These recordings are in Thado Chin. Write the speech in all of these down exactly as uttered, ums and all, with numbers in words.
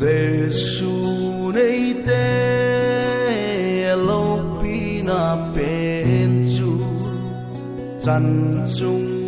Jesu neite loupina pen chu chan chunga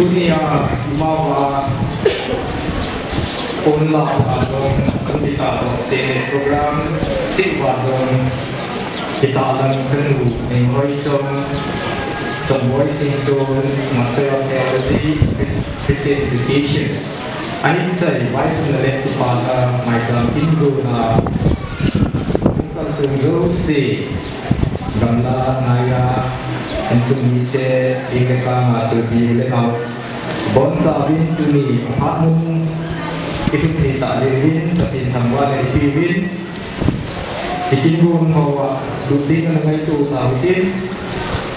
Tunia imacha online a jong kan kitah doh stage program cheh uva jong kitahlang chanu Nenghoichong, Chongboi Singson, Master of Theology, Chris-, Christian Education. Ahin chai Bible le Tupa la maicham kin gona, kal sung jouse, gamla ngaiya, insung mite, inge ka nga su bi le nau. Boncha uvin tuni, aphat mun, ithup thei tah jeh uvin, Pathen thangvah le ipeuvin, ikin gon hoa, lut ding ana ngaito tauhen,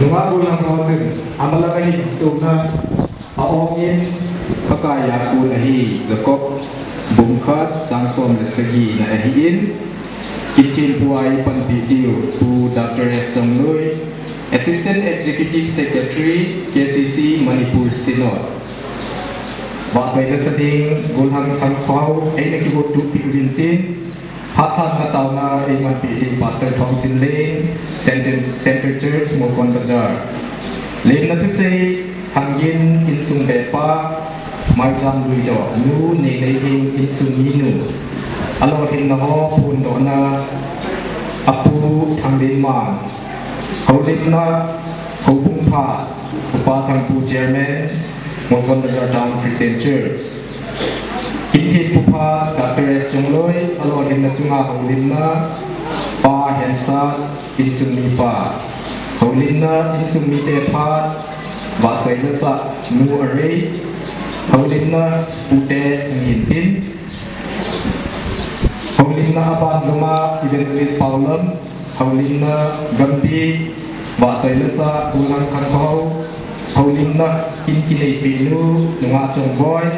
nungah gollhang ho chun, amalang ahin, tuna, a-ongin, Pakai a kon ahi, Jacob, bung khat, chang som le sagi na ahin, kin thempu a eipanpi diu, Pu Doctor S Chongloi, Assistant Executive Secretary, K C C Manipur Synod. Vahchoi nasa ding, gollhang Thangkhao, eina kigot tup pi uvin tin, phat lhatna taona eimanpi ding Pastor Thongchinlen, Center, Center Church, Molkon Bazar. Lemna thusei, Thangin insung bepa, maicham luidoh, Nu Neineihing insung minu. Alolhinna ho phondohna, Apu Thanglenmang. Houlimna, houbung phat, Upa Thangpu Chairman, Molkon Bazar Town Christian Church. Kin thempu phat, Doctor S Chongloi, alolhinna chunga houlimna, Pa Hensat, insung mipa. Houlimna, insung mite phat, vahchoi nasah, Nu Arei. Houlimna, pute, Ngintin. Houlimna aban joma Evangelist Paolam, houlimna gampi, vahchoi nasah, Pu Langthang Khao, houlimna kin kineipi nu, Nungah Chongboi,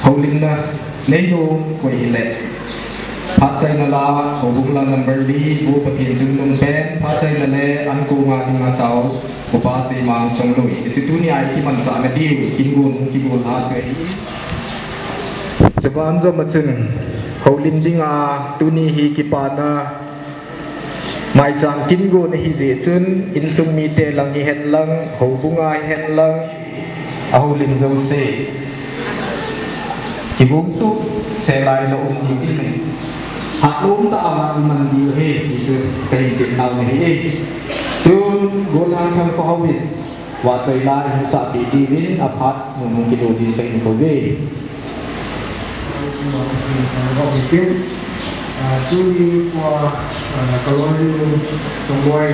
houlimna neinom koi hile. Phat chaina la, houbung la number li, Pu Pathen chungnung pen, phat chaina le, an ko nga dinga tao, Upa Seimang Chongloi. Chuchu tunia ikimanchah nadiu, kin gon, kin gon a chu ahi. Chuban jom a chun, houlim dinga, tuni hi kipana, maicham kin gon ahi jeh chun, insung mite lang hihen lang, houbunga hihen lang, ahoulim jouse. Kigong tup, selai lou um ding in. Hat um tah a vang man diu ahi, ti chu kahin tepna ahi. Tun, gollhang Thangkhao in, vahchoi la hin sahpeh diuvin, aphat, nung nung kido din kahin kouve. Ah, tuni tua, ah, kaloi nu, Chongboi,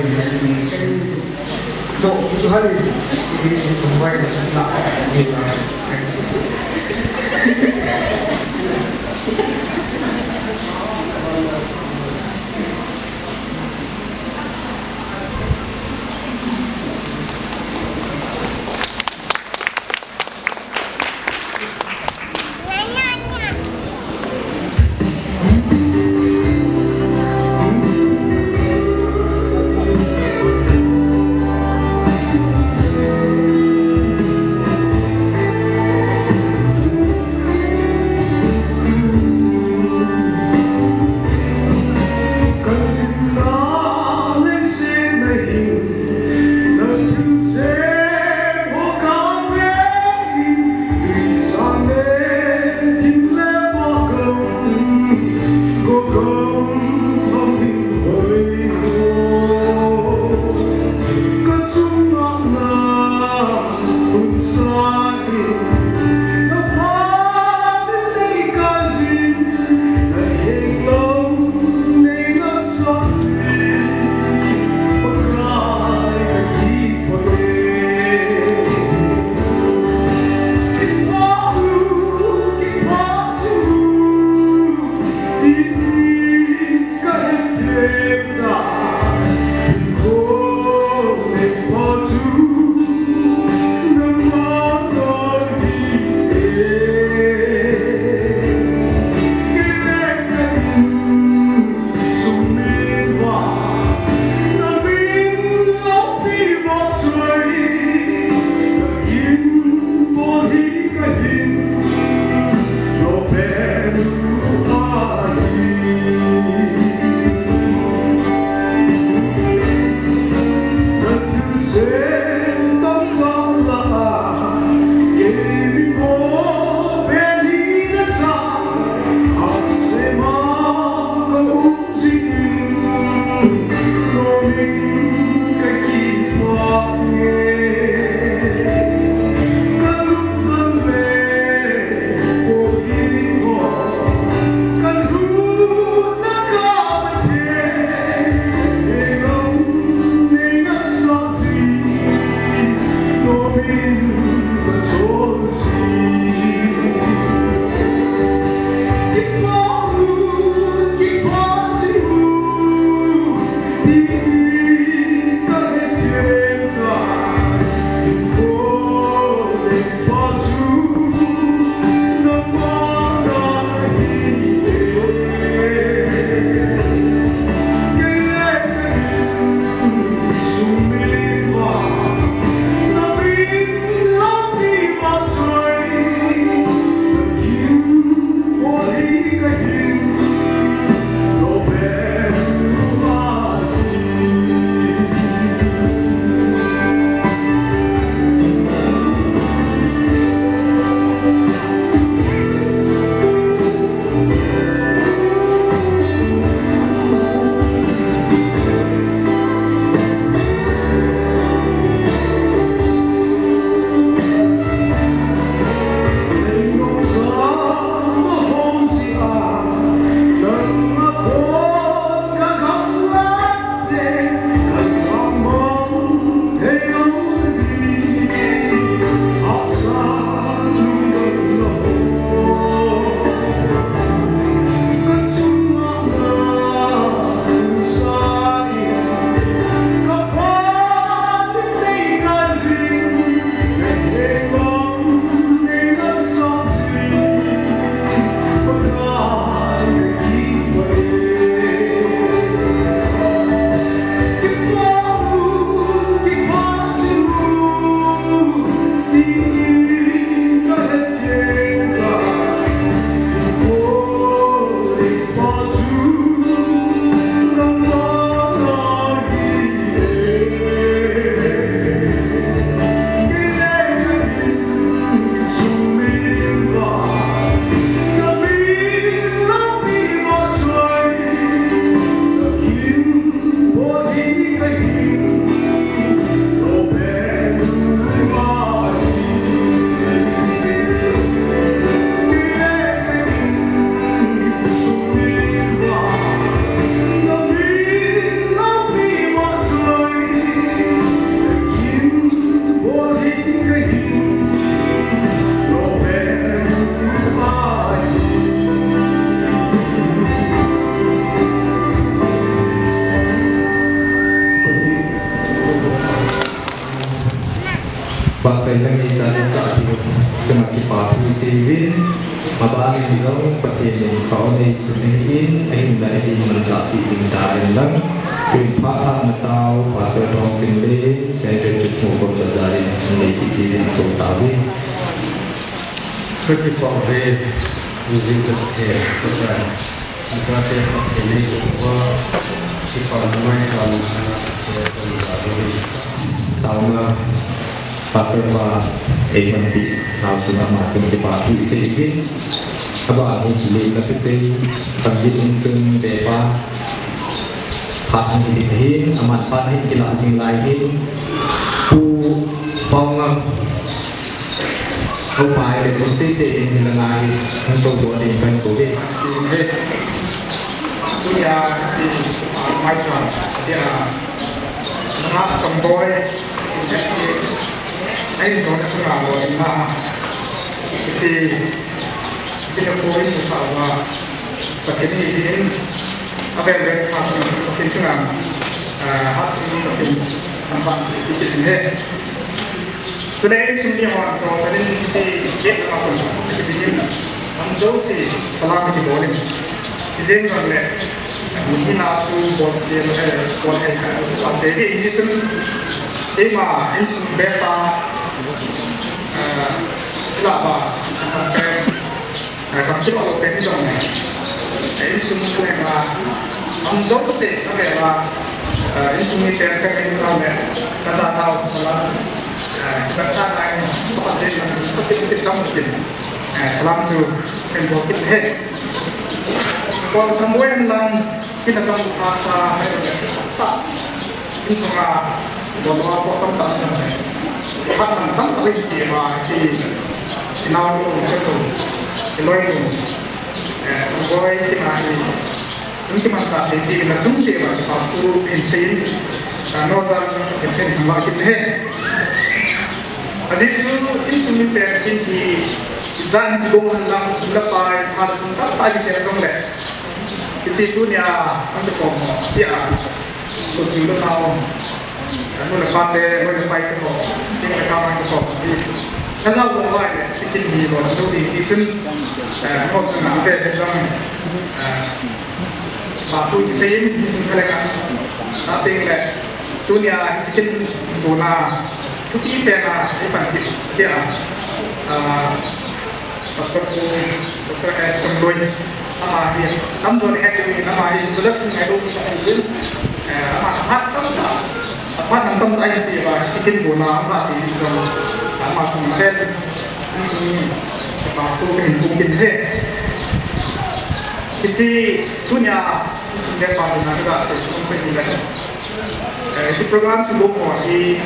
Vahchoi lang in tah in sah thei u chunga kipa thu isei uvin, abanin jong Pathen in pha-o neisun ahin, ahinla eihin manchah peh ding tahen lang. Tun phat hatna tao, Pastor Thongchinlei, Central Church Mukon Bazar in anei kit diuvin akou tauve. Kakipah uve, Pathen, Pathen. Taona, Pastor pa, eipanpi nau chunga ama chunga kipa thu isei uvin. Abanin Lemna Thucheng, Pangit insung mite pa, phat ahin, aman phat ahin kilah jing lai hin, Pu Paongam, upa le pu chete in la ngai, hung tou bol ding kahin kouve. Tunia, hiche, ah, mai chan, hiche, ah, nga Chongboi, ahin dong chunga bol in na, hiche, hiche na ko in sa uva, Pathen in, avel vel pha, Pathen chunga, ah, hat, Pathen, tamban, hiche, hiche, Tule insung mihon, to, tanin hiche, gate lama kon, hiche dingin, nam jouse, salam kibol in. Hijeng jongle, mi hina chu bol, eh, bol hei ka, bol hei di, hichun, eima, insung beta, eh, laba, asang pen, Eh, kam kilo lo pen jong le. Eh, insung mi lenga. Nam jouse, avel a. Eh, insung mi pen ka min ka le. Ka sa tao, salam. Eh, ka sa nai, ka sa nai, ka sa nai, ka sa nai, eh, salam chu, ken bol kit he. Kon Chongboi lang, Kina kam asa, ta. Insunga, don wa ko kam ta sa. Hat nam tam ta ri ki ma ki. Ina ko ko ko. Ki loi ko. Eh, ko kina ni. Inki man ta ki ki na tum ki ma ki pa tu in sin. Ta no ta ki sin ma ki ne. Adi su insung mi pe ki ki. Zan ki bong han lang, la pai, ma ta ta ki se kong le. Hiche tunia, an te kom ho, tia, so tu lo tao. Anu le pa te, mo le pai te ho, ting le ka mai te ho. Ka jao ko vai le, hiche ni ho, so ti ti sun. Eh, mo sun na te te jong. Eh, ba tu ti se yin, ni sun ka le ka. Na ting le, tunia, hiche tu na, tu ti te na, ni pan ti, tia. Ah, Doctor Pu, Doctor S. Chongloi, ama hi, namdon het uvin, ama hi introduction ngai lou ti ahi uvin, eh, ama phat tamtah, aphat nam tamtah ahin pe uva, hiche kin bol na, ama ti jong, ama kum het, insung, pa tu hin kum kin he. Hiche, tunia, insung le pa tu na ka, insung pe hin le. Eh, hiche program kibol ho hi,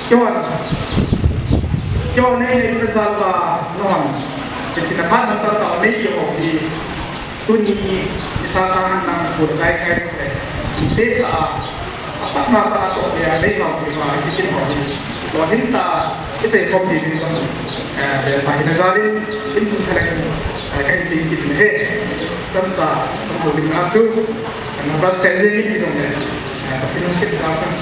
keiho, keiho nei nei na jal uva, nahon, hiche na phat na ta ta nei keiho hi, tuni, isa sa han nang pur kai kai te, te ta, apa na ta to ya nei jal uva, hiche keiho hi, lolhin ta, ite kom ni ni, eh, pa hi na jal in, in tu thalen, eh, kai ti ki ne, tam ta, kom ni na tu, Number seven ni jong le, eh, Pathen in chip ta sang,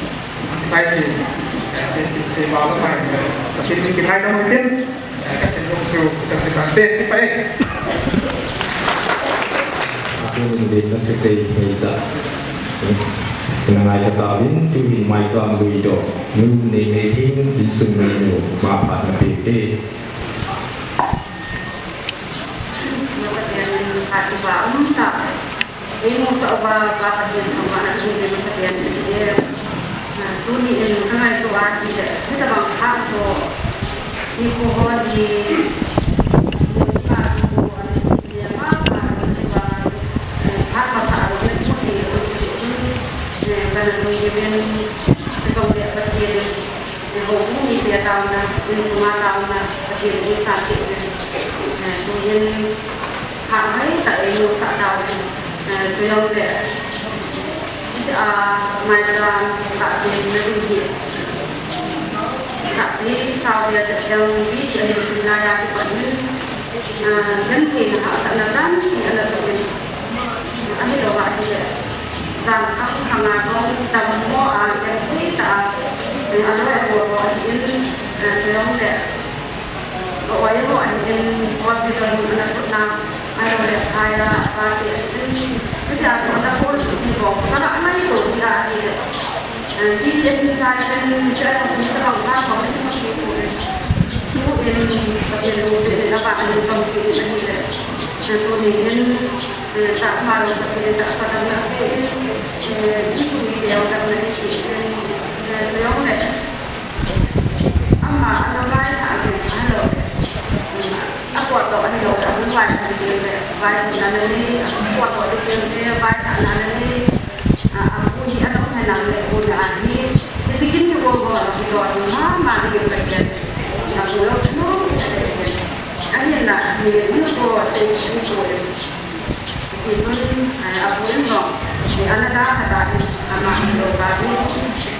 tai ti, eh, se, se ba la mai, eh, Pathen in kingai na mai tin, eh, ka sin jong chu, ka sin jong te, ti pa e. Pathen in ve na te sei hei ta. Na ngai ta ta vin, tu vin mai cham lui do. Nu nei nei tin, insung nei nu, ma phat na pe te. Pathen in khat ba um ta. Ei mu sa uva, Pa Pathen thangvahna in ding masa pen in e. Ah, tuni in ka ngaito a hi le, hitabang phat ho, nikho ho hi, mu pa tu, ani, ne, pa, pa, ne, pa, eh, phat masa ho, ne, mu ti, mu ti, eh, ka na nui, ne, ben, ka tong le, Pathen in, eh, ho, mu ni, te, taona, in, ma, taona, Pathen in, sa, te, eh, tu, in, Phat mai tah in eimusah tauvin, eh, chujong le, ah, maicham tahsanna ding hi, tahsa sao dia tah jong hi, ahin sin lai a kipat in, ah, gentheina hahsatna tampi ana toh in, ahilou ahile, jangkhang khang a jong dammo a genthei tah a, eh, aloi agol ho ahin, Chulong le, ka oi ho an in hospital in ana putna, ahilou le, higher party in, hitia chu ana put ti bou, ka la ngai bou ti ahi le. Ti in sa in, ti a la put ka la ka ko ni ko ti ko le. Tu in, ka ti lu se na ba ni ko ti ni le. Tu ni in, ta ma lo ka ti ta sa ka na ti in, ti tu ni le ka na ti in, chulong le. Ama, ana vai thah jing ahilou le. Apotdoh ahilou le, ahung vai thah jing le, vai thahna le ni, apotdoh jing le, vai thahna le ni, a, apu hi ana um henlang le, pu na ahi. Hiche kin hi bol bol, hi lo, mama ni ka ken. Apu lo, no, ka ken. Ahinla, ni, ni ko, se, ni ko le. Ti chun, eh, apu in jong, eh, ana da khat a in, ama in lo ka ti.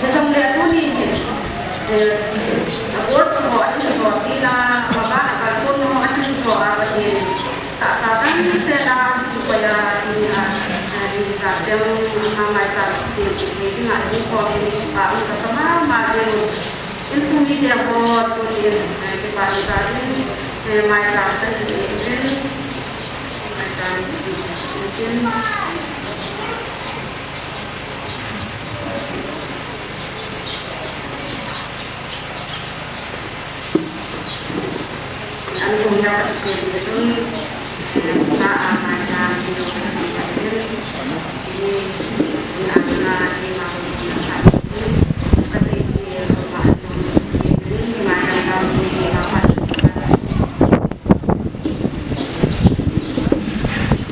Hijongle tuni hin, eh, apu ho ahin jo tina, ama ba a kalson ho ahin jo a Pathen in tahsa dang sela ahin koi a, ti a, eh, ti ka chang, ama maicham ti, ti, ti, ti nga in ko in, pa un ka sama ma de. In tuni te ho, tuni in, eh, kipa in ka in, eh, maicham ka in, in,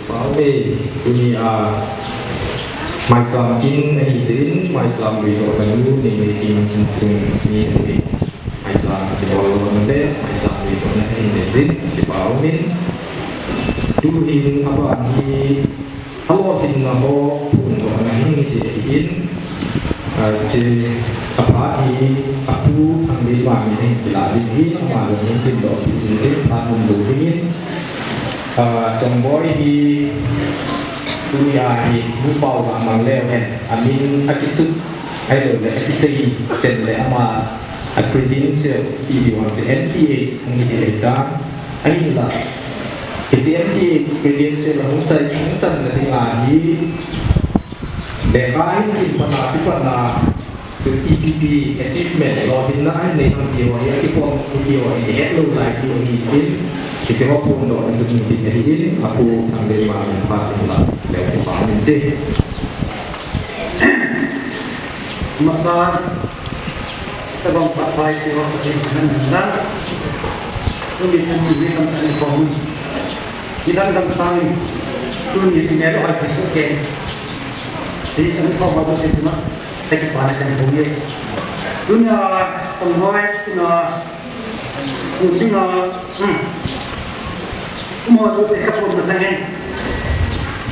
Pau e, tuni a, maicham kin ahi jeh in, maicham veidoh na nu, nei nei kin insung mi ahi. Maicham kibol na le, maicham veidoh na ahi jeh in, kipa um in. Tu hin aban hi, alolhinna ho phondohna hin ti ahin, ah, hiche aphat hi apu Thangleiman in ahin kilah ding ahin, ama jong ahin kindoh ding ahin, phat um lou ding in, ah, Chongboi hi tuni a hi Nu Paolamang leu hen, amin akisut, ahilou le akisei chen le ama a credential ti diu ham chu M T H hung hi ahitan. Ahinla, hiche M T H credential hung chai, hung channa dinga hi, lekha hin sim patna, ti patna, chu T P P achievement, lolhinna ahin nei ham ti ho hi, akikhom ti ho hi, het lou lai ti ho hi, in, hiche ho phondohna chu hung hi ahi in, apu Thangleiman in phat in la, leu kipa um inte. Masa, tabang pa pai ti ho Pathen in ahin dan. Tuni chan ni kam chan ni khom. Ni dan dam sang. Tuni ni lo ai Kristo ken. Ti chan khom ma do ti ma. Te kipa na kan khom ye. Tuni a khom hoi, tuni a Tuni a, hmm. Mo tu se ka pon masang hen.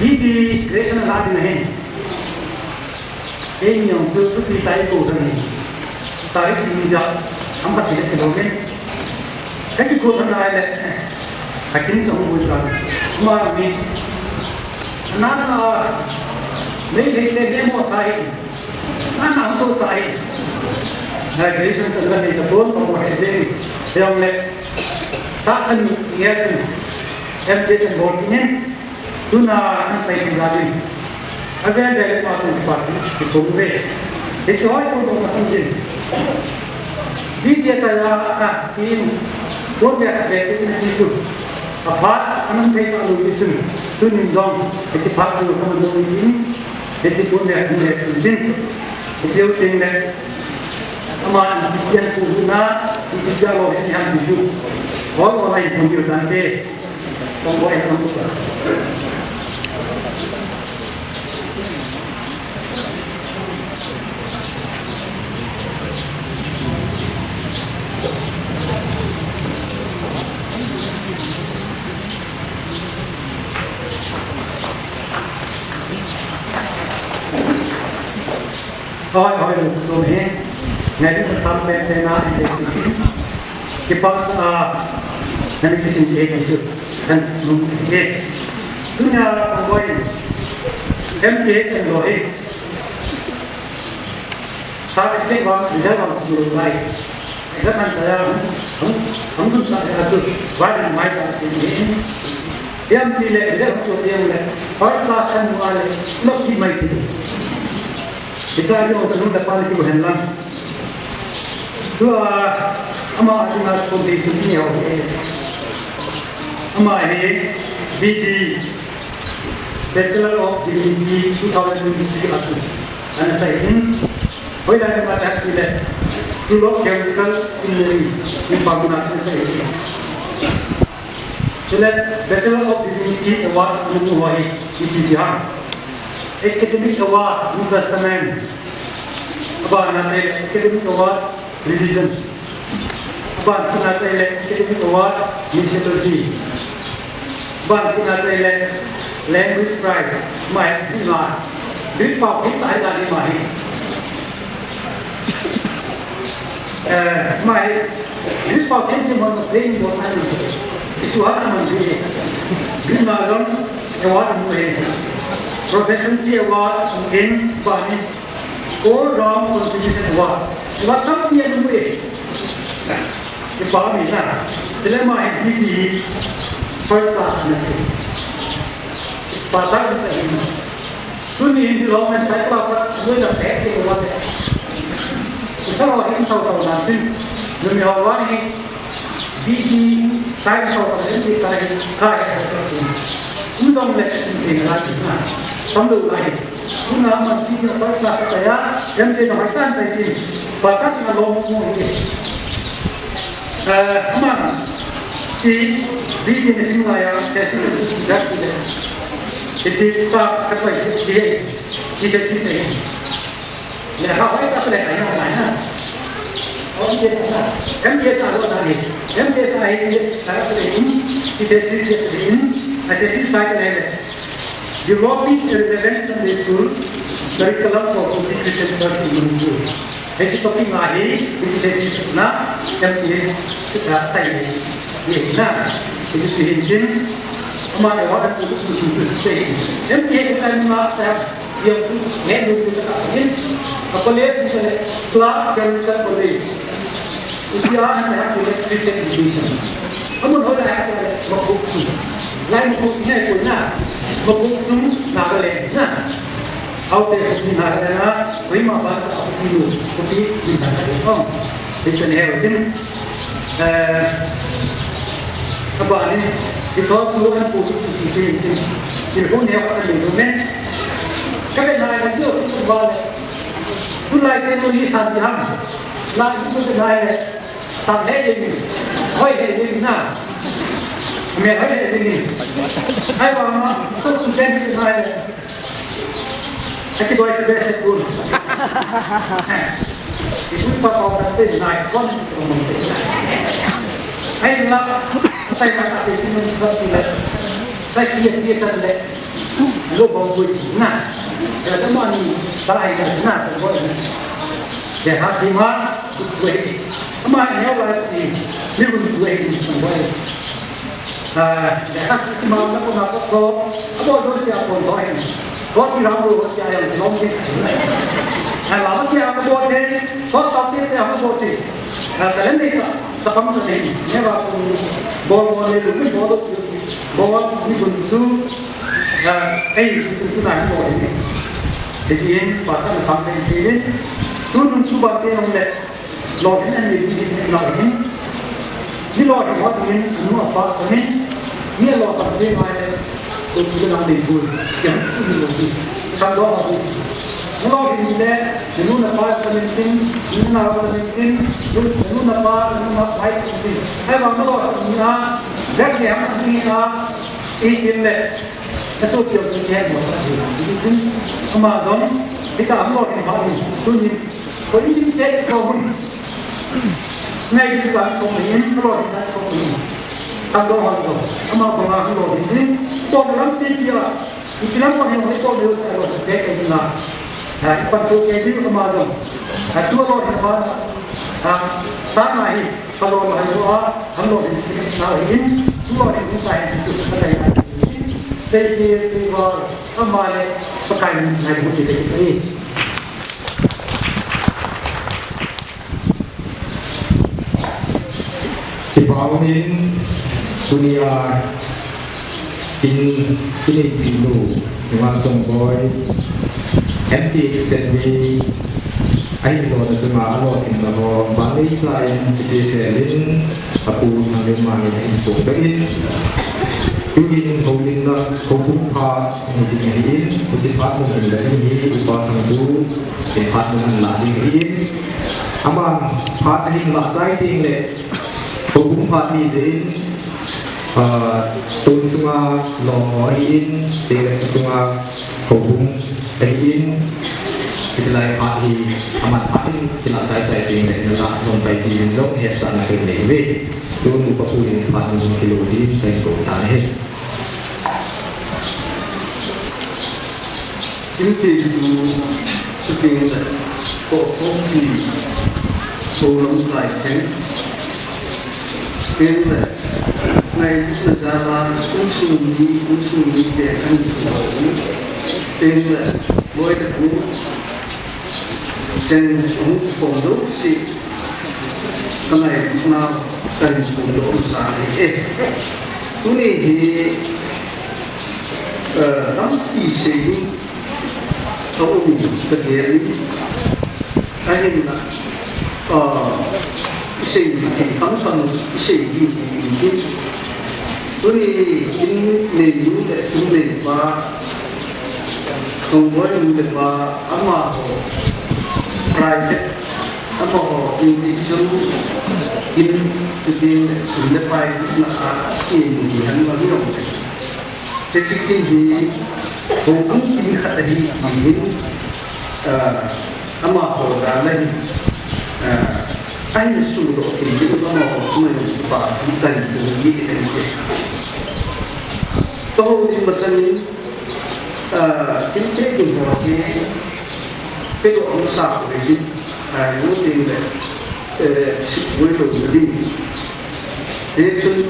Hi ti creation la ding hen. Ei nyong chu tu ti tai ko dang hen. Tai ti ni ja, am pa ti ke lo hen. Ka ki ko dang lai le. Ka kin song bu ta. Ma mi. Na na. Nei nei le mo sa hi. Ana so chai. Na Jason chan la nei ta bon ko ko he de. Yong le. Ta kan ye kan. Em Jason bol ni. Tuna an tai ku ga din. Ave de ma tu pa ti ko ve. He choi ko ko ma sam din. Di dia ta ya a tin. Ko ya ka de ni su. Aphat, anam thei ta lu ti chun, tunin jong, hiche phat chu kaman dong in, hiche pun le, pun le, pun tin, hiche u tin le, ama in ti pian pu na, in ti pian lo, hiche ham ti chu, all online pun yu tan te, tong ko e kam pu ta. Hoi, hoi, lu so he. Ngai di sam pe pe na e. Kipa, ah, nani kisin e ni su. Kan num e. Tunia koi. M P H and lo e. Sa ke ke wa, result wa su lo lai. Exam an saya, hung, hung, hung dun ta ya tu, ba dun mai ta ti ni. Yam ti le, le hung so yam le, first class an wa le, no ki mai ti. Kita yo sunu da pa ni tu hen lang. Tua, ama a dinga school di sunu ni ho. Ama he, B D, Bachelor of Divinity, two thousand twenty-three atu. Ana sa in, hoilai ma ta ti le, Theological Seminary, in Pamuna sa in. Chule, Bachelor of Divinity Award, anu ho hi, iti dia. Academic Award, New Testament. Abana te, Academic Award, Religion. Abana te, Academic Award, Missiology. Abana te, Language Prize. Mai, ni ma. Bi pa, bi pa, ni ma hi. Eh, mai, Green Mountain ti mon Green Mountain. Isu ha mon Green. Green Mountain Award mo e. Proficiency Award in Bani. All Round Contribution Award. Award tampi mo e. Ipa mi na. Tile mai B D first class na si. Pata ni. Tuni hin Roman cycle pa, tuni la pek ke wa. Usa wa hin sau sau na tin. Tuni ho wa ni. B D sai sau sau na tin sai ka he sa tin. Tuni dong le sin tin la tin na. Sam do la he. Tuna man tin na pa sa sa ya. Yan te no hai tan sai tin. Pa ta na lo mo mo ni. Eh, man. Si, B D ni sin la ya, te si da ki de. Iti pa, ka pa, iti, iti, iti, iti. Le ha, ha, ka sa le, ha, ha, ha. O, iti, ha. M T S a lo na ni. M T S a hi, yes, ka sa le, in, iti, iti, iti, in. A, iti, iti, ka le. Developing a relevant Sunday school curriculum for Kuki Christian church in Manipur. Hiche topic nga hi, hiche thesis na, M T S, sita, sai ni. Ye na, hiche hin tin, ama ne wa tu su su su se. M T S ta ni ma ta, ye tu, ne lu tu ta ni. A college ni le, Clark Theological College. Itia na ta ni Christian education. Amun ho la ha ko Mokokchung. Lai Mokokchung ne ko na. Mokokchung Nagaland na. Aute Kuki Nagaland na. Kohima ba ta Kuki lu. Kuki ni Nagaland. Oh. Itan he tin. Eh. Abani. Ito tu an ko su su tin. Tin ko ne ko ni lu ne. Ka be na ga jo su ba le. Tu lai te no ni san ti ham. Lai tu be na le. Sam he ye ni, hoi he ye ni na. Me hoi he ye ni. Ai ba ma, to tu ken ni na ye. Aki boy se be se kun. Ibu pa pa ta te na kon ko mo se. Ai na, sai ka ta te ni mo sa tu le. Sai ki ye sa le. Lo ba boy na. Ya ta ma ni, ta ai na, ta boy na. Te ha ti ma, tu boy. Ama neo la ti, mi gun tu e ni tu e. Ah, ya ka si ma na ko na ko ko, abo do si a ko do e. Ko ti ram ro ti a yang long ti. Ah, la ti a ko te, ko ta ti te a ko te. Ah, ka len ni ta, ta kam sa ni. Ne ba ko bo bo le lu mi bo do ti. Bo mi gun su. Ah, ei su su na ni bo ni. Ti yin pa sa na sam ni. Tu nun su ba te ong le. Lolhin ani ding hi lolhin. Mi lolhin ho ding in, anu apa samin. Mi lolhin ding mai. So, tu na ding bul. Yang tu ni lolhin. Kan do ho ding. Mi lolhin ni le, anu na pa samin tin, anu na pa samin tin, anu na pa, anu na pa samin tin. Hai bang lolhin na, dak ni ham ni na, i tin le. Aso pio tu ni hai mo. Ama dong, kita ham lolhin ha ni. Tu ni, ko i tin se ko hun. Ngai di ka ko ni, ko ni ka ko ni. Ka do ha ko. Ama ko ha ko ni. Ko lam ti pia. Ipi lam ko ni ko do sa ko te ke na. Ha, ipan so ke di ko ma do. Ha, tu lo ni ba. Ha, sa na hi. Ka lo ma hi so ha. Ham lo ni na hi. Tu lo ni sa hi tu sa hi. Sei ke sei ba. Ama le. Pakai ni na hi. Kipa umin, tunia in, in ineipi nu, Nunga Chongboi, M T extend mi, ahin jona chunga alolhinna ho, vanleicha in, kiti selin, apu Thanglenmang in ahin phong in, tuin houlimna, houbung phat, ni ding ahin, hiche phat mun hin la ding hi, upa Thangbu, in phat mun ahin la ding ahin, aman phat ahin la chai ding le, houbung phat ni jeh in, ah, tun chunga lom ho ahin, sele chunga houbung ahin, hitilai phat hi, aman phat in, kila chai chai ding le, nala lom pai ding jong hetsahna kahin nei uve. Tun upa pu in phat mun kilou ding, kahin kou tan ahi. Kimthei tu, chuteng le, Khokhompi, Kholom Laicheng, teng le, ngailutna jal a, insung mi, insung mite ahin kikhom u, teng le, loi le gol, cheng ahung kikhom jouse, ka ngailutnau, kahin phongdoh masa ahi e. Tuni hi, eh, tampi sei ding aum in kagel in, ahinla, eh, isei thei kham kham isei ding hi in tin. Tuni in neinu le in neipa, Chongboi nu le pa, amaho private, amaho individual in, chuteng le sum le pai na a, asem ni han ma ni ong. Hiche kin hi, houbung kin khat ahi, ti hin, ah, amaho jal ahi, ah, ahin suhdoh kit in, amaho sunga jong kipa thu kahin pui kit in ahi. Ka houlim masang in, ah, Kimthei kin ho hi, keiho ahung sa koi ding, ah, mu ding le, eh, sukboi lou na ding. Hichun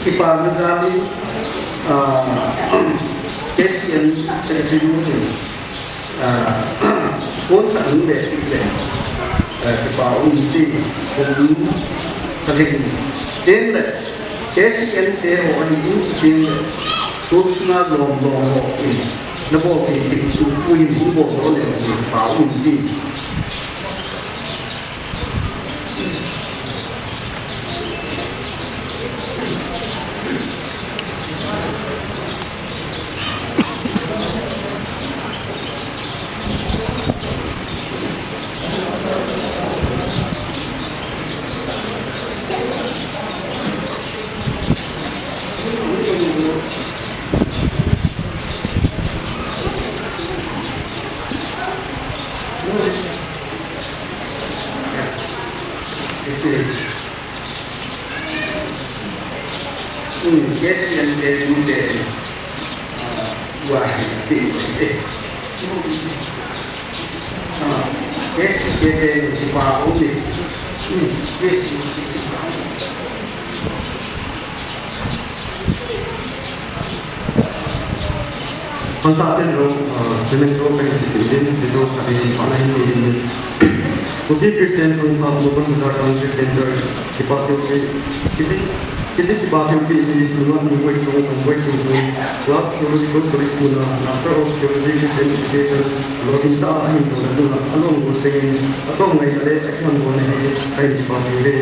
kipana jal in, ah, K C N secretary nu hin, ah, phone khat hung le kit le, ah, kipa um ti, hung ka lhen. Tin le, K C N te ho ahin um tin le, tu sunga lom lom ho in, nabol thei thei chu pu in hung boldoh le, kipa um ti. Hmm, K C N te, te, ah, wah, te, te. Ah, K C N te, te, pa, o, te. Hmm, K C N te, te, pa, o. Hangtah teng jong, ah, memento kahin chepeh in, memento khat hi chepatna hin nei in. Kuki Christian Home Club, Mopan Bazar Town Christian Church, kipa thilpeh, kichi, kichi kipa thilpeh hi, Nunga Nungboi Chung, Nungboi Chung, Club Theological College muna, Master of Theology Christian Education, lolhin tah a ahin tona chunga, alonggol chengin, atom ngaina le, akihon bolna hi, kahin kipa thei uve.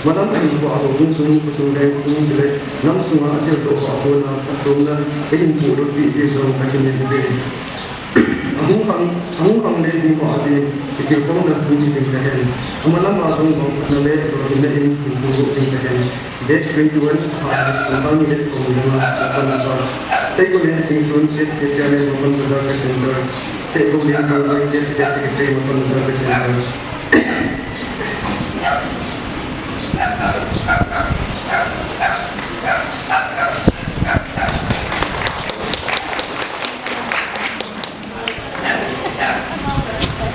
Malam ahin kho a houbung chung, khosung veng chung, chule nam sunga achildoh ho a kona, phatchomna eihin pohlut peh diu jong kahin ngen uve. Ahung khang, ahung khang le ding ho a din, itilkhouna thu hi jing tahen. Amalam a jong mangphatna le lolhinna in hin phongdoh jing tahen. Date twenty-one, Tha, kum sang ni le som ni le nga, Mopan Bazar. Seikonei Singson, S K Chairman, Mopan Bazar Christian Church. Seikonei Jongvai, S K Secretary, Mopan Bazar Christian Church.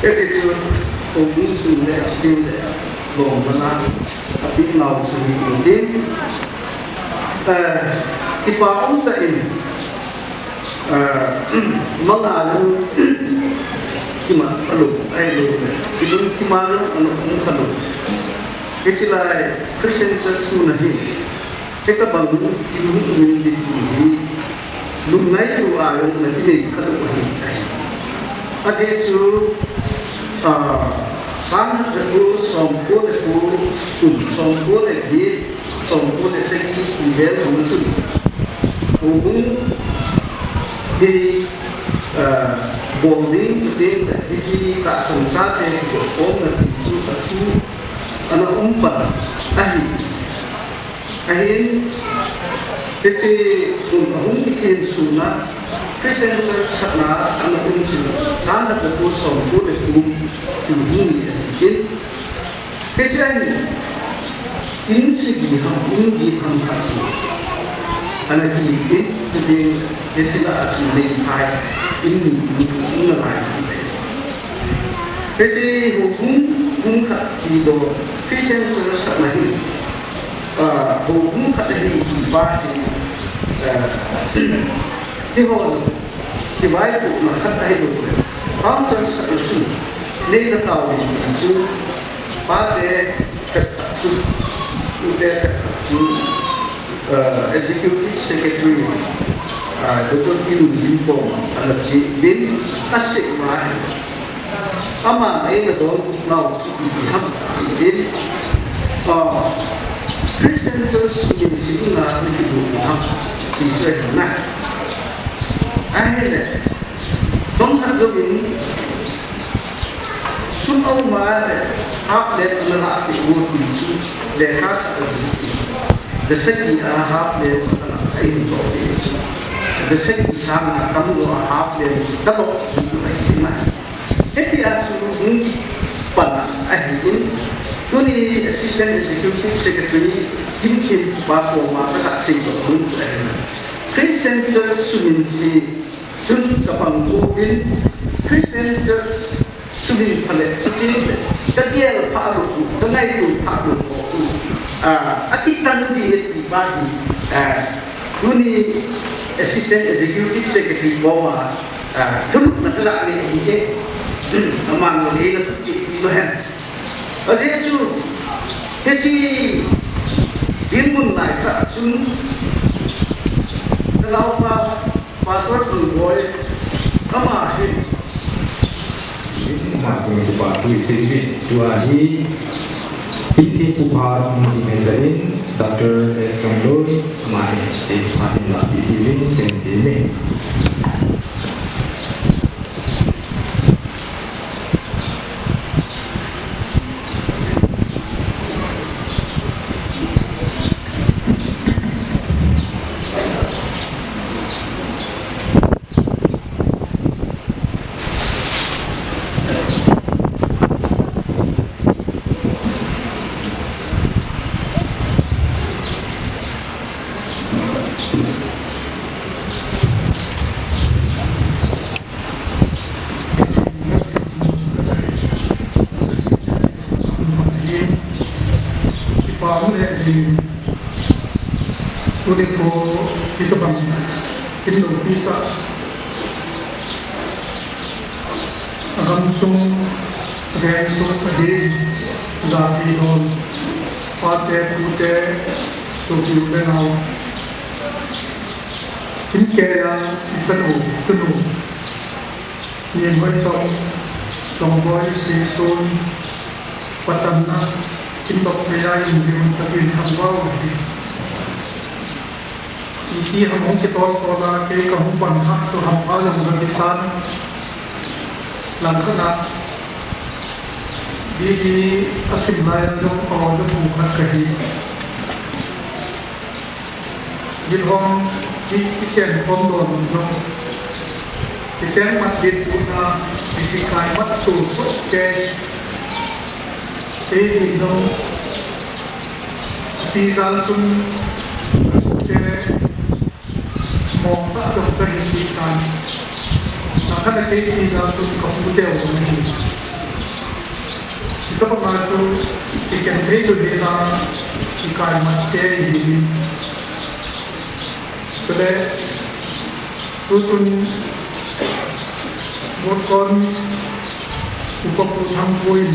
Hiti chun, houbung sung le, sung le, lom mana, api nau sung hi tin. Eh, kipa um tah in, eh, manga jong kimat alou, ahilou le, kilung kima jong alou, um kha lou. Hiche lai Christian Church mun a hin, hitabang thil hung um in ding ti hi, lungngaito a jong ana kinei kha lou ahi. Ajeh chu, ah, sang khat ja ko, som ko le ko, kum som ko le get, som ko le sagi ti vel hung chun, houbung hi, ah, bol ding, chuteng le hiche tahsan chate kikhopna ti chu athu ana um pan ahi. Ahin, hiche mun ahung kichen sunga Christian Church khat na ana um chu, sang khat ja ko, som ko le ko chu hung hi ahin. Hiche a hin, in sibi ham, in get ham khat chu ana kipe in, chuteng le hiche lah a chu lei phai, in ni, in ni, in na lai. Hiche houbung, houbung khat kidoh, Christian Church khat na hin, ah, houbung khat ahi ti pa hi, ah, kihou, kivaipohna khat ahi lou le, council khat na chu, nei le tao ding chu, pate phabep khat chu, pute phabep khat chu, ah, Executive Secretary, ah, Doctor T. Lunlimpong ana che uvin, asei uva hi, aman eina donbut nau chu ipi ham ti in, ah, Christian Church min se dinga ipi bol u ham ti chu ahi na. Ahile, chomkhat jouvin, sum aum a le, half length ana lahpeh u ti chu, lekha khat ajih in, ja sagi a half length ana lah a, ahin chohpeh chu, ja sagi sanga tamjo a half length chu kalo ti chu ahi na. Hitia chu hung kipan ahin, tuni Assistant Executive Secretary Kimkhem pa koma kakhat seidoh nom chu ahi na. Christian Church sumin se chun kapang pouvin, Christian Church sumin pha le, chuteng le kagel pha lou, kangaito pha lou, ah, akichan jing e ti pa hi, ah, tuni Assistant Executive Secretary koma, ah, thulhuhna kaga nei ahi e. Aman jong eina thupeh lou hen. Ajeh chu, hiche dinmun lai tah chun, kanaopa Pastor Pu Boi, ama hi, ama chunga kipa thu isei uvin, tua hi, in thempu phat hung ding ahitan, Doctor S. Chongloi, ama hi, thempu phat hin lahpeh diuvin, thum diuvin. Kipa um le ding, tuni kho, hitabang, kin loupi tah, agamsung, agamsung, adin, jati hon, pate, pute, sopi u le nao, kin keiya, ichanu, ichanu. Nienghoi Chong, Chongboi Singson, pachatna, kin toh keiya in ding Pathen thangvah u hen. Iti ham hung kitol tol a, kei kahung pan kha chu hampha jong kakisan. Langkhat a, B B A sim lai a jong, aw jong bu khat kahi. Gilhom ki, kichen khom don jong. Kichen mat dit puna, kikai mat tu so ke. Kei din jong. Pi jal chun ke mong ta jong kahi ti tan. Nakhat a kei pi jal chun kapu teu nahi. Hitabanga chu, kiken thei lou hina, kikai mat te hi. Chule, tuchun, Murkon, Upa Pu Thangpu in,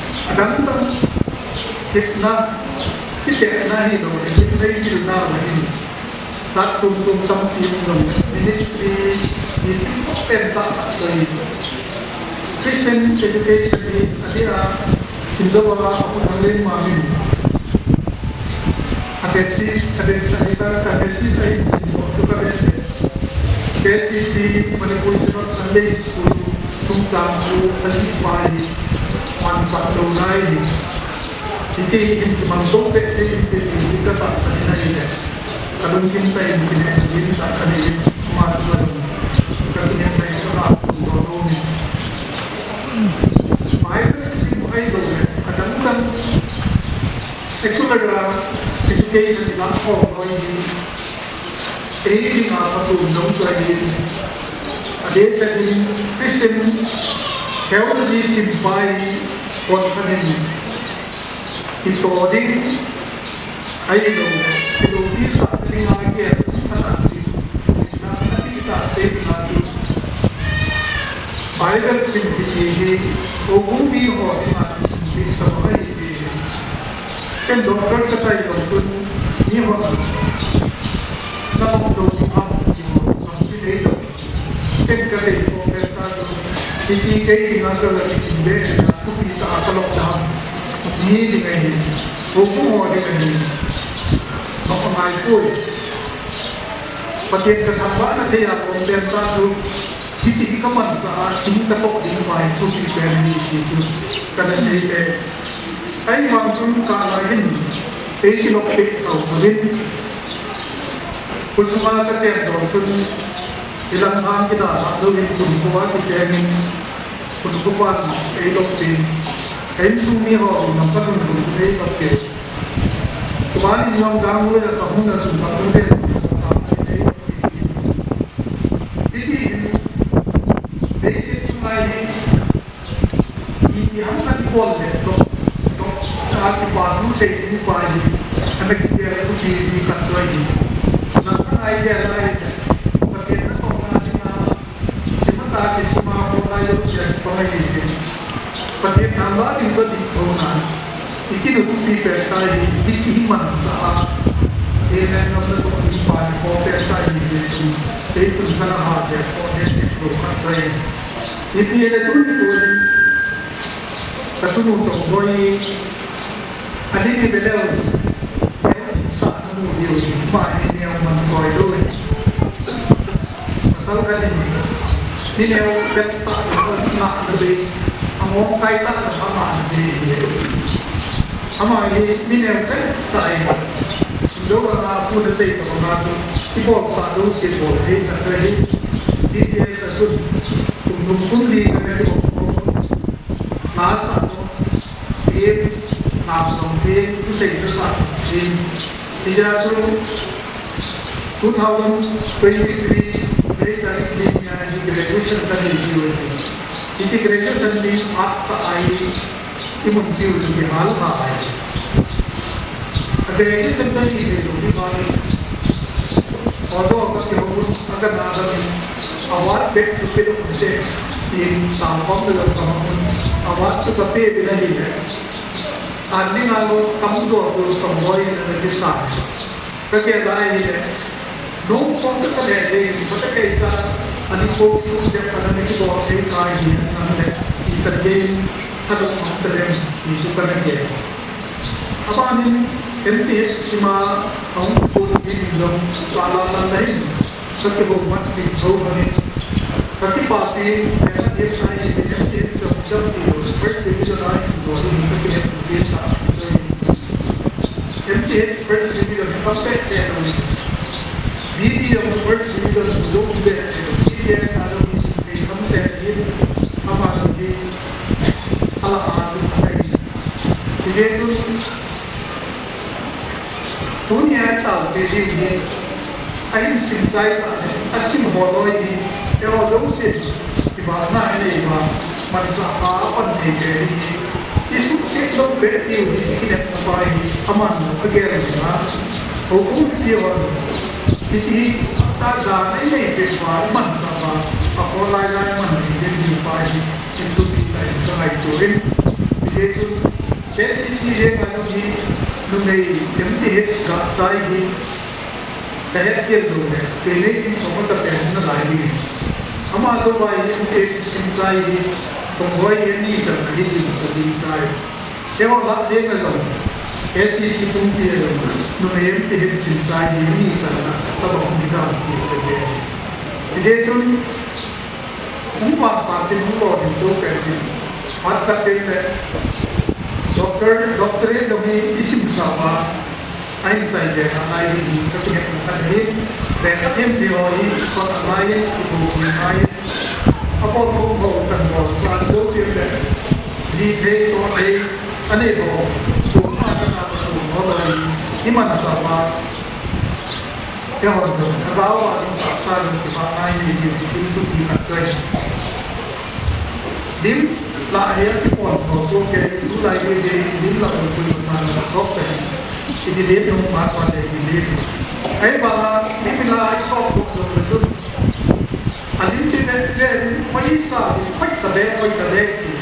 Adang dang, kitna, kitepna hilou, kitna hilna ahi. Tat tum tum tampi um lou, ministry, ni tum pen ta ta lou. Christian education ni, adia, Hindu wa, aku thang len ma min. A thesis, a thesis, a thesis, a thesis, a thesis, a thesis, K C C, Manipur Synod Sunday School, chungchang chu, a thesis pa hi, man pat lou nai hi. Hiti hin kimang tou peh te, hiti hin ka ta sa ni nai le. Ka lungthim tah in kine, hin ta ka ni, ma tu ka lung. Ka kine nai ka la, tu do do ni. Bible sim ai lou le, a dang dang. Secular education in lang ho loi hi, ei dinga phatom lou chu ahi. Adeh chan in Christian theology sim pa hi hon phan in, kito ding, ahilou, kito ding sa ding a gel, phat a ding, na, na ti ta se ding a ding. Bible sim hi hi, o gu mi ho dinga sim ding ta ahi. Ken doctor ka tai lou chun, mi hon na bang lou chu ham, ti ho, ham ti nei lou. Ken ka sei ko pen ta chu, ti ti kei ti nga ka la ti sim be, na tu pi ta ka lou da ham. Ni ding ahi, ko ko ho ding ahi. Ma ko ngai ko. Pathen ka thangvah na thei a ko pen ta chu, hiti hi ka man ta a, hiti ka toh ding vai, tu pi pen ni ti chu, ka na sei le. Ahivang chun ka la hin, ei kilop peh sau savin. Khut sunga ka chen doh chun, ilang hang kidalha lou in khut ko a kicheng in, khut ko pan ei lop pin. Ei sung mi ho, nam ka dun dun ei lop pin. Chuan in nuam dang loi a ka hung na sun ka hung den. Hiti hin, basic chu ngai hi, Ipi ham kan bol le, to, to, a kipa tu sei tu pa hi, ana kitel tu pi ni kan tu hi. Na kan ai le lai, Pathen na to na ni na, sima ta ki sima ko lai lo sia ki pa hi. Pathen na la ni ko di ko na. Iki nu pi pe ta hi, iki man ta. Amen. Nam na to ni pa ko pe ta hi Jesu. Te tu kana ha de ko de ko ka ta hi. Ipi le tuni tuhin, ka tunu Chongboi, ani ni beleu, neu ta nu diu, ma ni neu man koi lui. Pasal ka ni, ni neu bet ta, na na be, a Mong kai ta ama hi. Ama hi mi neo kai ta ai. Lo ka na pu na sei ta na tu. Ki bol sa lo si bol he na kai. Di di sa tu. Kum kum di ka ki bol. Na sa tu. Di na tu di tu sei tu sa. Di. Ti ja tu two thousand twenty-three May tarik ni nia hi graduation ta ni ji we. Iti graduation ni at ta ai i mun piu ni hal ha ai. Graduation ta ni ni ni ba ni. Although ka ki ho ka na da ni. Award back to pe lo se. Ni ta pom lo ka ma. Award to ka pe bi na ni le. An ni nga lo kam do to ka mo ni na ni sa. Ka ke lai hi le. Nung kong ka sa le le, ka ta ke ta, ani ko ki kong de ka na ki bo ke ka hi, na le, i ta ke, ka do ma ta le, i tu ka na ke. Aba ni, M T H sima, ang ko ni ni lo, la la la la hin, ka ke bo ma ni ho ma ni. Ka ki pa ti, ka na ke ta hi, M T H so, so ti lo, first division ai, so ni ka ke ta. M T H first division compete se lo ni. B D M first division lo compete se lo. C D S a lo ni se compete se ni. Ama lo ni. Ala a lo ni. Ije tu. Tunia tao te di ni. Ahin sim tai ta, asim holoi di, e ho dong sim, kiba na e ba, man sa pa pan ni ke di, i su si lo be di u di ki ne pa hi, aman no ka ge na, ho ku ti ho, ti ti, ta da ne ne be ba, man sa pa, a ko lai lai man ni ke di pa hi, i tu ti lai ka ai tu in, ti ke tu, S C C le ma nu hi, nu nei, M T H ga tai hi, Ka het kel lo le, kei nei tin soma ka pen na lai ding. Ama to bai hin e sim sai hi, kong hoi e ni sa na hi din ka din sai. Te ho la de na lo. S C C tung ti lo. No em te het sim sai hi ni sa na ta ba ni ka ti ka de. Ide tun Hung vang pa tin hung lo ding chu pen ding. Phat khat tin le doctor, doctorate lo hi i sim sa va. Ahin chai ve na nai ding hi ka ti het na khat hi. Ve khat hin ti ho hi kon a nai, i bu ni nai. A bol ko ho kan bol sa lo tin le. Di thei to ai, a nei ho. Tu ma ka na tu ho lo hi. I man sa va. Kehon jong, ka gao a ding tahsa jong kipah ngai ni, ti, ti, ti, ti, ti, khat choi. Lim lah hi a kipon ho, so ke, tu lai ke, ke, lim lah ko, ko, ko, ko, so ke. Iti lim nung pa, pa, ke, iti lim. Ahivanga, lim lah hi sok, sok, sok, sok. A lim ti ve, ve, paisa, paita ve, paita ve, ti.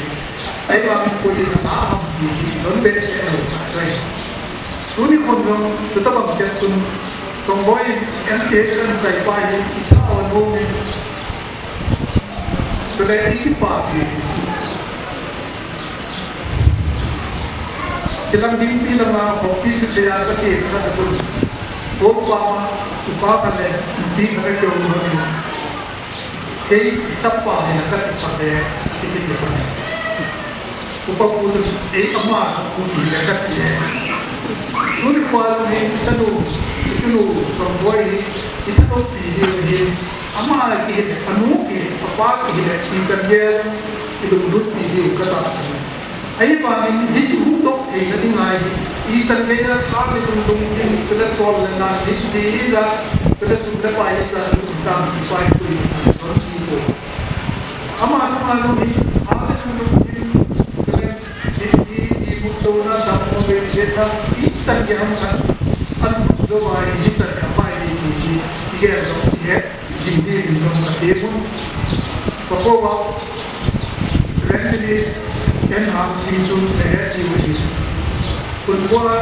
Ahivang, ko, ti, na, na, ham, ti, ti, don ve, se, na, sa, choi. Tuni khun jong, tuta bang chet chun, Tongboi M T H kan chai pa hi, i cha awan ho mi. Tule i kipa hi. Kilang ding pi lama, hokpi tu se ya ka ti ka ta kun. Ko pa ma, upa ka le, ti ka ke u mi. Kei tapa hi na ka ti pa te, ti ti ti pa. Upa pu tu, ei ama pu hi na ka ti e. Tuni pa ni chanu, chanu, Tongboi hi, i chanu pi hi hi. Ama ki hi, anu ki, apa ki hi, i kan ye, i lu lu pi hi ka ta. Ahivangin hiche hung doh theina dinga hi, ichan geiya tha le lungdong in, kila chol le nan, hiche hi la, kila sum le pai la, lungdam pai pui, don si ko. Ama chunga lung hi, tha le lungdong in, kila hi, hi, hi, mutona, dammo, vesetna, ichan gei ham khat, an do bai, hichan gei bai, hi, hi, hi, hi, hi, hi, Jing hi in dong ka te mun. Ka ko wa. Evangelist, en ham sing sun te he ti wi. Kun ko la.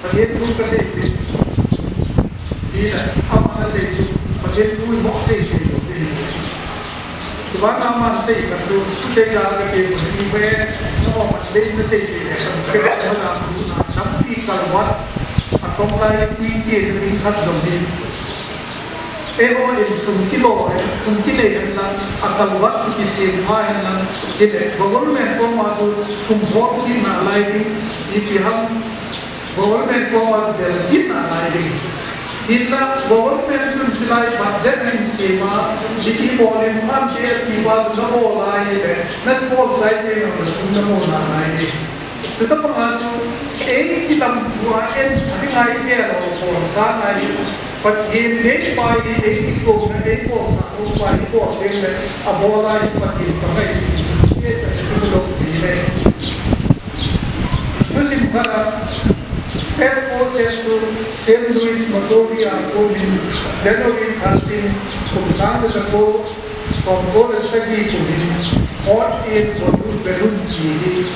Pathen thu ka sei pi. Ti la. Ama na sei tu. Pathen thu mo sei sei tu. Ti. Tuba na man sei ka tu. Sei ka ka te mun. Ni pe. No man le na sei pi. Ka ka na tu na. Nam ti ka wa. A kong lai ti ti ni khat dong ni. Eiho in sum kilo, sum kinei hen lang, akalvat chu kisem pha hen lang, hile government koma chu sum hol kit nalai ding, ipi ham, government koma chu del kit nalai ding. Hinla government chun chulai budget ahin sem a, iti bol in phan te ati ba chu nabol a hile, nasubol chai teng le sum nabol nalai ding. Chutobang a chu, ei kilam thua en, adinga i gel u pon sa ngai. Pathen neipa hi, ei kikouna, ei bolsah upa hi bol teng le, abol a hi Pathen ka ngai ti, ti, ti, ti, ti, ti, ti, ti, ti. Thusim khat a, Saint Paul, Saint Paul, Saint Louis, Monrovia, kum in, January thirteen, kum sang le jako, Kongkol sagi kumin, hot air balloon, balloon kiti.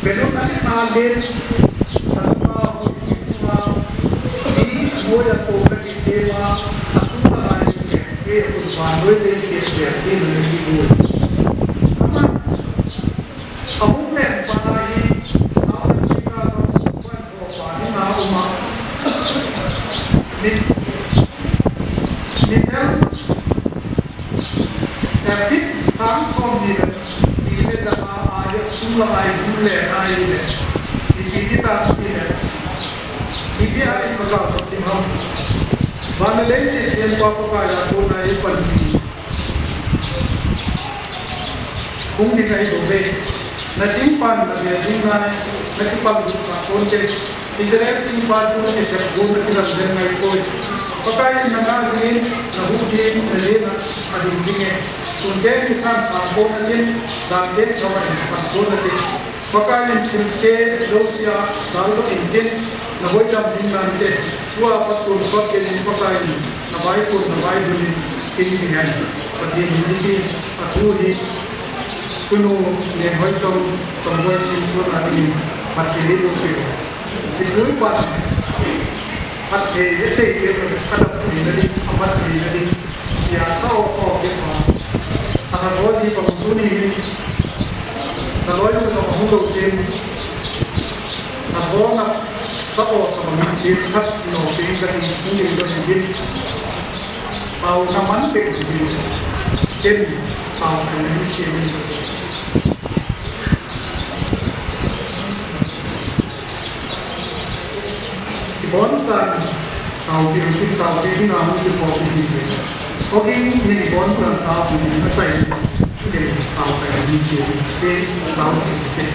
Balloon ani na len, asma hu ki kuma, ni moya ko kaki sema, asuma na ni ke, ke kun ma noi len ke ke ke ni ki bu. Ama, ahung len pa na hi, South Africa lo, pan ko pa ni na uma. Ni, ni len, Traffic sang som ni le, ni le dama a ya sum la ai, sum le ai le. Ni ki ti ta ti le. Ni bi ai ka ka ti ma. Ba na le se se pa pa ka ya ko na ai pan ni. Kung ni ka i do be. Na ching pan na be ding na, na ki pan du ka kon ke. Israel chingpa chu kisep gon a kilam den ngai poi. Pakai in nanga jingin, nahuhhing, najinga, ading jinge. Tunte ni san sang gon atin, dante thawin pan gon atin. Pakai in thilse, jousea, daldoh intin, nahoidam ding nante. Tua pat tonsot kenin Pakai in, navaikon, navaidunin, tin kihen. Pathen in nitin, athu hi, kunu, nenhoi tong, tongboi sin, tuna dingin, phatthei boh peh. Kipui pan, phatthei, asei keu, kadam theina ding, aphat theina ding, tia sa o o keu pa. Ana bol hi pang tuni hi, naloi nalong hung lou tin, nabol na sa o sa bang hin khat no tin ka tin hung ding ding hin. Pau na man peh ding hin. Ken pau na ni si ding. Kibon tan, tao pi, pi, tao pi, pi, na, pi, pi, pi, pi. Okay, ni kibon tan, tao pi, pi, na, sai, ni, tao pi, ni, si, pi, tao pi, pi.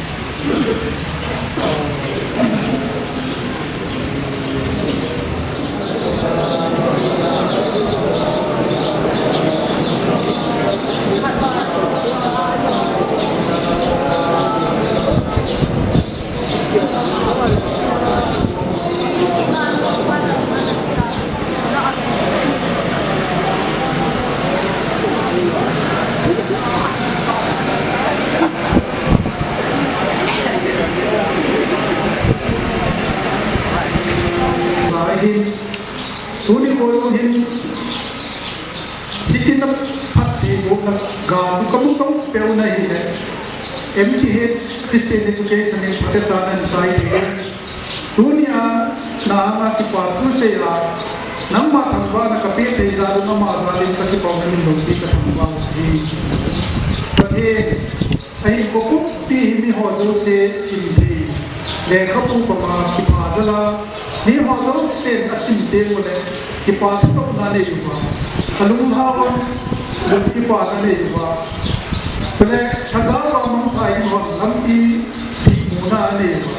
Tuni kho hin, hitin a phattheibohna ga tu kamu kamu peh u na hile, M T H Christian Education in phatechan ahin chai thei. Tunia na anga kipa thu sei a, nangma thangvahna kapeh thei jal un ama jal in kakipah un min lungpi kathangvah u ahi. Pathen, ahinkho pumpi hi miho jouse sim thei, lekhabu panga kipha jal a, miho jousen asim teng ule, kipa thutohna anei uva, alunglhai un, lungkipana anei uva. Chule, lhagao a mangthah in hon lampi thihmuna anei uva.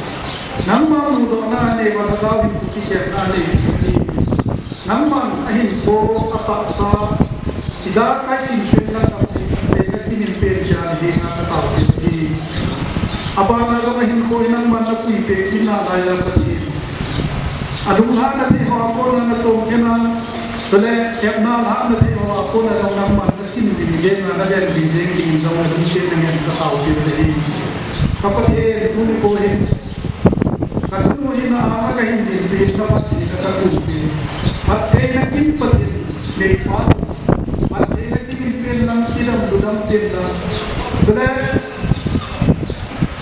Nangma mudohna anei uva, lhagao hinkho kikhenna anei uva. Nangman ahinkho atahsa, ijakai chingpen na tampi, seina kimin pen tia nahenga kataopi ahi. Abana jong ahinkho hi nangman napuipeh kit nalai a Pathen. Alunglhahna thei hoa kona nachom khen a, chule hepna lhahna thei hoa kona jong nangman nasim ding jeng a, naven ding jeng dingin jong nalungset nangen kataopi ahi. Ka Pathen, tuni kho hin, kachanu hi na anga kahin dinpi, na phattheina kathumpi. Phattheina kim Pathen, neipa. Phattheina kim pen lang, kidam ludam pen lang. Chule,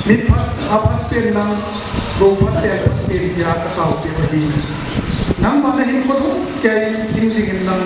mi phat, aphat pen lang, gou phat te aphat pen tia kataopi ahi. Nangma nahinkho lhung kei in dingin lang.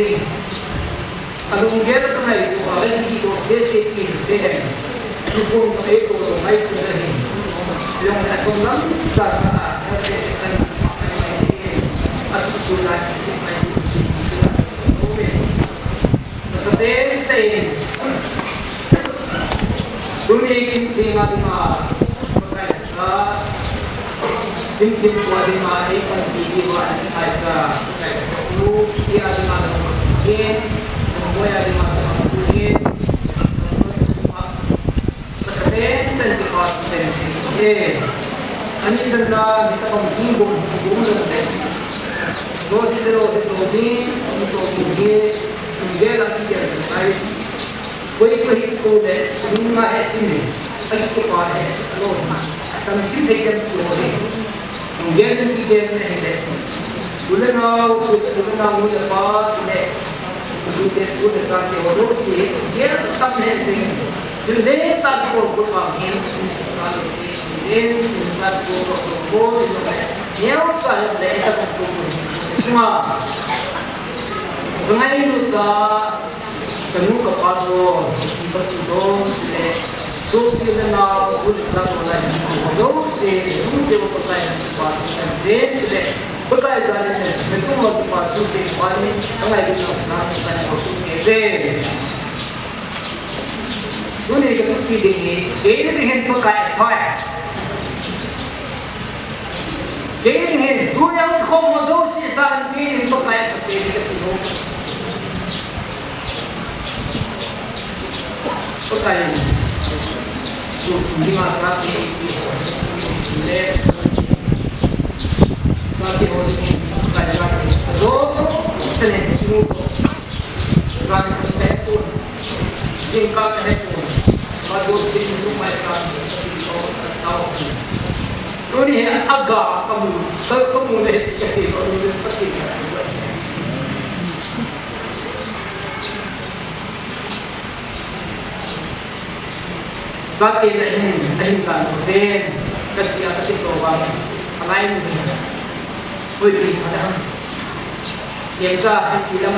ding. Alunggel ka ngaito a, ahi doh sese ti sese. Lupon ka ngaito doh ngai tu ahi. Jong le achom lam sa sa a, sa se kan pa ngai ngai. Asu tu la ki tu ngai tu. Sa ten ten. Tuni kin thima dima. Ka Himthim tua dinga eipanpi diuva ahitai sa, Pakai, tu tia dinga lungmon hin, lungmoia dinga lungmon hin, lungmon hin, ka ten ten kipa ten si e. Ani channa mi tabang ding bom bom lo te. Lo di lo di lo di, si to bom di, lunggel a kigel sai. Koi koi hi ko le, nunga he simi, a ki ko pa he, lo, sam ki he kem ko he. Nung gen ki gen ne he le. Ule nau, su, ule nau, ule pa, ule. Ule, ule sa ke ho lo si he, gen tam he simi. Ule ta ko ko pa he, ta le, gen, ta ko ko ko, ule, neo sa he le, ta ko ko ko. Suma. Ngai lu ta, Kanu kapa to, kati to, le, sopi le nao, ule kapa to la, kati to, se, tu te ko pa, kati to, se, le, Pakai jani, me tu ma pa, tu te pa ni, angai di na, na, na, ko tu te, le. Tuni katupi ding ni, ke ni ding hen Pakai, pai. Ke ni hen, tu yang ko mo do si sa, ke ni Pakai, ke ni kati ho. Pakai, tu sini ma sa ke, le, sa ke ho, Pakai sa ke, do, tene, tu, sa ke, tu, Jingkah ka he pon, ka do sin lu mai ka, ka tin ko, ka tao. Tuni hi aga ka mu, ka, ka mu le ka se ko lu ka tin. Ka tin na hin, na hin ka no den, ka sia ka tin ko ba, ka lai mu. Oi, tin ka da. Yen ka, ha ki lam.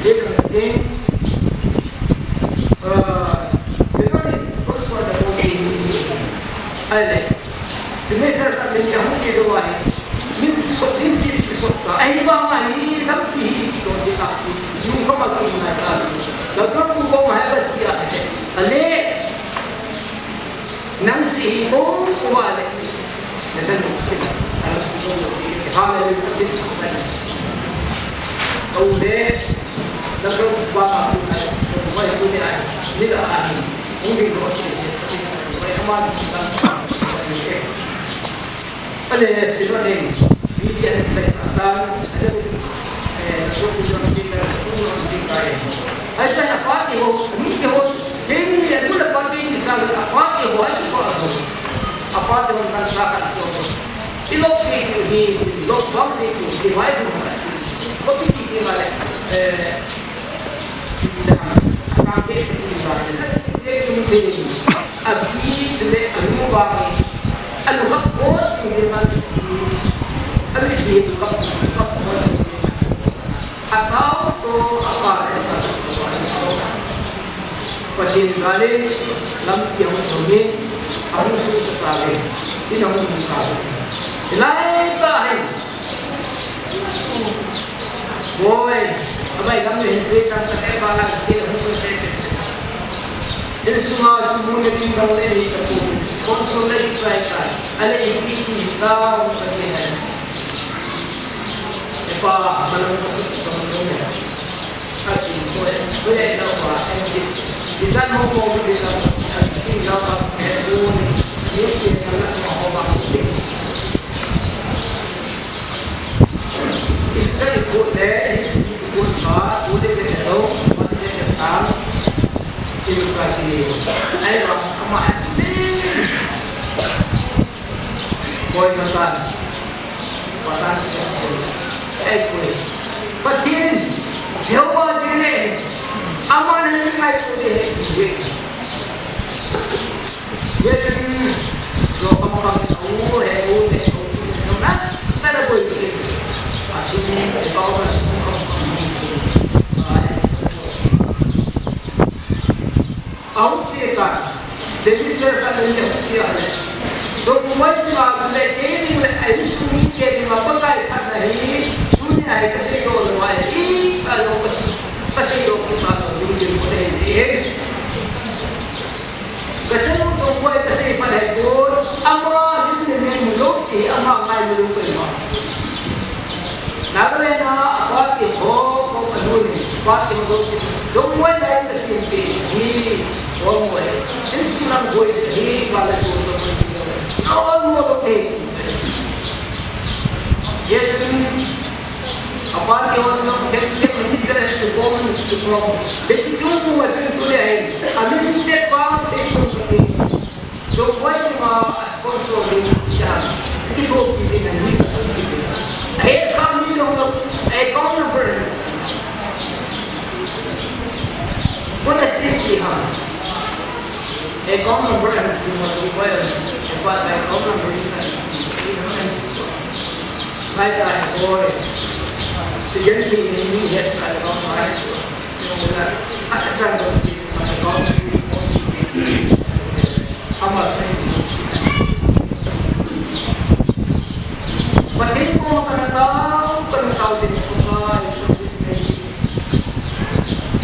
Satan, Satan in, Paul suan a Paul in, ai le, semester khat le ni a hung kit uva hi, min sot ding si sot ta, ahivang a hi, lampi hi, ti to ti ta, yung ka ma tu na ta, la ka tu ko ma ha la ti a, ale, Nang si hi ko, ko va le. Hallelujah. Ko le, nang ko va ma ko ai, ko va ko le ai, ni la ai. Ni lo si, ni sa ko va ma ni sa. Ale, sino ning, media ni sai satan, ale, eh, so ku jong si ka, ku jong si ka, eh. Ai sa na pa ti ho, ni ti ho, ni ya ku la pa ti ni sa, a pa ti ho, ai pa ho. A pa ti ho kan sa ka so. Ilok ti ni, ilok bang ti ni, ti wai ti ho. Ko ti ti ma le, eh, Pathen jal in lampi ahung thong in, ahung suhchat tauve, in ahung um tauve. Hilai tah hi. Boi, amai lam le hin se tang ka te ba la ke hung se se. Insunga sum mun le ding dang le hi ta pu. Sponsor le hi try ta. Ale hi pi ti ta hung ka ti hai. E pa, ma lam ka su ka mu ne. Ka ti ko e, ko e na wa e. Design mo mo design. Ka ti na wa e ko ni. Ni ke na la ma ho ba. Ichai ikut le, ikut ba, ikut le ke lo, ikut le ke tang, ikut ba ki, ai ba, ama ai si. Boi matan, matan ke so, ai koi. Pathen, Jehovah Jireh, ama ni ai koi de, Ka chanu Chongboi kasei phat ahi pon, ama hin le min mu lou si, ama ngai mu lou poi ma. Nagaland a, apa ti ho, ko ka lu ni, apa ti ho lou si. Chongboi lai kasei pe, hi, ko mo e. Hin su lang boi, hi, ba la tu, to mo e. Ko mo lou pe. Yes, Apa ti ho jong khem khem ni kere tu kom tu kom. Beti tu mu ma tu tu le. Amin che pa se tu tu. So why ma sponsor ni cha. Ti ko ki ni ni. He ka mi jong lo. He ka na ber. Ko na si ki ha. He ka na ber. Ti ma tu ko ya. He pa he ka na ber. Bye bye, boy. Second thing, we have a long life. Pathen koma kana tao, kana tao din ko pa,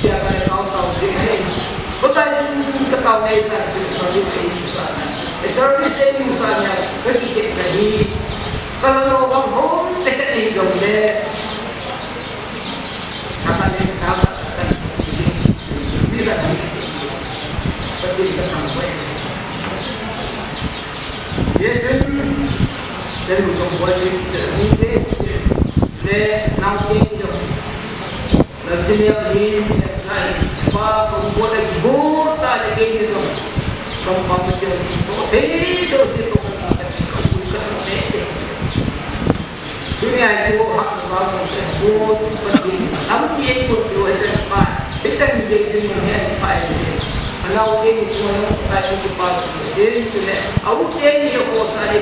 Tia kana tao tao din. Ko ta din ka tao nei sa, service ei sa. Service ei sa nia, ka kichep kahi. Ka la lo bang hom te ka ti jong le. Ka ka le sa ka ka ni ka ni. Ka ti ka sang wei. Ye chen. Chen mu jong boi ni te ni te. Le nang ke jong. Lalchimel hin, nai, pa, kong ko le bu ta le ke ni to. Kong pa ko che to. He, to se to ka ta ka ko ka sa te. Dunia ko ha ko ba ko se bu pa ni. Am ye ko to e se pa. He se ni ke ni he pa e se. Ana o ke ni ko na pa ni ko pa. He ni le. Au ke ni ko sa le.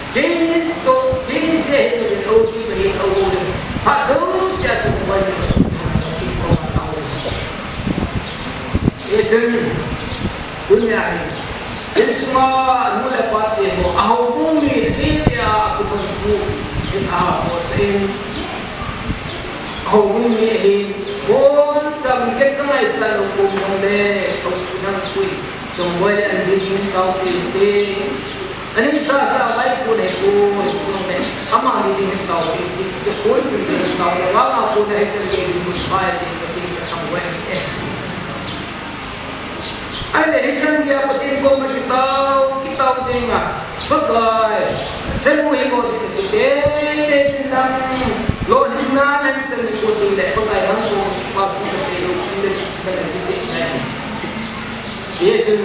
Keini to, keini se hin lo ti ma hin au lo. Ha do sia tu ko ni. Ko ma au. E chen. Dunia hi. Insunga nu le pa te ho. Aho bu mi ti ya ku tu ku. Sin a ho sin. Aho bu mi hi. Bon cham ke ka ngai sa lo ko mo le. Ko nang kui. Chongboi le an din hin tao ti ti. Ani sa sa vai ko ne ko ko ne. Ama ni din hin tao ti ti. Ko ko ni din hin tao le. Wa ma ko ne he chen ke din hin pai ti ko ti ka Chongboi ne. Ai le he chen ke Pathen koma kitao, kitao ding a. Pakai. Chan mu hi ko ti te te tin dang. Lo ni na nan chan mu ko ti le ko kai hang ko pa ku te lo ti le ti le ti te. Ye chun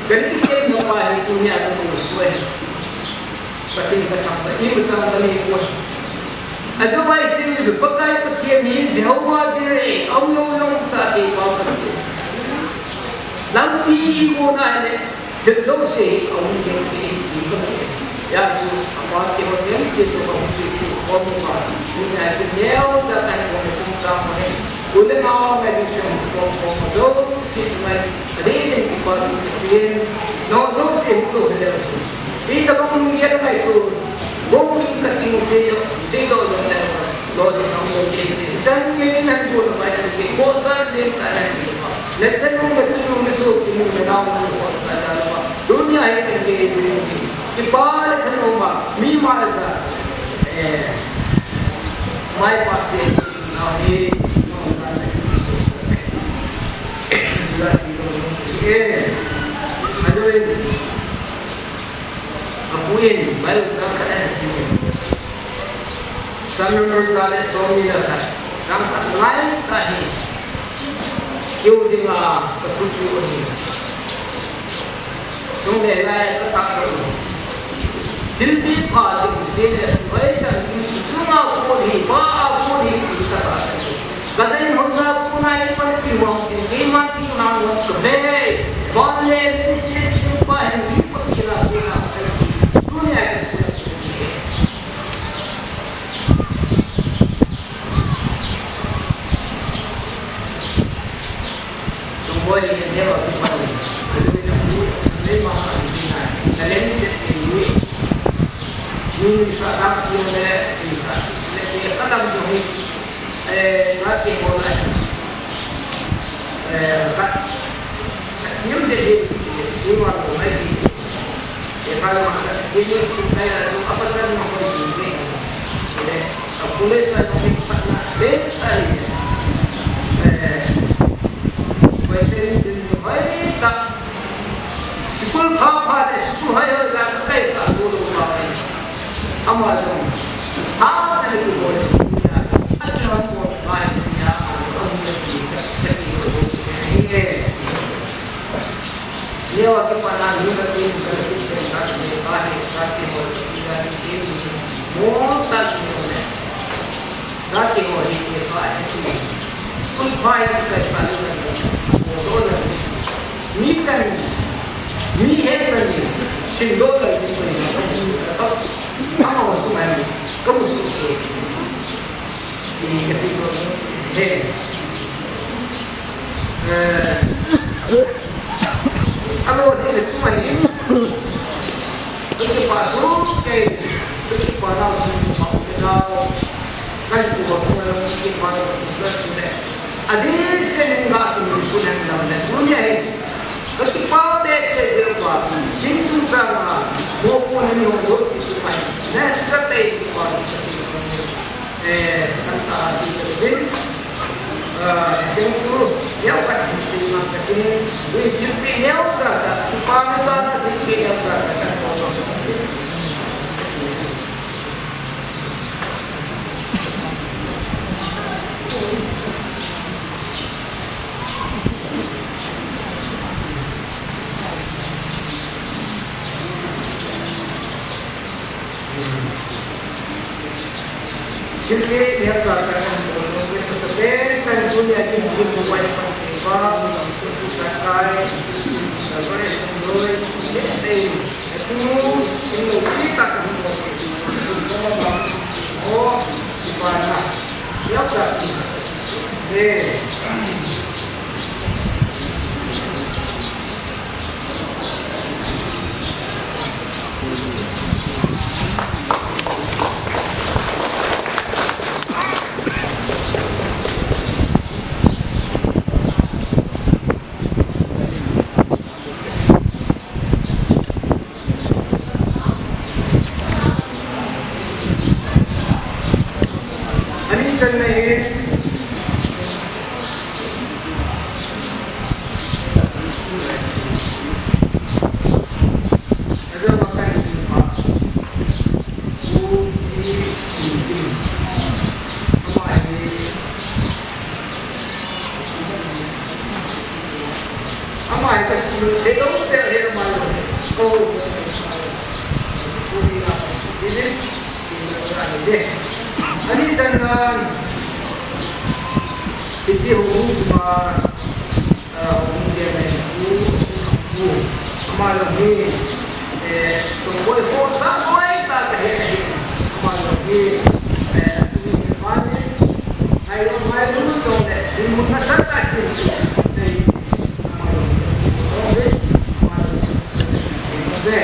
kan ti ke no pa hi tu ni a ko so e. Pathen ka thangvah in ka thangvah ni ko. Ajo bai sin ju Pakai Pathen hi Jehovah Jireh, aum lou lou sa ke pa Pathen. Lampi i ko na le, thil jouse hi aum jeng ke ti ko. Ya chu, apa ke ho sem se to ka hu chu ko mo ma. Ni na ke neo ja ka ko mo kum ka mo he. Ko le ma ma ni sem ko ko mo jouse mai. Ade de ki pa ni se. No jouse hu to he. Ita bang nung yet mai tu, bong sing ka ting se yo, se yo yo le, lo de nong so ke, san ye nan bu na mai ke, ko san de ka na ke. Le san nung me tu nung me so, tu nung me nau nung ko sa da lo. Dunia hi ke ke, ki pa le kan o ma, mi ma le ka. Eh, mai pa ke, na he, no na le. Eh, ajo in. Apuin, Bible chang khat ahin sim in. Psalm number ja le som ni le khat. Chang khat ngai ta hi. Keu dinga ka thupi u ahi. Chung le lai ka tak ka u. Thilpi pha ching se le, vai chan chunga kon hi, pa a kon hi, ti ka ta. Ka dei hon ja kon a i pan ti hon ti, keiman ti nang hon ka ve. Ban le, le se se pa hin, ti pa ti la, ti la, ti la. Dunia ka se la, ti la. Tung boi ni, ne wa, ti pa ni. Ka lu ni, ka lu ni, ma, ka lu ni, na. Ka le ni se, ti lu ni. Ni sa, na, ti le, ni sa, le, ti, ka dam tu ni. Eh, nga ti ko lai. Eh, ka, ka thiam de de, si wa ko mai ti. Eh, ka ma ka ti ni si kai la, apa kan ma ko ti ni. Eh, ka pule sa ko ni pa na, eh, ai. Eh, ko te ni ni mai ta. School pha pha de, school hai hai la, kai sa ko lo pa. Ama jong, ha, sa ni ko, ya, a ki hon ko, ba, ya, a ki hon ko, ya, a ki hon ko, ya, ye wa ki pa na ni ka ki, ka ki, ka ki, ka ki, ka ki, mo, ta ki, mo, ne. Ka ki, mo, ni, ki, ka, ki. School phai ki kai sa ni na, ko do na ni. Mi sa ni, mi he sa ni, sing do sa ni ko ni na, ko ni sa ko. Ama wa su mai ni, ko mu su ke. Ni ka si ko he. Eh, ama wa ni su mai ni. Ko ki pa su ke, ko ki pa na su ma ko na. Kan ku ba ku na ki pa na ku na ku ne. Adi se ni nga ku ni ku na na na ku ne. Ka ki pa be se de pa. Kin chu sa ma. Mo ku ni ni ho ki pa. Na sa te ki pa. Eh, kan ta ki te. Ah, jeng ku. Ya ka ki ma ka ki. Ni ki pi ya ka. Ki pa na sa na ki ya ka. Ani channa hi. Ajo makan pa. Hello, hello, hello. Ani channa, hiche ho hung suma, ah, hung dia na hi, hu, hu, ama lo hi, eh, Songboi ho sa boi ta ka he na hi, ama lo hi, eh, tu ni pa ni, ngai lo, ngai lo, tu le, tu mun na sa ta si, eh, ama lo hi, ama lo hi,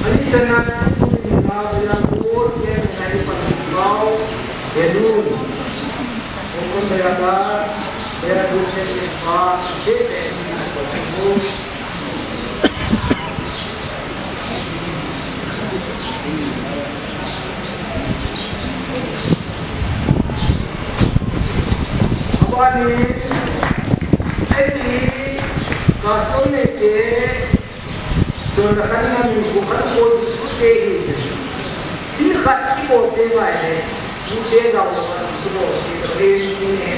Ani channa, na, ya, ko, ye, na, ni, pa, ni, pao, ye, lu. Ko, kon, ya, da, ya, lu, ye, ye, pa, ye, ye, ni, na, ko, ko. Abani, eni, ka, som, ne, ke, Chun a khan nang bu khan ko chu te hi. Ti khat ti ko te ngai le. Tu te ga ko khan ti ko te to rin ti ne.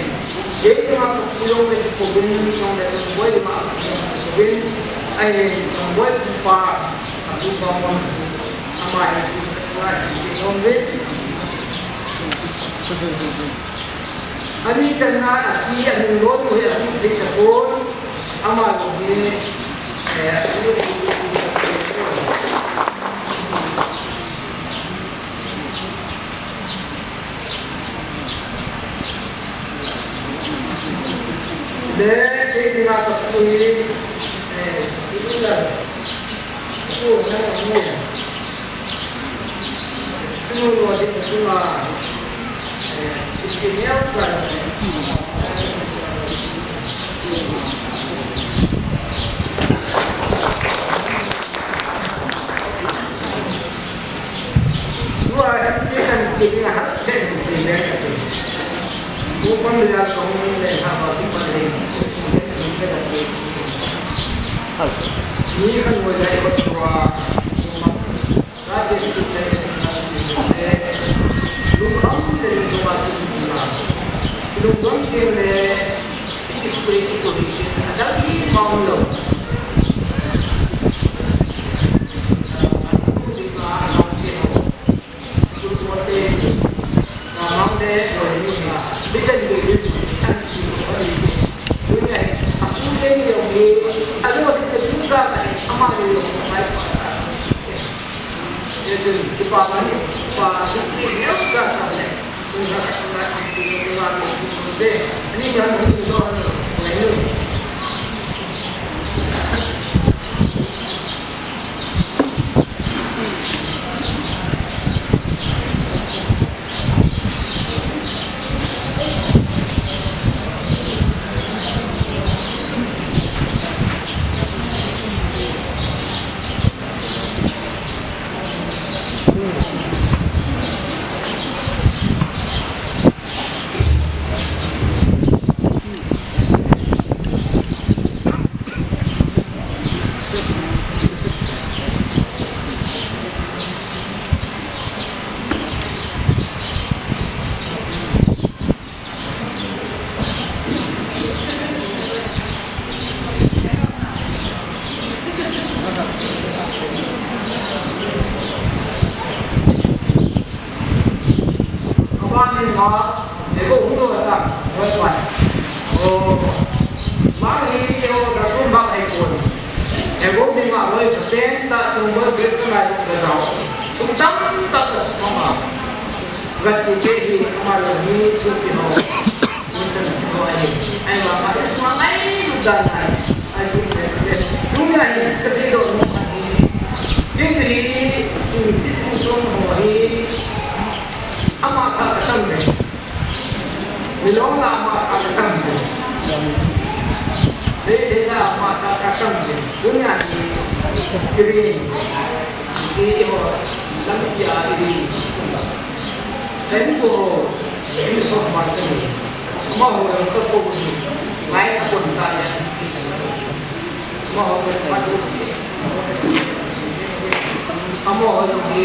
Ye ti ma ko ku yong le ko bin ni yong le ko boi ma ko bin. Ai ko boi pa. A bu pa mo. Ama hi ti ko ti yong le. Ani channa a ti a nung lo tu he a ti thei ta pon. Ama lo hi, eh, le, ke ti na ta tu hi, eh, tu la. Abani ma, ego uno ta, oi pai. O, ma ni ego da kun ba ai kun. Ego ni ma oi ten ta kun ba be sa na da da. Tum tam ta ta ma. Ga si ke hi ma lo ni su ki ho. Then go, you saw Martin. Amaho jong ka ko ni, ngai ka ko ni ta ya. Amaho jong ka ko ni. Amaho jong ni,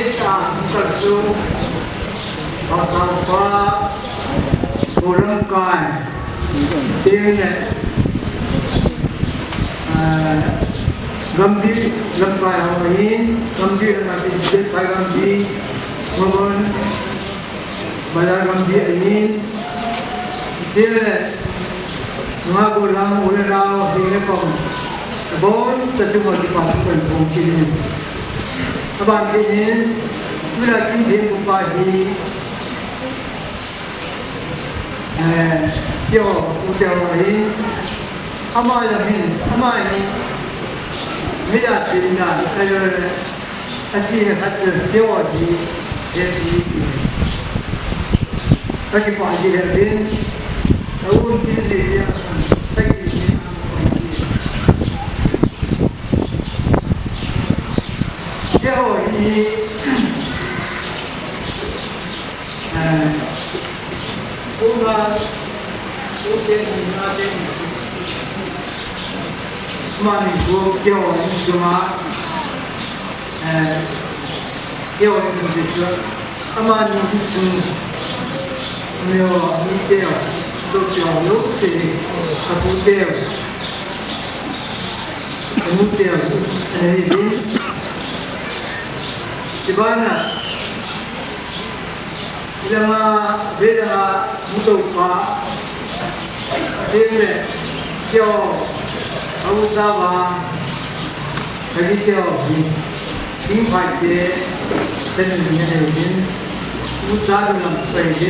Hita, hita chu, pasal pa, Golamkai, tin le, ah, Gambih lamkai ho ahin, Gambih lamkai, Gambih, Mamon, Mala Gambih ahin, tin le, Nga Golam, u le nao, hing le kom, abon, ta chu mo ti pa, kon kon kin. Aban kin, u la kin din ko pa hi, eh, yo, u te ho hi, ama la hin, ama hi, mi la tin na, eh, Ati na khat na theology, theology. Kaki pa di hepin, aun tin di ya, kaki ni. Theology, eh, Uma, ute, uma, te, uma ni ko, keo ni ko ma, eh, keo ni ko so, ama ni ko so, meu, ni teo, to teo, lo te, a ko teo, ni teo, eh, ni. Sibana, Ilanga, velanga, mutopa, seme, sio, autava, kagi sio, ni, ni paite, tenu ni ne ni, uta ni lam paite,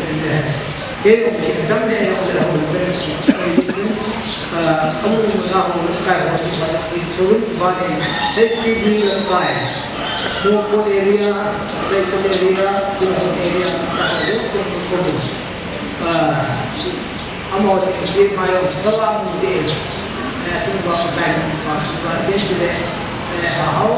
Kei jong si jam le jong le ho le si. Ah, amu na ho le kai ho si ba ki so ba le. Hei si ni le kai. Mo ko area, sai ko area, ko area, ka ho ko ko. Ah, amo si si ma yo, so amu de. Eh, tu ba kai ba ba de le. Eh, ha ho.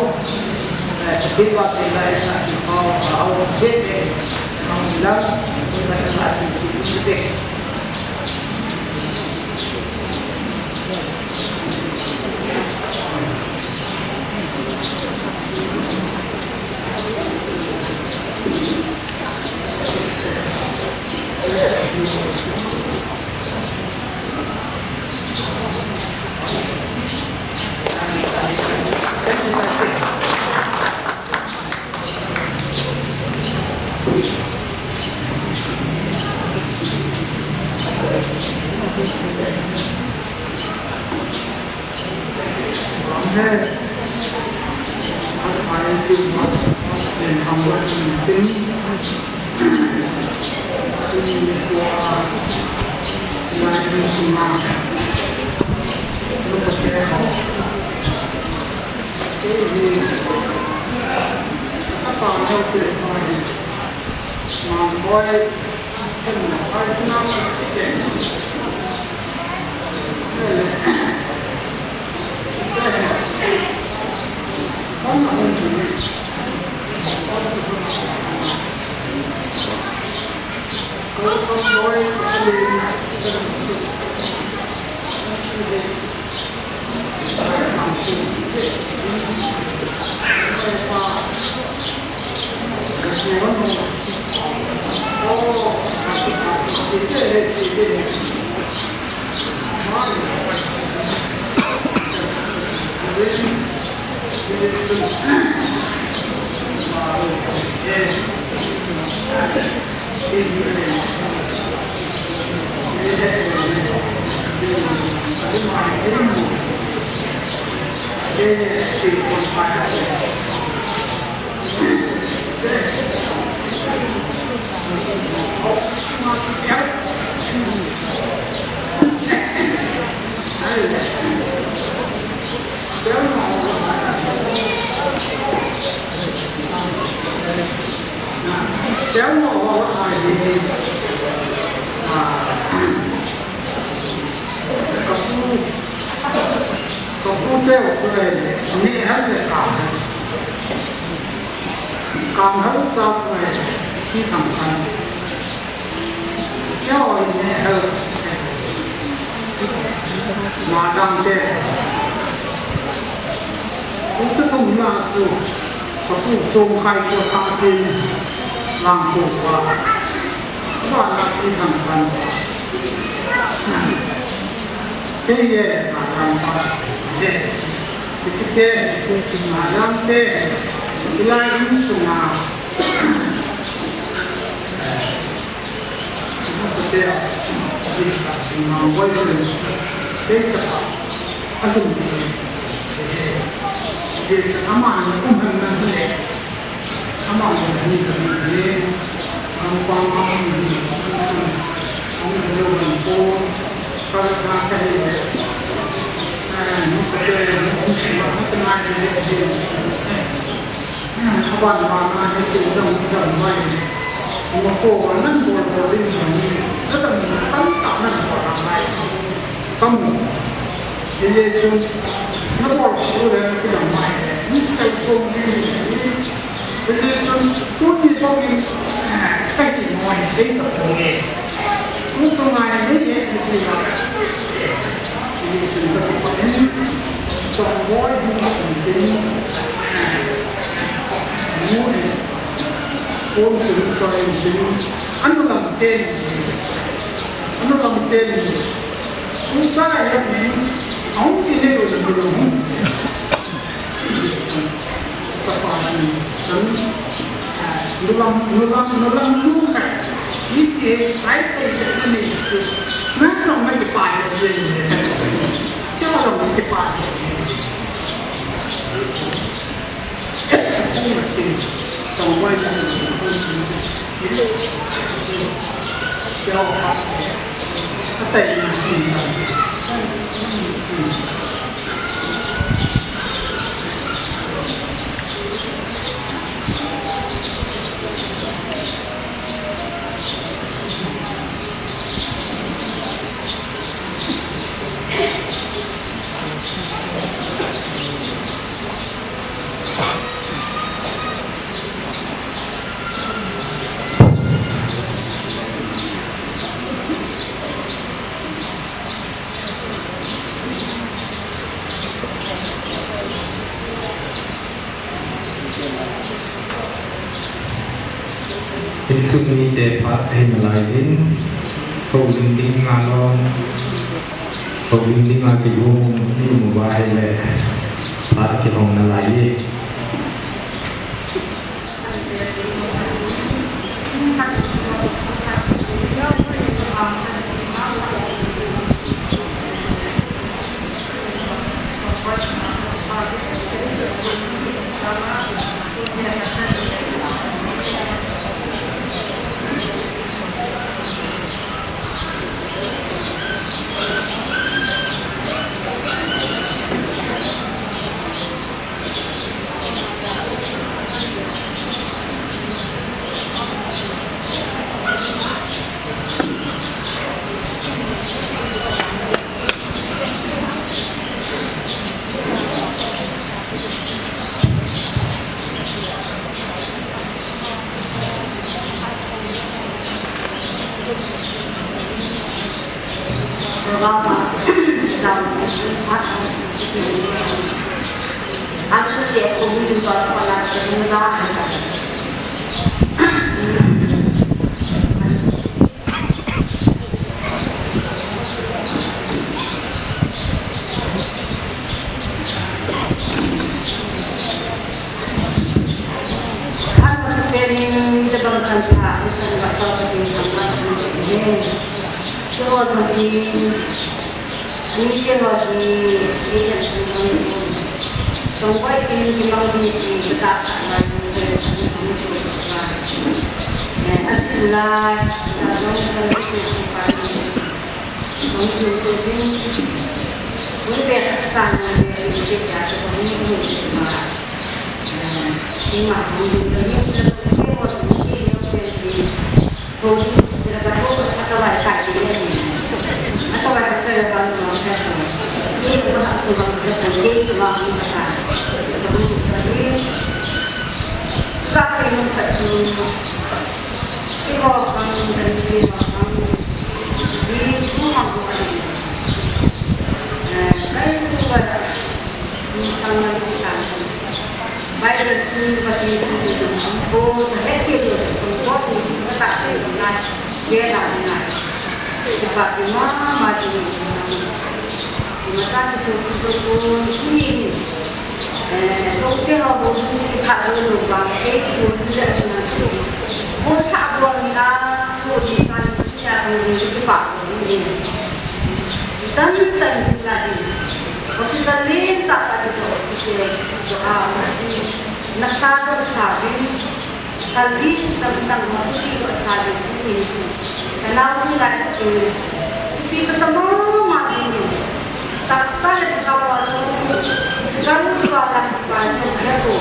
Phat ahi nalai jin, houlim ding a lom, houlim ding a kigong, ni mu ba hile, phat kihong nalai e. Nasa dong sa ding, sali dang dang ma tu ti lo sa ding ni. Ka nau ni lai tu ti ka sa ma ma ni. Taksa le ka wa tu, ka ru ka la ka ni ka tu.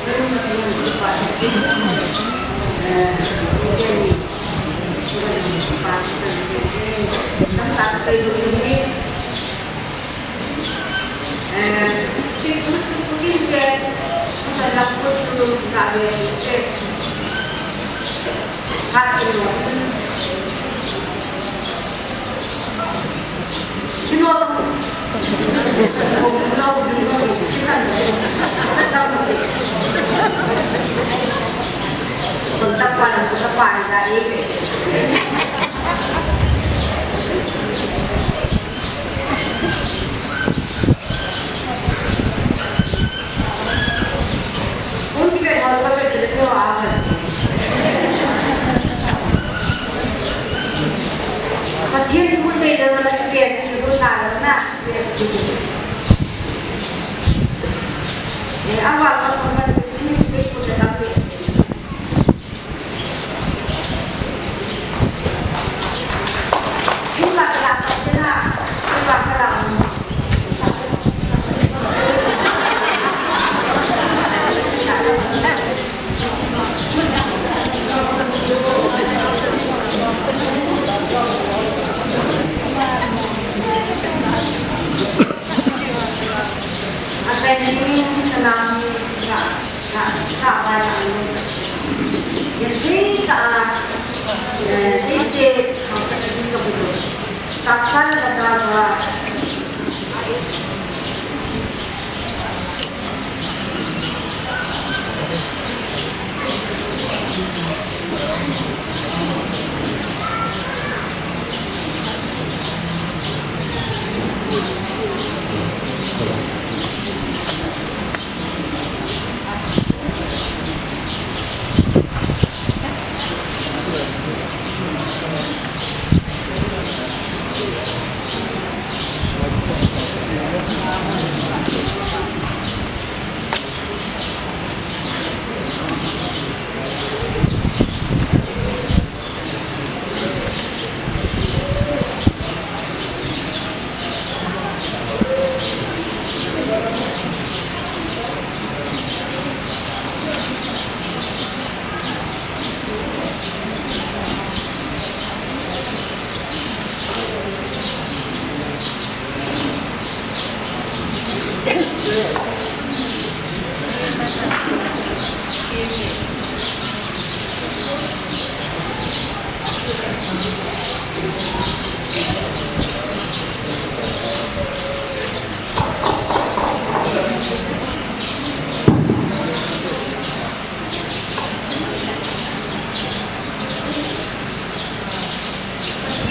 Eh, ni.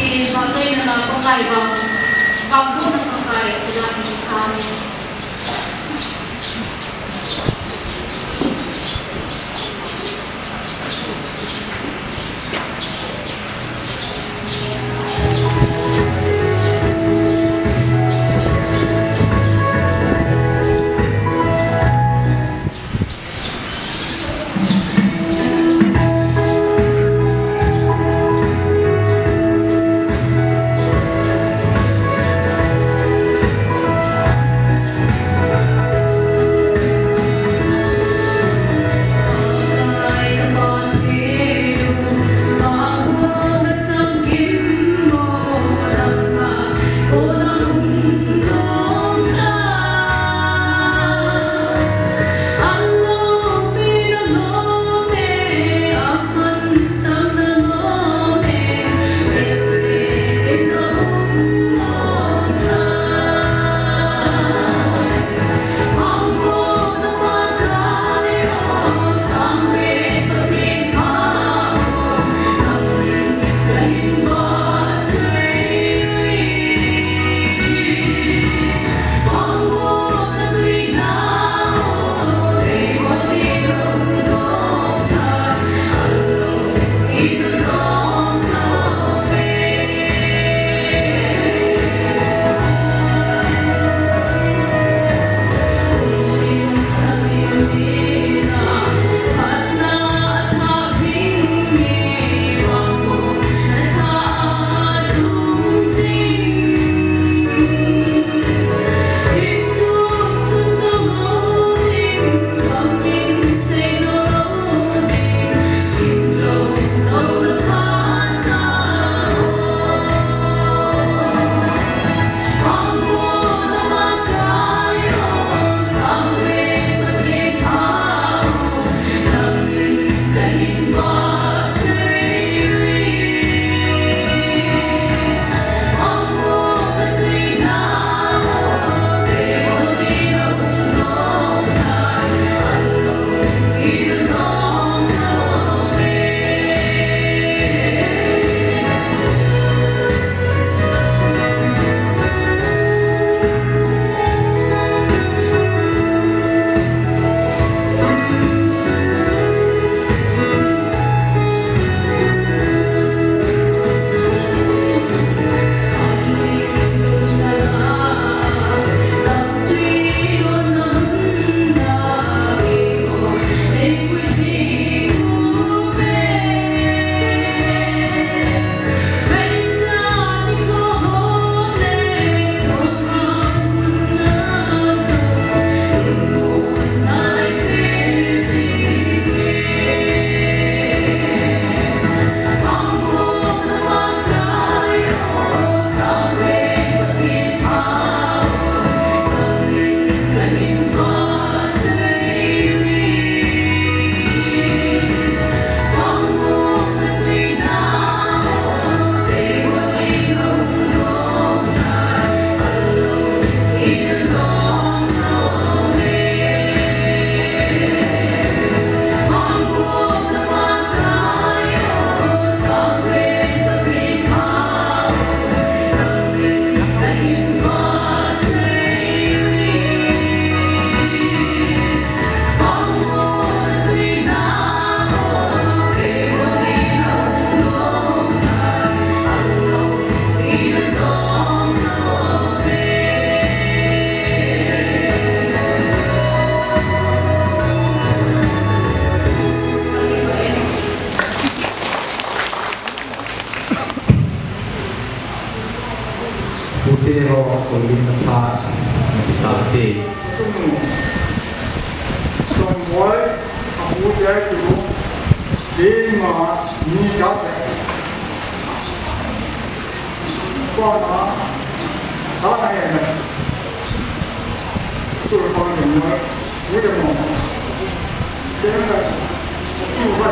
Vangchaina la Pakai vang, vangbohna Pakai, ila in sa ni. Pute ho, koilin na pha, na pha te. Song boy, a pute ai tu, ke ma, ni ka te. Ko na, sa na ye na. Tu ko ni mo, ni de mo. Ke na, tu ba.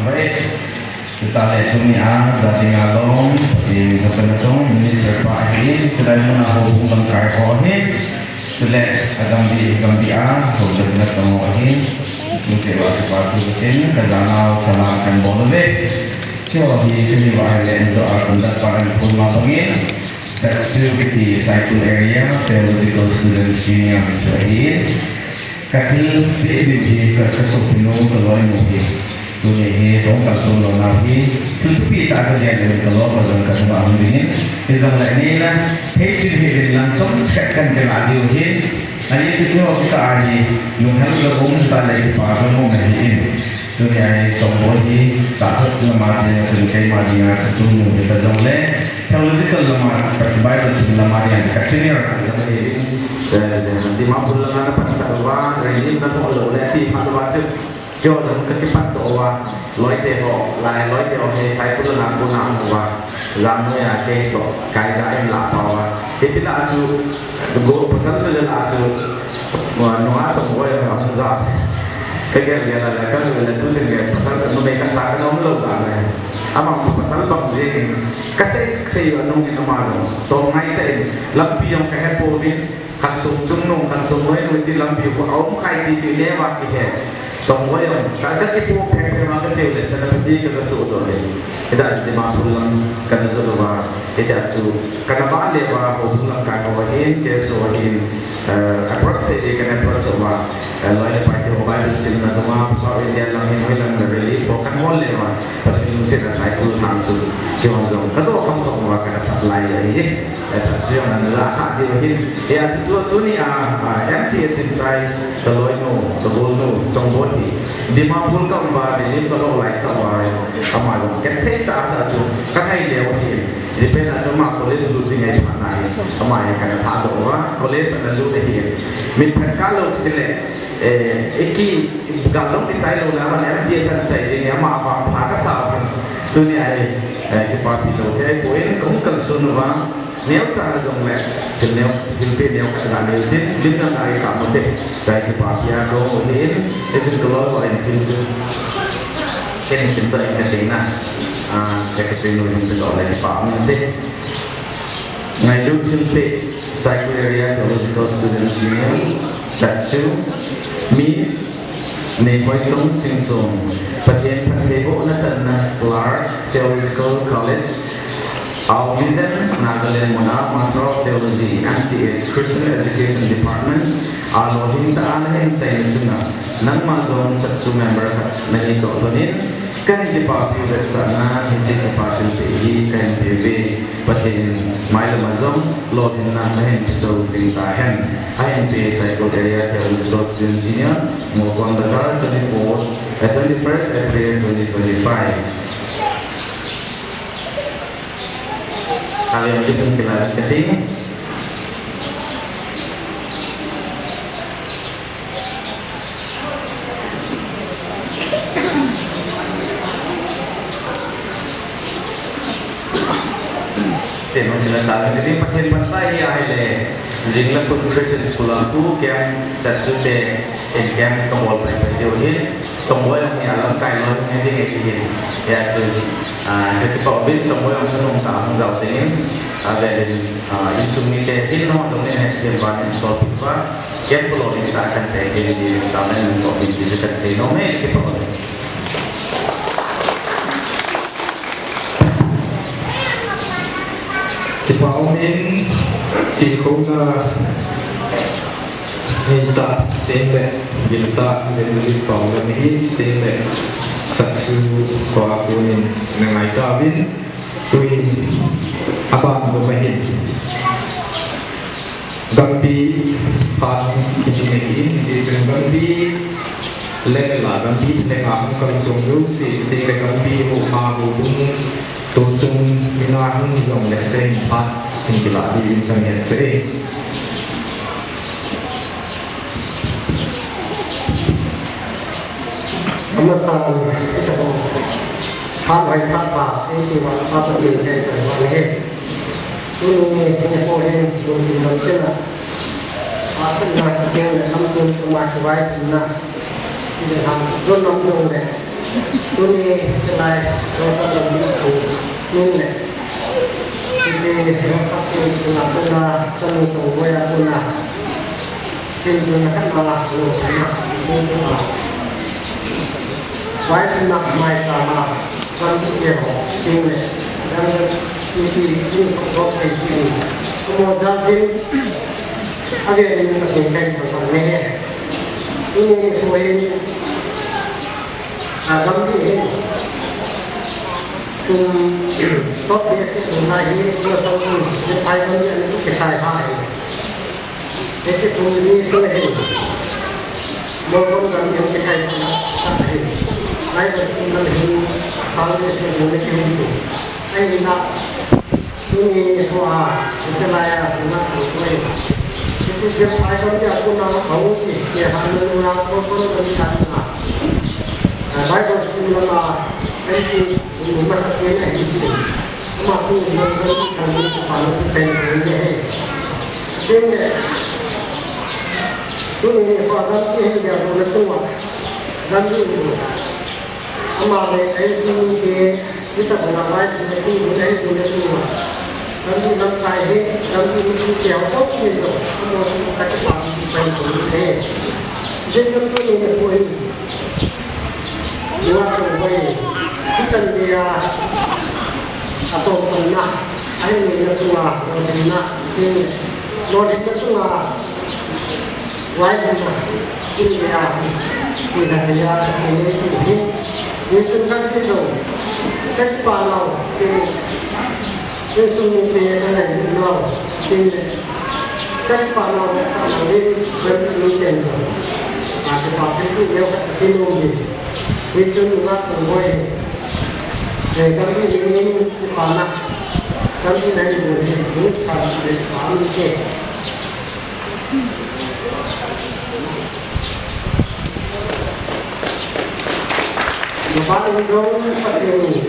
Baik. Tuta le tuni a, jati ngalong, pati sa penatong, minister pa ahi, chulai muna ho bung lamkai ho ahi, chule, agambi, gambi a, ho le penatong ho ahi, chule wa kipa thu kasin, kajanau, salam kan bol uve. Keiho hi, keiho hi wa le enjo a, kundat pa kan phun ma bangin, Sakshu kiti Saikul Area Theological Students Union chu ahi. Kathilpeh diu hi ka, kasopinu, kaloinu hi. Tuni hi, tong kalson lona hi. Thilpeh tah kagel diu kaloi, kajong kajong ahung dingin. Hijongle nina, hiche hi rin lang chomkhat kan kila diu hi. Ani chu keiho kita ahi. Lunghel jong um tale kipa jong um ahi in. Tuni a hi chongboi hi, tahsa lama dinga, chun keima dinga, katunu hita jongle, theological lama, Bible sim lama dinga, ka senior. Eh, Dimapur lama na pansah uva, Renglim na thot lou le, ti phat uva chu, keiho jong kati pat to uva, loite ho, lai loite ho, he, Saikul lama kona uva, jam noi a kei to, kai ja em la pa uva. Hiche la chu, go pasal chu le la chu, Wa, nunga chongboi a hung ja. Ka gel gel a le, ka gel le tu chun gel, pasal ka numei ka cha ka nom lou ka le. Ama pasal bang jeng in, kasei, sei u anung in ama jong, toh ngai tah in, lampi jong kahe pouvin, khansung chungnung, khansung loinu ti lampi khu aum khai ti chu neva kihe. Toh ngai jong, ka, kakipu pheng pheng a kacheu le, Senapati ka, kasoh doh le. Hita chu Dimapur lam kana jot uva, hita chu kana vale uva, houbung lam ka, ka va hin, KSO va hin, eh, approach sei ding kana approach uva. Eh, loi le pai te ho Bible simna dunga, South India lang hin, hoilang le rally ho kan hol le uva. Pathen lungset a Saikul thang chu kihon jong kato kham kham uva kana sap lai le hi. Eh, sap chu jong ana la kha diu hin. Eh, achu tu, tuni a, ah, M T H in chai, ka loinu, ka golnu, Chongboi hi. Dimapur ka um uva, Delhi ka lou lai tah uva, ama jong kathei tah tah chu kangai leu hi. Hijeh in a chu ama college lut ding ahi phat na hi. Ama hi kana thadoh uva, college ana lut ahi. Min phat ka lou tile, eh, iki, gal dong kichai lou na, ama M T H ana chai ding, ama vangpha kasa u hin. Tuni a hi, eh, kipapi lou te, ahi poi, kahung kalson uva, neocha na jong le, thil neo, thilpeh neo khat ga nei tin, lim na ngai ka mo te, chai kipapi a dong u hin, eh, chun ka loi uva in thil chu. Ken sim doh in kati na, ah, secretary nu hin pedoh le kipah um inte. Ngailut thilpeh, Saikul Area Theological Students Union, SATSU, Miss Neihoitong Singson, Pathen phattheibohna channa, Clerk, Theological College, Ao Vision, Nagaland muna, Master of Theology, M T H, Christian Education Department, a lolhing tah a nahin chaina chunga, nangma jong SATSU member khat nahi toh lhonin, kahin kipapi u vetsahna, hiche kipa thilpeh hi kahin pe uve, Pathen in mailam a jong lolhinna nahin pe cheh ding tahen. Ahin pe Saikul Area Theological Students Union, Molkon Bazar, twenty-fourth, eh, twenty-first April twenty twenty-five. Kali ang ipung kilala kating. Te nung sila talang, jadi Pathen bansa hi ahile, jing le khun Christian School a khu camp, SATSU te, in camp kabol pai pai diu hin, Chongboi jong hi alamkai loi jong hi ding ahi hin, hia chu, ah, kakipah uvin, Chongboi jong kanung tah hung jao dingin, avelin, ah, insung mite, tin ho jong in he, tin ban in sol put uva, Kem pulo ding ta kan te ding ding ta men ko ding ding kan te no me ke pulo. Kipa um in ti ko na ni ta sting le gil ta le ni song le ni sting le SATSU ko a ko ni na ngai ta vin. Tui, aban jong ahin. Gampi, phat, kiti nahin, hiti chun gampi, leng la gampi, leng a hung kalsong jouse, hiti le gampi, ho ma ho bung, tu chung, mina hung jong le, sen phat, hin kila, hi in kan het se. Amasan, ita ko, khan hai khat pa, ei ti wa pa pa ti kai kai wa ne. Tuni, ne ko hen, tuni ti dam te na. Asan na, ti na, nam tun, tuma ki wai, tuna. Ti na, zon nam zon ne. Tuni, chalai, ro pa dam ni su, nin ne. Ti ti, ro sa ti su na, tuna, sa nu tong, wa ya, tuna. Tin jin khat na la, lo na, lo na. Vai na mai sa ma, van tu ye ho, tin le, dan le, tu ti, tin ko ko pe ti. Ko mo sa tin, age ni na tin kai ko ne. Tu ni ko hin, a gam ti hin. Tu, so pe se tu na hi, ko sa ni, ai ko ni, ani tu ke tai ha hi. Hiche thum ni sung ahin. Molkon gam in kikhai na sa ahin. Bible sim lam hin sang le sim le kihin tu. Ahin na tuni ni ko a, hiche lai a, na tu ko ahin. Hiche sim ai gam ya ko na hau ki, ke han na na Molkon gam ya na. Bible sim lam a, M P Ni masa pen ahi si. Ama chu ni lam lam kan ni pa ni pen ni he. Pen ne. Tuni ni pa lam ki he ya ro na chunga. Lam ni ni. Ama le ai si ni ke. Hitabang a vaihomna, hitabang a chunga, lampi lamkai hi, lampi lamkai ho jouse jong, amaho chu ka kipah pai jing e. Hichun tuni nikho hin, Nungah Chongboi, hichan geiya, atongtonna, ahinna chunga, lolhinna, lolhinna chunga, vaihomna, in geiya, in geiya, in geiya, in geiya, in geiya, ka kipah nau, in, insung mite, ka ngailutnau, in, ka kipah nau, sa nau, in, ka ngailutnau, a, kipah, kipah, kipah, kipah, Hichun Nungah Chongboi, eh, gam in, in, in, kipana, gam in, in, in, in, sa, in, sa, in, in. Nungah Chongboi, Pathen in,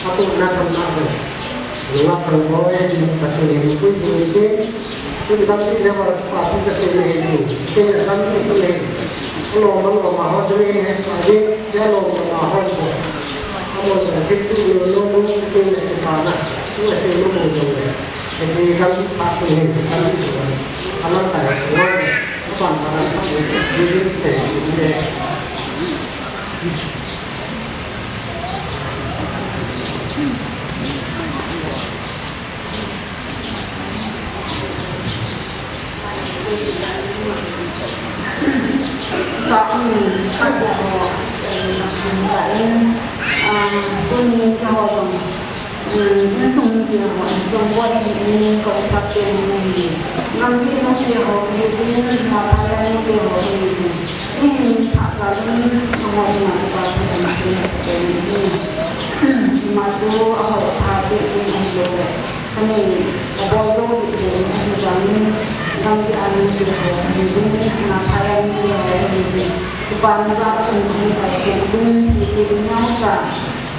atohna damna ho. Nungah Chongboi, Pathen in, pui jing in, Tun lampi le val pa tu ka sei nei tu. Tun lampi sei nei. Alo ma lo ma ho sei nei he sa de. Ya lo ma ma ho so. Amo so ke tu lo lo lo ke ne ke pa na. Tu sei lo mo so. Ke ji lampi pa sei nei. Lampi so. Ala ta ya so. Pan pa na. Ji ji te ji ne. Ka, um, ka, um, ka, um, ah, tuni ka ho jong, um, insung mite ho, jong bo in, in, ko sa te ni, ngam ni no te ho, ni, ni, ma, pa, ya, ni te ho, ni, ni. Ni, ni, pha, ka, ni, ma, ma, ma, pa, pa, ma, se, se, ni, ni. Ma, tu, a, ho, pha, te, ni, ni, lo, le. Kani, ka bol lou ding ahi vangin, gamgi a mite ho, hiding, na phai a mite ho, hiding. Kipana jal a um ding, ka sum ding, hiding, neo sa,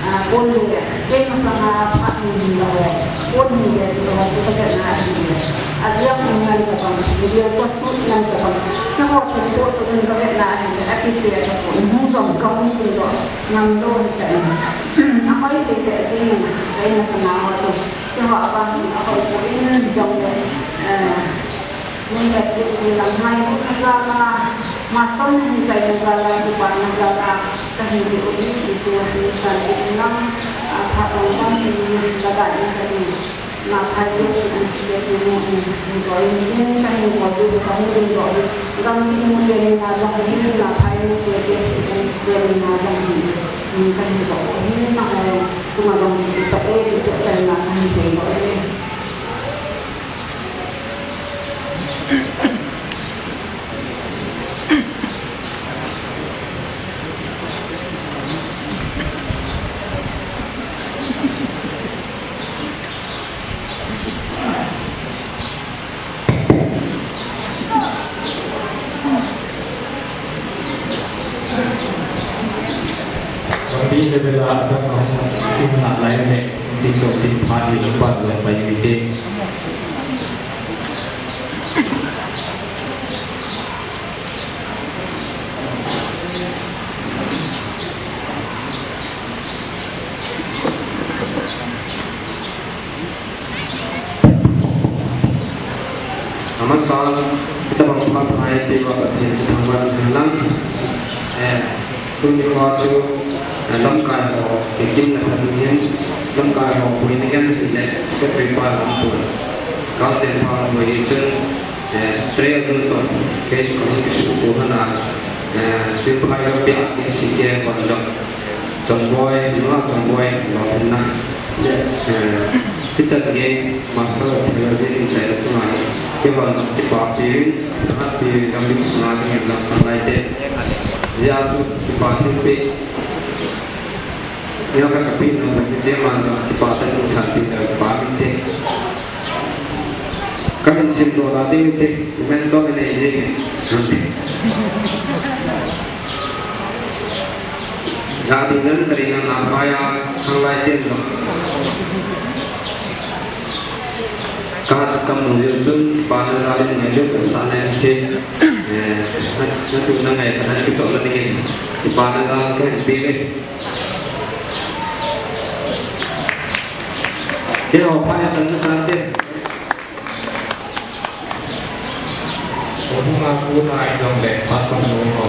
a, kon ding le, kei masanga phat ni hin lou le, kon ni le, ti ho, ti ka vet na ahi le. A jia um ngan ka bang, video ko shoot ngan ka bang. Sa ho, sa video ko ngan ka vet na ahi le, a ki pe ka ko, hung dong ka hung ding lo, ngan lo ka ni. A koi te te ding, kei masanga ho to. Keiho a vang a hoi poi in jong le, eh, nei le pi pi lam hai ni ka jal a, master ni kai na jal a, kipana jal a, ka hin ti u ni ti tu ni san ti lam, a, pha tong tong ni ni la da ni ka ni. Na phai yo su ni si le ni mo ni ni ko ni ni ka ni ko tu ka ni ni ko ni. Gam ni mo ye ni na jong ni na phai ni ko ye si ni ko ni na jong ni ni ka ni ko ni na ho. Tuma bang kipah e, kipah e, na kan sei mo e. Lampi le vela, dak a hung in na lai le, tin to tin pha ni pa lo pa ni te. Amasan, hitabang phat ngai peuva Pathen thangvah in lang. Eh, tuni kho chu, eh, lamkai ho, kei kin na khat hin, lamkai ho, pui na gen le, secretary pa lam pun. Kal ten pa lam pui chun, eh, trail dun ton, kei chu kong kisu ko hana, eh, tin phai ka pia, kei si ke kon dok. Chongboi, Nungah Chongboi, lolhinna. Eh, hichan gei, Master of Theology in chaina chunga hi, keiman kipapi uvin, kipapi uvin, gam ding sunga ding in lam khanglai te. Hijeh a chu, kipa thilpeh. Neo ka kapi nau, kipa thilpeh, kipa thilpeh, kipa min te. Ka min simdoh da ding te, mentor in nei jing e. Ga ding nan ka ring a na phai a, khanglai ten jong. Ka hat ka mu jong chun, pa na jal in ngai jong ka sa na che. Eh, na, na tu na ngai ka na ki to na ding in. Pa na jal ka hin pe ve. Keiho phat ichan na tante. Houbung a kona idong le phat pang ho.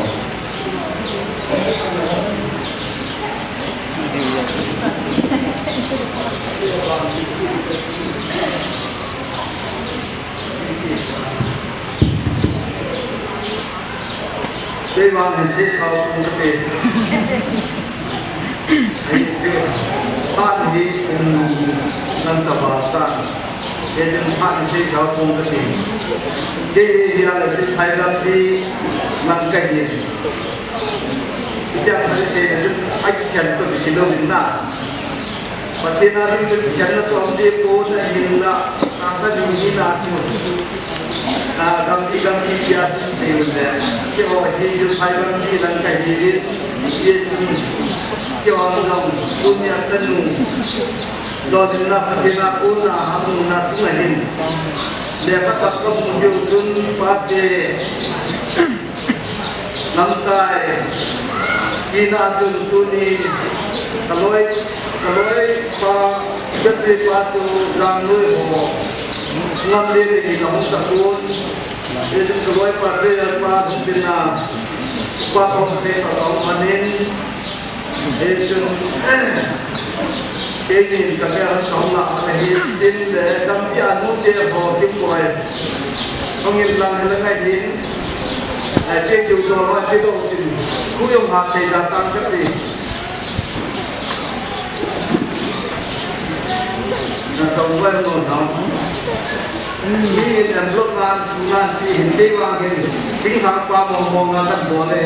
Kei vang hin seisao pong kate. Phat hi, um, lam ka val tan. Kei vang phat hi seisao pong kate. Kei hi ala ti phai lampi lang kahin. Tia phai seina chu ai kikhen to kilou in na. Pathen a ding chu kikhenna chu aum deh pon ahinla, tahsa ding hina chu. A, gamgi, gamgi tia chu sei un le. Keiho hi Dilphai gamgi lang kahi in, keiho jong tunia chanu lolhinna Pathen a kona hamuna chunga hin, lekha tah kamu diu chun pate lamkai hina chun tuni kaloi, kaloipa, kaloipa chu Jangnoi ho ngam le le hi kahung tapon. Hichun kaloipa, kaloipa hung tina pa hung te pa hung manin. Hichun, eh, keinin ka mel kahung la ahi tin le, lampi a nute ho kikoi. Hung in lang le ngai hin. Ai, te tiu to ho te lo tin. Khu jong ha sei da tang kati. Na tong vai mo na. Ni en block man, man ti hin te vang hin. Ting hang pa mo mo na kan bol le.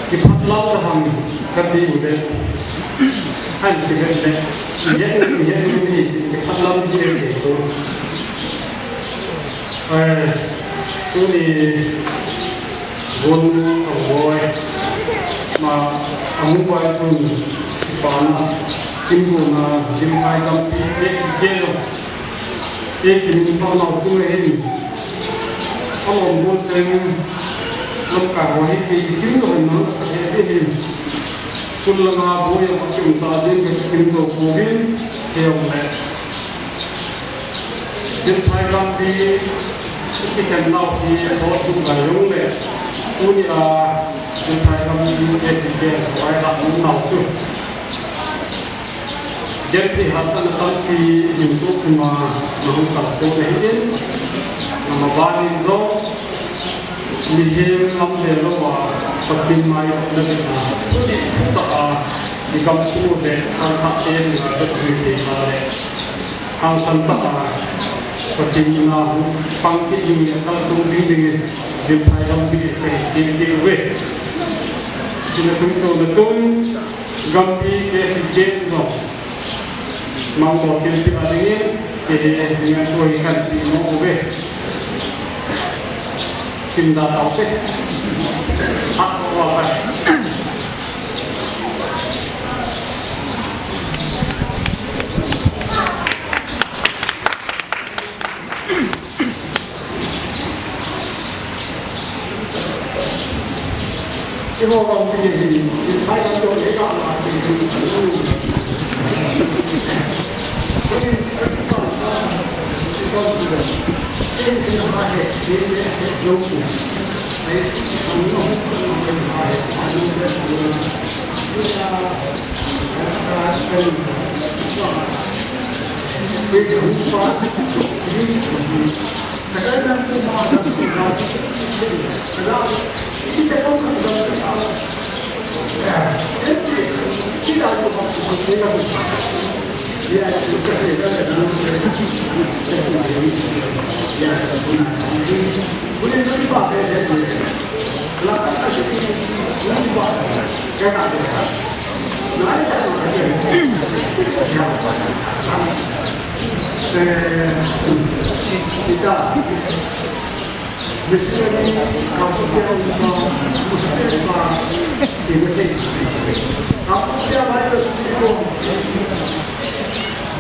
Kiphat lam ka ham kati u le. Han ti le. Yen, yen ni kiphat lam ji e ko. Eh, tuni Gon a voi ma amu vai tun kipana, kin guna, kin hai lampi, eh, kilo. Eh, kin pa na tu hin. Alom bol teng, lam ka ho hi, eh, kin lo hin na, eh, eh, eh. Kul langa boi a kin ta din, kin to ko bin, eh, om le. Dilphai lampi, kikhen nau hi, ho tu ngai jong le. Tuni a, Dilphai lampi, eh, kikhen, vai ha, um nau tu. Gelpi hahsatna tampi hin tu kuma na hung kalson ahi in, na ma banin jong, mihem lam le lou a, Pathen mai na ve na, tuni ta a, i gam sung le, hangsan te ni a, Pathen te na le, hangsan ta a, Pathen na hung pang ti ding le, kalson ding ding, Dilphai lampi te, te, te ve. Ina tung to na tung, Gampi ke si jen no. Mang ko kin pi a dingin, ke he dingin ko hi kan pi mo ko be. Kin da tau pe. Hak ko wa ka.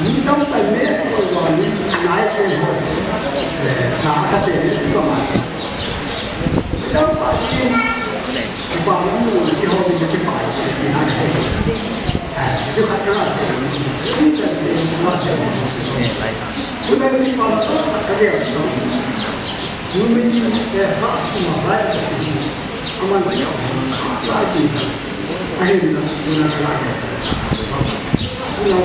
Ni tam pai me ko wa ni nai pe ho. Eh, sa ka pe ni ko ma. Tam pa ni. Ba mu ni ho ni ki pa ni na. Eh, ni ka ka. Ni ta ni ma. Ni ma ni pa ka ke. Ni mi ni eh ba ma ba. Ama ni. Ba ni. Ahin na. Ni na ka. Ni na.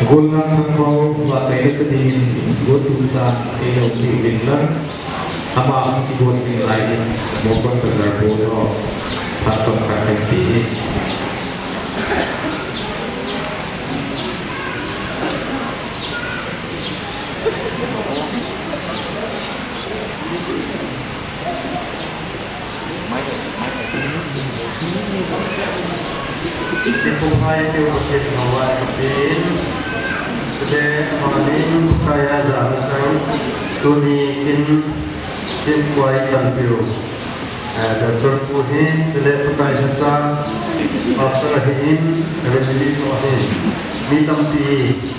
Golnang Thangvao, vate le sa dingin, go tu sa, te lo ti vin lang. Ama ang keyboard jing lai in, Mongkon Bazar Board ho, Thangvao ka kan ti in. Ipu ngai tiu Pathen ngawai Pathen. Tule amanin kaya jana chang tuni kin kin kuai tan piu. Eh, Doctor Pu hin, tule Pakai Hacha, Pastor ahin, Evangelist ahin. Mi tampi,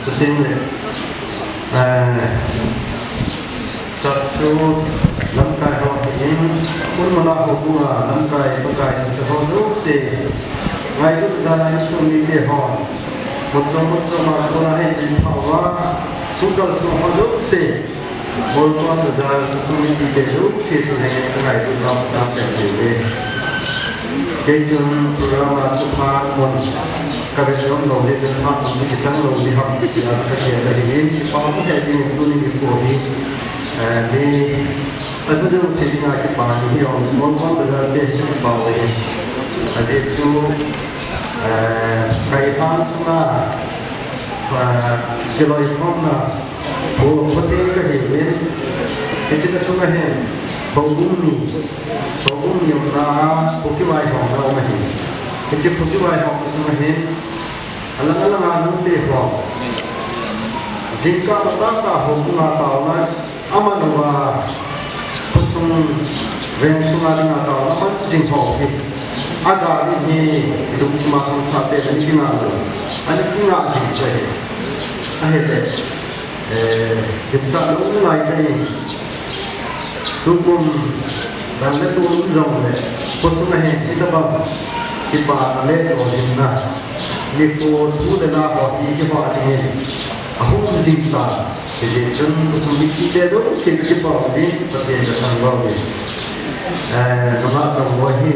tuting le. Eh, Saksu lamkai ho hin, Pun Mala ho bunga lamkai, Pakai Hacha ho jouse. Ngailutna insung mite ho. Mutlo mutlo ma kona hei tin phawa, Google so ho jouse. Mongkon Bazar insung mite jouse tu hei ngailutna tam te te. Kei chun program a chu phat mun ka vet lom lou le, vet phat mun ki chang lou ni ham ti a ka ke ta hi, ki pa mu he ding tuni nikho hi. Eh, ni a chu deu che dinga kipa ni hi ong, Mongkon Bazar te hi kipa ve. A dei chu, eh, kai hang sunga, eh, kiloi khomna, Pu, Pu Ching ka hi in, hiche ka sunga hin, Houbung ni, Houbung ni umna, Pu Kivaihom na um ahi. Hiche Pu Kivaihom ka sunga hin, alang alang a nute ho. Jingkah matah tah Houbung a taona, aman uva, khosung veng sunga dinga taona, aman jing ho hi. Aga ni hi, lungthim a khangthah te, ani kinga lo. Ani kinga jing chu ahi. Ahile. Eh, kimsah lou ngai ka hi. Tukum, dan le tun jong le, khosung a hin, hitabang, kipana le lolhinna, nikho thu le la ho hi, kiho a dingin, ahung jing ta, hijeh chun, khosung mite jouse kipa uvin, Pathen kathangvah uvin. Eh, nunga tong ho hi,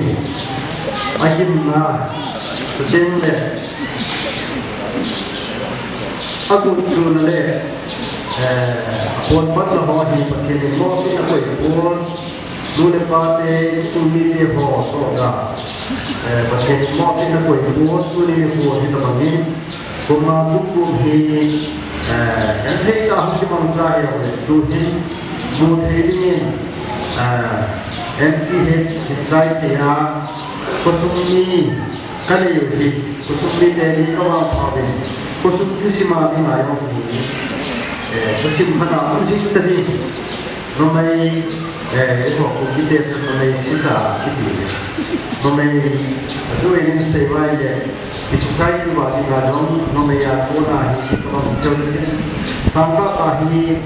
agimna, chuteng le, agot chuna le, eh, apon patna ho hi Pathen in mosina koi pon, nu le pa te, insung mite ho toh a, eh, Pathen in mosina koi pon, tuni nikho hi tabangin, kuma tukum hi, eh, kan thei ta hung kimang cha hi le, tu hin, mu thei dingin, eh, M T H, Hitsai te a, khosung mi, Ka nei u hi, khosung mite ni ka vangpha uvin, khosung thusim a dinga jong hi, eh, thusim hana um jing ta hi, numei, eh, eiho Kukite chu numei sisa kiti. Numei, atu in sei uva le, i society uva dinga jong, numei a kona hi, ka vang cheu hi, sangtah tah hi,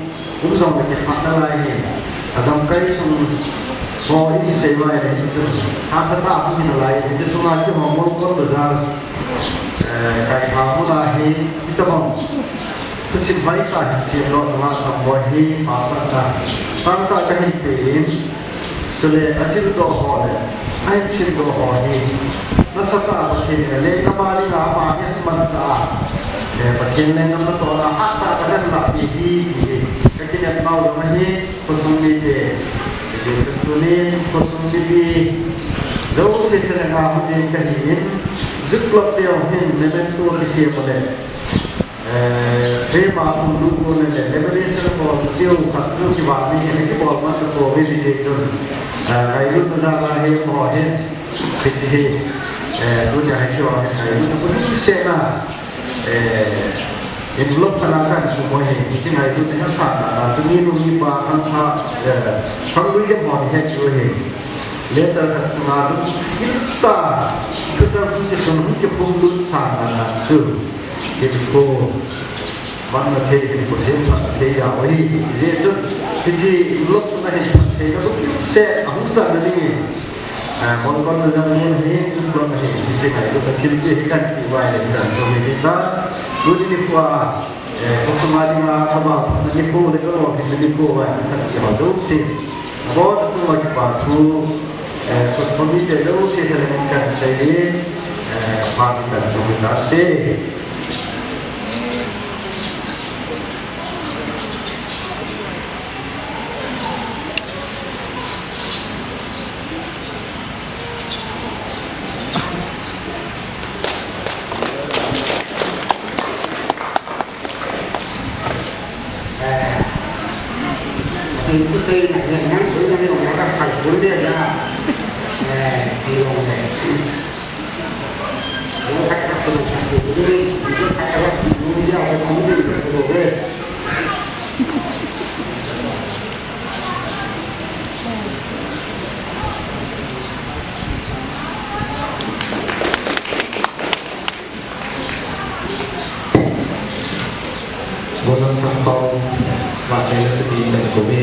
Um jong le kiphatna lai hi, a gamkai sung ho i sei uva le, hahsa tah a um hi nalai, hiche sunga keiho Mongkon Bazar, eh, kai pha mun a hi, hitabang, Thusim hoitah hin semdoh nunga thamboi hi pachatna tangtah kahin pe in, chule ajildoh ho le ahin simdoh ho hi nasatah a Pathen in alenglam a dinga ama hi amanchah a, eh, Pathen lenggam natohna hatah a kahin lahpeh hi ti hi kakinepnau jong ahi. Khosung mite, tunin khosung mipi jouse thalenga hung ding kahin, Ziploc teu hin memento kisem u le, eh, frame a umlut u le, lamination bol diu khat chu kivah ding hin kibol man tapouve, hijeh chun, eh, ngailutna jal a hi amaho hin hiche hi, eh, tunia hi keiho hin ngailutna bulhingsetna, eh, envelope khat a kahin pum u ahi, hiche ngailutna hi asan dan a chu minu mipa khangthah, eh, khanglui dem hon ahet diu ahi. Letter khat chunga lungthim tah a thuchang hung kisun hung kiphonglut san dan a chu hinkho manna thei, hinkho semphatna thei jao ahi. Hijeh chun hiche envelope sung a hin phattheina lungthim seh a hung chang na ding in, ah, Molkon na jong mun hi, Ziploc ahi, hiche ngailutna thilpeh hi kahin peh uva ahile hichan chu hi ta. Tuni nikho a, eh, khosung a dinga kavahphatna nikho le kalolhinna nikho uva hi kahin peh uva jouse, abon a chunga kipa thu, eh, khosung mite jouse thalheng in kahin sei in, eh, phat hi kahin chong tante. Gonam Thangpao, vahchoina sadi kan kome.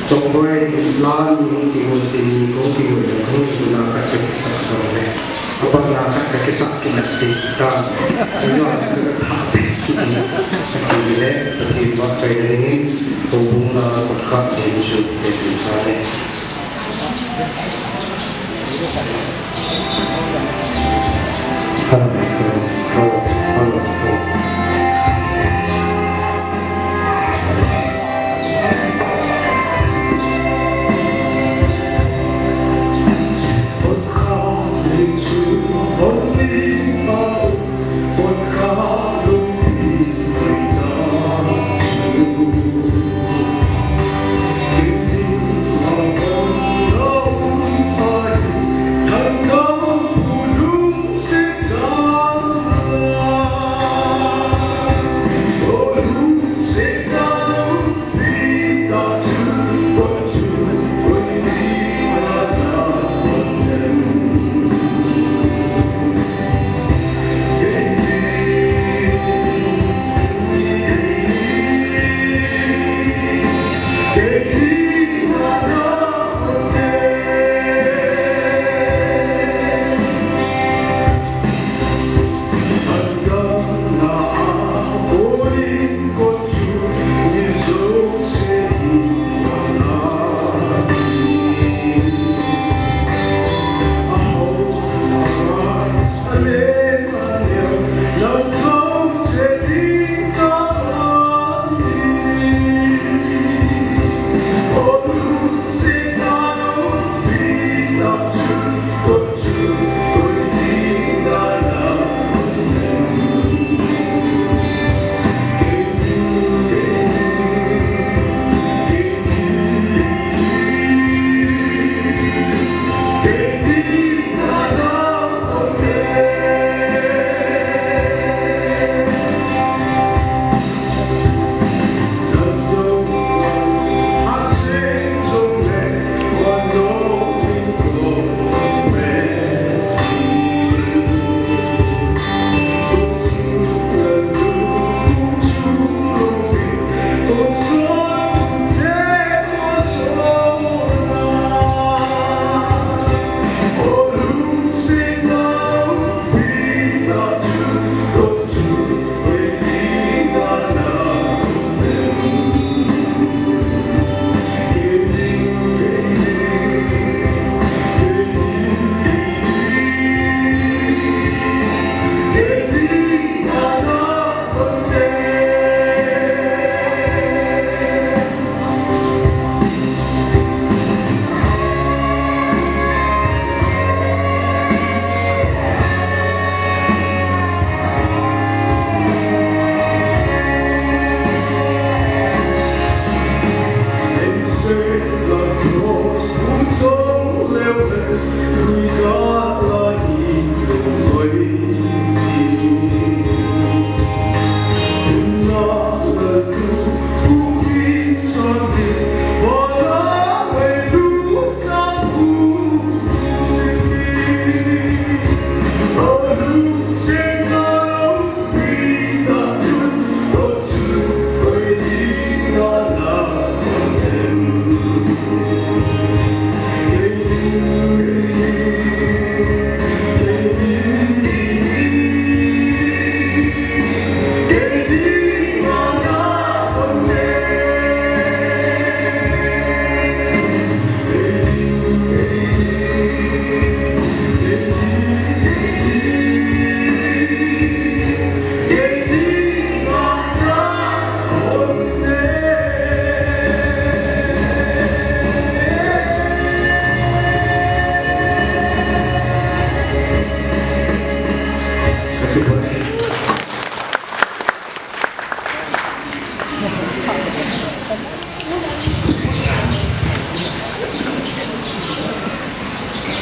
Chongboi, la ni hung kigol tin ni kong kigol jong hung kigol na khat kakisah jong le. Apatna khat kakisah kit nante tan. Ijat sa ka tha pe kit ni. Kati le, kati vahchoina dingin, houbung na kot khat ding chu, kati sa le.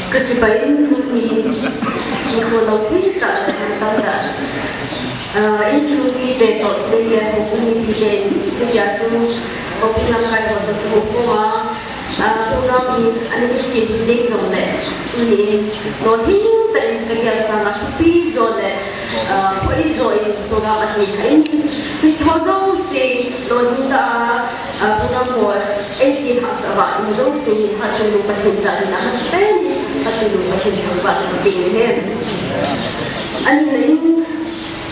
Ka kipa in tuni, ni ko lo pi ta, ta ta. Ah, insung mite toh, le ya ko ni pi le, ni ya chu, ko pi lam kai ko to ko ko ma. Ah, program ni ani ki si ding dong le. Tuni, lo hing ta in ka ya sa la pi jo le. Ah, ko i jo in program a ti kha in. Pi cho dong si, lo hing ta, ah, program ko, eh, ti ha sa ba, in dong si, ha chu lu pa tin ta na, ha pen, ha chu lu pa tin ta ba, ti ne. Ani na in,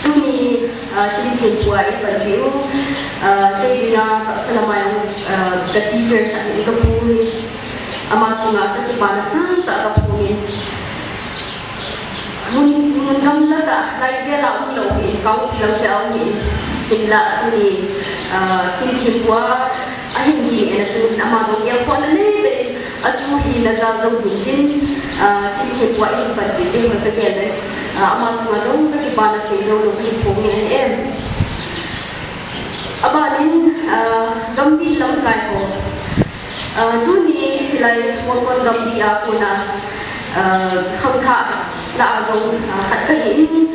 tuni, ah, tin tin pua i pan pi u, ah, te na, sa la mai, ah, ka teacher, ka pu ni, ama chunga ka kipana sangtah ka phong in. Mun, mun gamla tah, lai vela umlou hi, kau kilang te um hi, hinla tuni, ah, tuni thim pua, ahin hi, ena tu, ama dong ya pua na le, le, atu hi na za zo hin hin, ah, tuni thim pua in pan ti, te ma ka ke le, ah, ama tu ma dong ka kipana sei zo lo ka phong in em. Abanin, ah, gambi lamkai ho. Ah, tuni lai Mokon gambi a kona, ah, khangthah na a jong, ah, khat ka hin.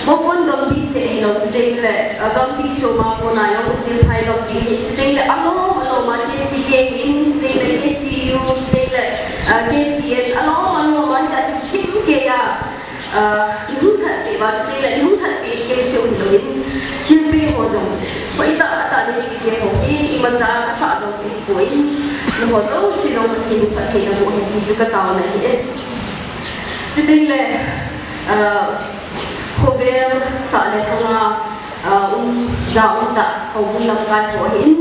Mokon gambi se hi lo chuteng le, ah, gambi choma kona jong util phai gambi hi chuteng le alom alom a K C K hin, chuteng le K C U, chuteng le, ah, K C N alom alom a hi a chu kim ke a. Ah, i hung khat pe ba, chuteng le i hung khat pe kei se um loin, thil pe ho jong, koi tah tah le pe ho hi, imacha kasah jong kipoi, nangho jouse jong Pathen in phatthei naboh hen ti chu ka taona ahi e. Chuteng le, ah, khovel sah le thanga, ah, um, ja um tah, houbung lamkai ho ahin,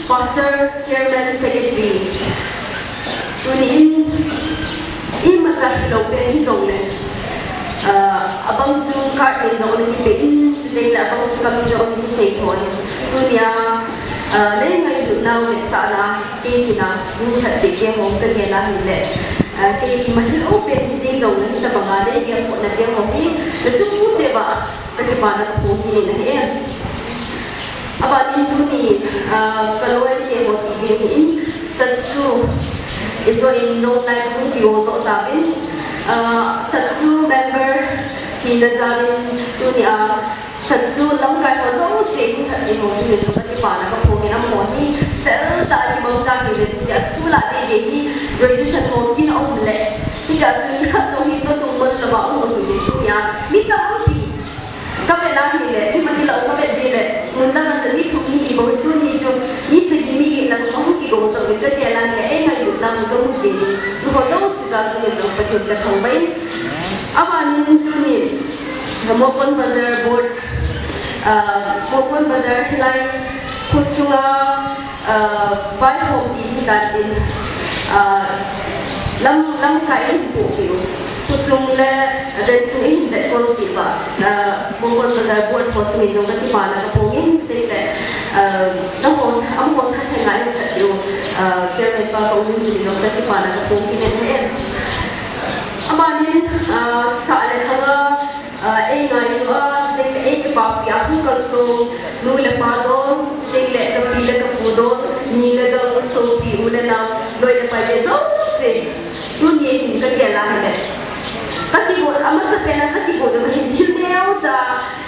Pastor, Chairman, Secretary. Tuni in, imacha hilou pen hi jong le, ah, abang chu card in jong le kipe in, chuteng le abang chu kam in jong le kisei thou in. Tunia, ah, nei ngailutnau vetsahna, kei tina, nu khat te ke hom ka gel a hile, ah, kei ima hilou pen hi jeng jong le, hitabanga nei gel khohna te ho hi, na chu mu che ba, ka kipana ka phong hi na hi em. Abanin tuni, ah, ka loi te ho ti ding hi in, satsu, i jo in no lai hung ti o to ta bin, ah, satsu member hi na janin tuni a, satsu lamkai ho jouse hi khat ni ho tuni ka kipana ka phong in a mo hi, tel ta ni bang ta hi le tuni a school a te te hi graduation ho kin a um le, hi ka chu ni khat no hi to tung mon la ba um hi le tuni a, mi ta um hi. Ka vet na hile, ima hilou ka vet ji le, mun dang a chu ni thum ni bou hi tuni chu, ni sagi ni lang ka hung kigo to, ka vet na hile, ei ngailutna mun ka mu ji ni, nu ho jouse jal chu ni jong Pathen ka thangvah in. Abanin tuni, Mokon Bazar Board, ah, Mokon Bazar hilai, khosunga, ah, vaihom ti hi dan tin, ah, lam, lamkai in pu piu. Khosung le, vensung in vet kol ti ba, ah, Mokon Bazar Board ho chungin jong ka kipana ka phong in, sei le, ah, nahon, amahon khat thei ngai khat piu, ah, chairman pa ka um in chungin jong ka kipana ka phong in en hen. Abanin, ah, sah le thanga, ah, ei ngailu a, chuteng le ei kipapi a hung kalsong, nu le pa don, chuteng le ka pi le ka pu don, ni le dang, sopi, u le nao, loi le pai te jouse. Tuni hin ka gel a hile. Ka kigot, amasapen a ka kigot u hin thil neocha,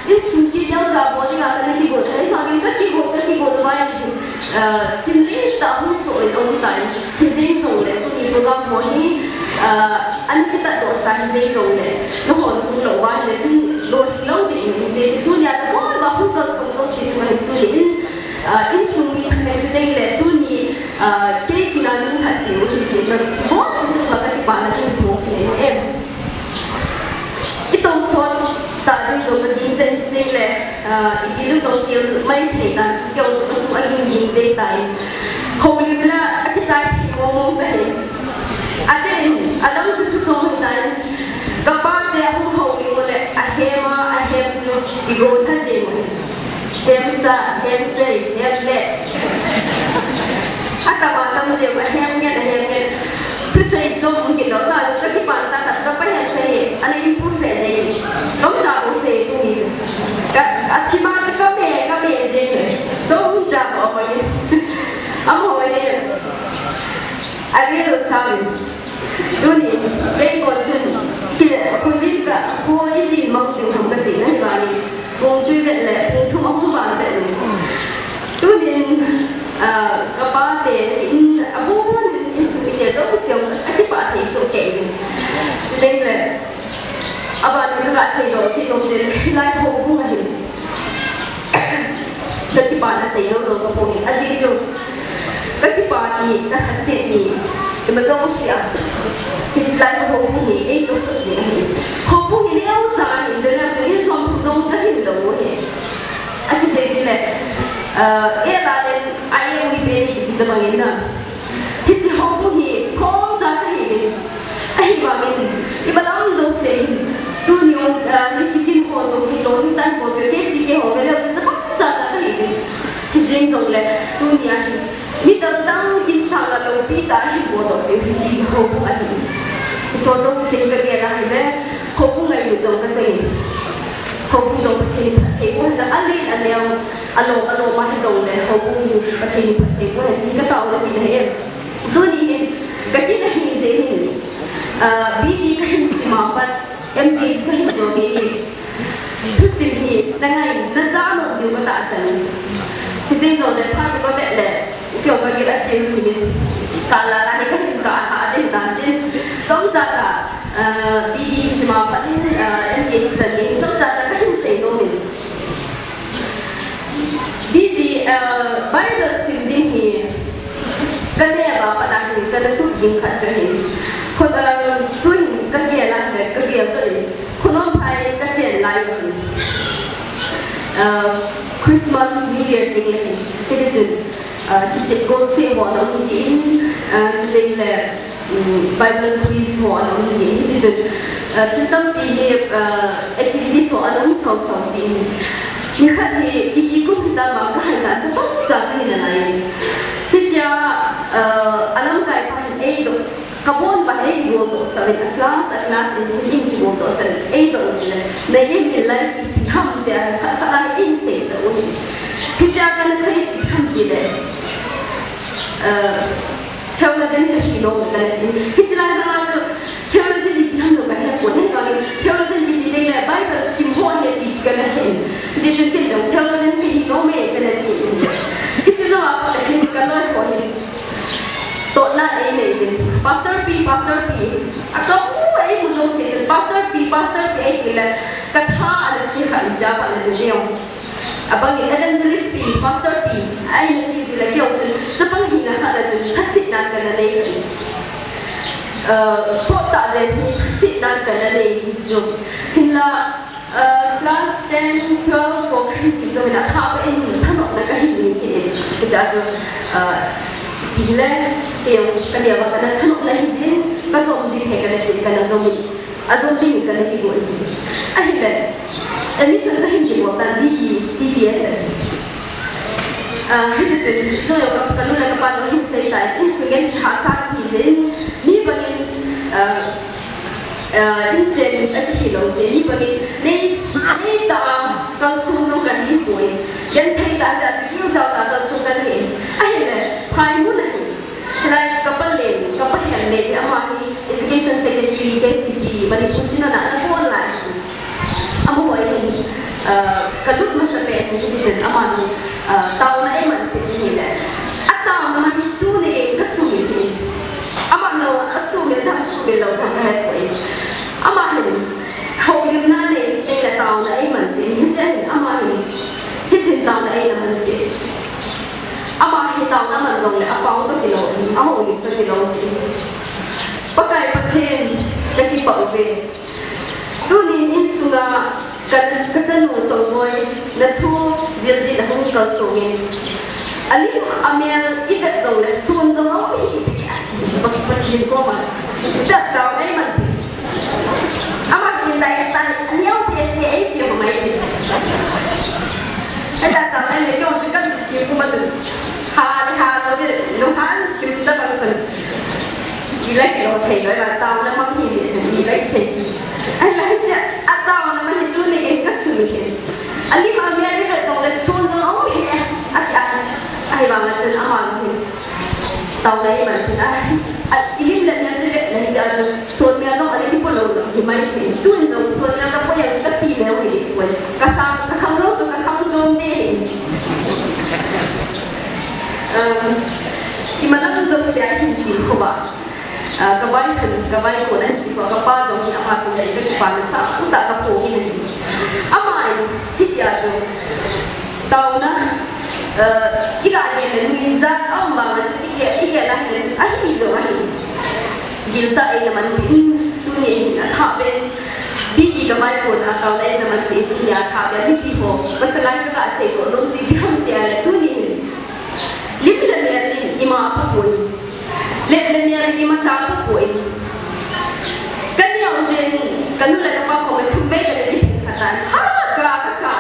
insung kit neocha bol dinga ka kigot u, ahivangin ka kigot, ka kigot u vai hin, ah, thil neocha hung soh in aum tai. Hijeng jongle, tuni program ho hi, ah, ana kitatdoh sa hijeng jongle, nahon hung lou uva hile chun, lolhing lou ding hijeng, tunia nabol uva hung kalsong jouse chunga hin tuni in, ah, insung mi thakhat hijeng le, tuni, ah, kei tina nu khat tiu hijeng, nabol jouse chunga ka kipana kahin phong in em. I tousot ta ding jong ka ding chen ching le, ah, ipi lu jong kil mai thei ta, keu jong ka sung a ging ging thei ta in. Houlim la, a kichai thei mong mong ta hi. A te in, a dang chu chu tong ta in. Ka pa te a hung houlim le, a hem a, a hem chu, i gon ha je mo. Hem sa, hem sei, hem le. A tama tam jeng, a hem ngen, a hem ngen. Thusei chom hung kit lou, ka, ka kipan ta khat, ka pa hem sei, ana improve sei jeng. Dong cha bou sei tu ni. Ka, a thima chu ka me, ka me jeng. Dong cha bou mo ni. Amo ni. A ri lo sa ni. Tuni, kei kon chun, ki, kho jin ka, kho ijin mang ding ham kati na hi vangin, pung twi vet le, pung thum ahung val vet le. Tunin, ah, ka pa te in, a bu bu in, in sum te to siam, a kipah thei soh kei in. Chuteng le, a ban in ka seidoh kit nom te, lai ho bu ahin. Ka kipana seidoh lou ka pung in, ajeh chu ka kipah ni, ka hasit ni, ima jouse a. Hiche lai ka houbung hi, ei toh sot ding ahi. Houbung hi neo cha ahi, vela tu in som thu dong ka hin lou hi. Akisei tile, eh, e la len, a e ui pe ni, ti tabang in na. Hiche houbung hi, thong cha ka hi in. Ahivangin, imalam jouse hin, tuni, ah, hiche kin ho jong hi, lou hin tan ho jong, K C K ho, vele, chapang cha cha kahi in. Hijeng jongle, tuni a hin, mi dang dang kin sanga loupi tah a hin bol doh peh u hiche houbung ahi. Hiche jouse ka gel a hile, houbung ngailut jong ka chang in. Houbung jong Pathen in phatthei boh hen lang, alen aneo, alom alom a hijongle, houbung hi Pathen in phatthei boh hen, ti ka taona tina ahi. Tuni hin, ka kin ahi jeh hin, ah, B D ka hin sim a pat, M D ka hin jong hi, thusim hi, na ngai, na ja nom diu ka tahsan. Hijeng jongle, phat chu ka vet le, kei jong ka gel a kil chu min, ka la la hi ka hin ka ha ding dan tin. Chomcha tah, ah, B D sim a pat in, ah, M D sim in, chomcha tah ka hin sei nom in. B D, ah, Bible sim ding hi, ka neh a pat a hin, ka na tup ding khat chu ahin. Khut, ah, tuhin ka gel a le, ka gel toh in, Khonumphai ka chen lai ahin. Ah, Christmas, New Year ding ahin. Hiti chun, ah, kichep golseh ho ana um jin, ah, chuteng le, um, Bible quiz ho ana um jin, hiti chun, ah, thil tampi hi, ah, activities ho ana um sau sau jin. Nikhat hi, i, i kum hitam vang ka hai ta, chapang cha ka hi nalai. Hichea, ah, a lamkai pa hin eidoh, ka bon pa hin eibol doh sau in, a class, a class in, in eibol doh sau in, eidoh in le, na in hi lai, i tham tia, kha, kha, a in sei sa u. Hichea ka na sei chi tham ti le, ah, Theologian ka hi nom ka na ti. Hiche lai hama chu theologian ipi ham jong ka he pon, ahivangin theologian kiti teng le Bible sim ho ahi ti ka na he. Hijeh chun ken jong theologian ka hi nom e ka na ti. Hiche jong a pat hin ka loi ho hin totna ei nei in. Pastor pi, Pastor pi. A ka mu ei mu jouse chun Pastor pi, Pastor pi ei ti le ka tha ana che kha in, ja kha ana che jeng. Abang in evangelist pi, pastor pi, ahi na ti ti le kei jong chun, chapang hina khat a chun, thasetna ka na nei. Eh, sot tah jeh hin, thasetna ka na nei jong. Hinla, eh, class ten, twelve, fourteen, sixteen, ka hin a tha pa in, thanopna ka hin nei kit in. Hichea chu, eh, hile, kei jong, ka dia ba ka na thanopna hi jin, ka jom ding he ka na tin, ka na jom in. Adon ding ka na kigo in. Ahile, admission ka hin kibol tan D P, D P S ahi. Ah, hiti chun, jong ka, ka nu le ka pa jong hin sei tai, insung in kihahsa kihi jin, mi bangin, ah, ah, inchen a kihi lou jin, mi bangin, nei, nei ta, kalsong lou ka hi poi. Genthei tah tah, kiu jao tah, kalsong ka hi. Ahile, phai mun ahi. Hilai ka pa Len, ka pa Henlen hi ama hi Education Secretary K C C Manipur chin a ana kon lai. Amaho hi, ah, ka lut masa pen hi hiti chun ama hi, ah, taona eiman peh in ahile. A taona man hi tuni gei ka sumil in. Ama jong a sumil tham sumil lou tham ka he poi. Ama hin, houlimna nei in, ei le taona eiman peh in. Hiche hin ama hin, hitin taona eina man peh. Ama hi taona man jongle, a pao toh kilou, a houlim toh kilou. Pakai Pathen, ka kipah uve. Tunin insunga ka, ka chanu Chongboi, na thu jil din ahung kalsong in. A lim a mel i vet jongle, sun jong a um hi, Pa, Pathen koma. Tasau nei man. Ama kin dai ka tai, a neo pia se ei ti ho mai ti. Ei tasau nei me kyo ti kan si ku ma tu. Ha le ha lo de, lo han sim da ba kan. I la ke lo thei lo ba taona ma hi de, i la se. Ai la se, a taona ma hi tuni ke ka sumi ke. A lim a mel i vet jongle sun jong a um hi. A ti a. Ahivang a chun ama hi. Taona eiman peh in. A, i lim le mel chu vet le hi. Suan mel jong ana kipui lou lou hi mai thei. Tun jong suan mel kapui a kati leu hi pui. Ka sang, ka khang lou chu ka khang jom de. Um, imalam jong sia hin ti kho ba. Ah, ka vai khun, ka vai khun ahi ti kho, ka pa jong hi ama chu ka kipa nasa u ta ka po hi. Ama hi tia chu. Taona, eh, i la ngen le nuijat a um vang le chu i ngen, i ngen a hile chu ahi jong ahi. Giltah eina manpeh in tuni hin athah pen. Biki ka vai khun a taona eina manpeh in tuni athah pen. Mipi ho, pasal a ka ga seidoh nom chu ipi ham tia le tuni hin. Lim le mel in ima apopoi. Lep le mel in imacha apopoi. Ka neo jeng, ka nu le ka pa koma thum vei le le kiphin kha tan. Ha, ka, ka, ka.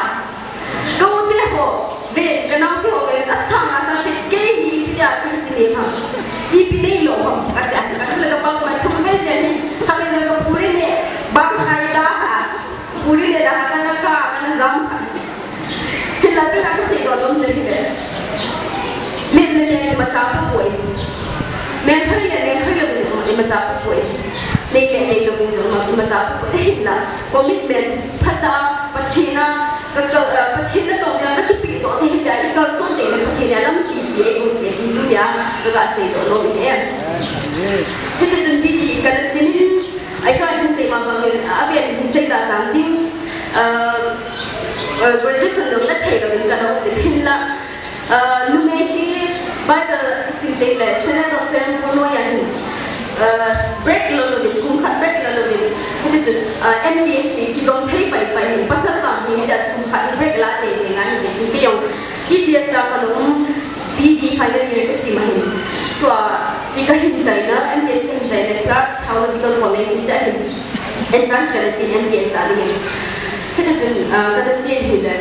Ka u te ho, ve, ka nao te ho, ve, asang, asang, ve, kei hi, ipi tia, ipi ti nei ham. Ipi nei lou ham, kati a, ka nu le ka pa koma thum vei le hi, ka ve le ka puri ne, bang khai da ha, puri ne da ha, ka na ka, ka na jam kha. Hinla tu na ka seidoh nom chu hile. Lep le mel imacha apopoi. Mel hoi le, mel hoi le, imacha apopoi. Nei le, nei lou, imacha apopoi. Hinla, commitment, phatah a, Pathen a, Ka, ka, ah, Pathen na tong jang na kipe toh te hita, i kalson te na Pathen na lampi ti e, um, te ti tu ya, ka ga seidoh nom e. Hiti chun Biki ka na simin, ai ka hin sei ma bang in, a ben hin sei ta tang ding, ah, ah, graduation jong la thei ka ben ka na um te hin la, ah, numei hi Bible sim te le, Senate of Saint Paul no ya hin. Ah, break la louvin, kum khat break la louvin. Hiti chun, ah, M T S ti kijong thei pai pai hin, pasal vang hi tia kum khat break la tei tei ngai hin, hiti jong. Hiti a sa ka lung, B D final year ka sim ahin. Tua, ti ka hin chaina, M T S ka hin chaina, Clark Theological College ti ahin. Entrance ka la ti M T S a ni hin. Hiti chun, ah, ka la ti hin le.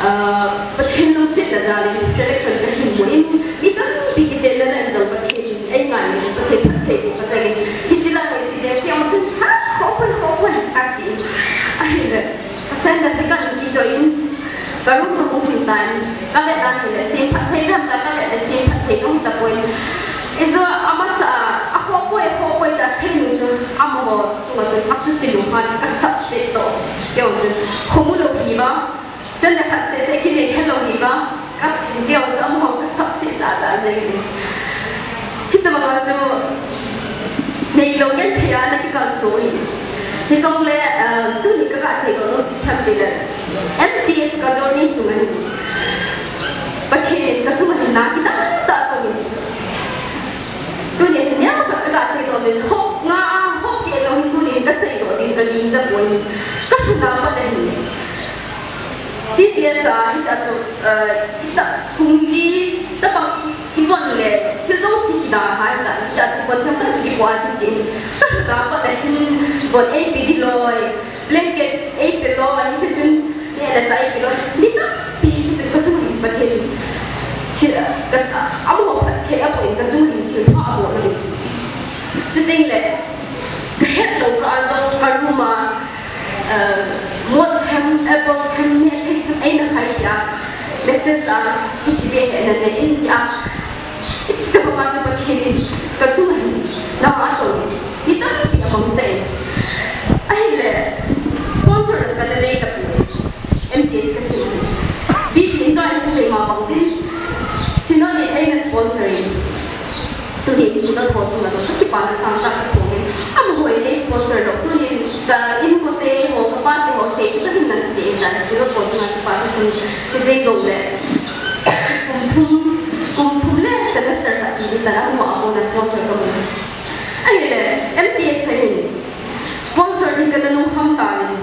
Ah, Pathen lungsetna jal in selection ka hin mu in, mi tampi kitenna jal in jong Pathen in ei ngai in, Pathen phatthei boh ka tang in. Hiche lang in tile kei jong chun, ha, khopoi, khopoi, kati in. Ahile, ka sandal hi ka kichoi in, ka room ka hung lhun tan, ka vet a hile, semphatthei jong ta, ka vet le semphatthei jong tapoi. Ijou a amasa a, akhopoi, akhopoi ta sei nu chu, amaho chunga chun, achuti lou phat, ka sapset toh, kei jong chun, khomu lou hi ba, Chun le khat seh seh kinei helou hi ba, ka, kei jong chu amaho ka sapset tah tah jeng e. Hitobang a chu neilou genthei a na kikalson e. Hijongle, eh, tuni ka ga seidoh nom chu ipi ham tile, M T S ka journey sunga hin Pathen in ka chunga hin na kidang tah tah in. Tuni neo khat ka ga seidoh uvin, hop nga a, hop keh jong hin tuni ka seidoh ding ka gingta poi. Ka lhun a pat a hin. T T S a, hita chu, eh, hita, kum li, tabang, i von le, thil jouse kida ha, hita, hita chu von tham tham kipua ti chin. Ka hita pat a hin, von eipe di loi, blanket eipe loi, hita chun, ne la chai eipe loi, mi tampi, hita chun ka chung hin Pathen. Thil, ka, amaho phatthei a poi, ka chung hin thil pha a bol a. Chuteng le, ka het lou kah a jong, ka room a, Eh, mot them, apple them, neh them, eina khai tia. Message a, hiche beh hi ana nei in tia. Hiche banga chu Pathen in ka chunga hin, nangma toh, mi tampi amang tai. Ahile, sponsor ka la nei tapoi. M T S ka sim. Biki in ka in sei ma bang tin. Synod in eina sponsor in. Tuni in Synod ho chunga toh, ka kipana sangtah ka thum in. Amaho in ei sponsor lou. Tuni in ka inkote ho, ka pate ho, sei chu ka hin nang sei in, Synod ho chunga kipana sangtah ka sei lou le. Kum thum, kum thum le semester khat ti ding ta la, amaho a kona sponsor ka mu. Ahile, M T S a hin. Sponsor ding ka na lungkham tan.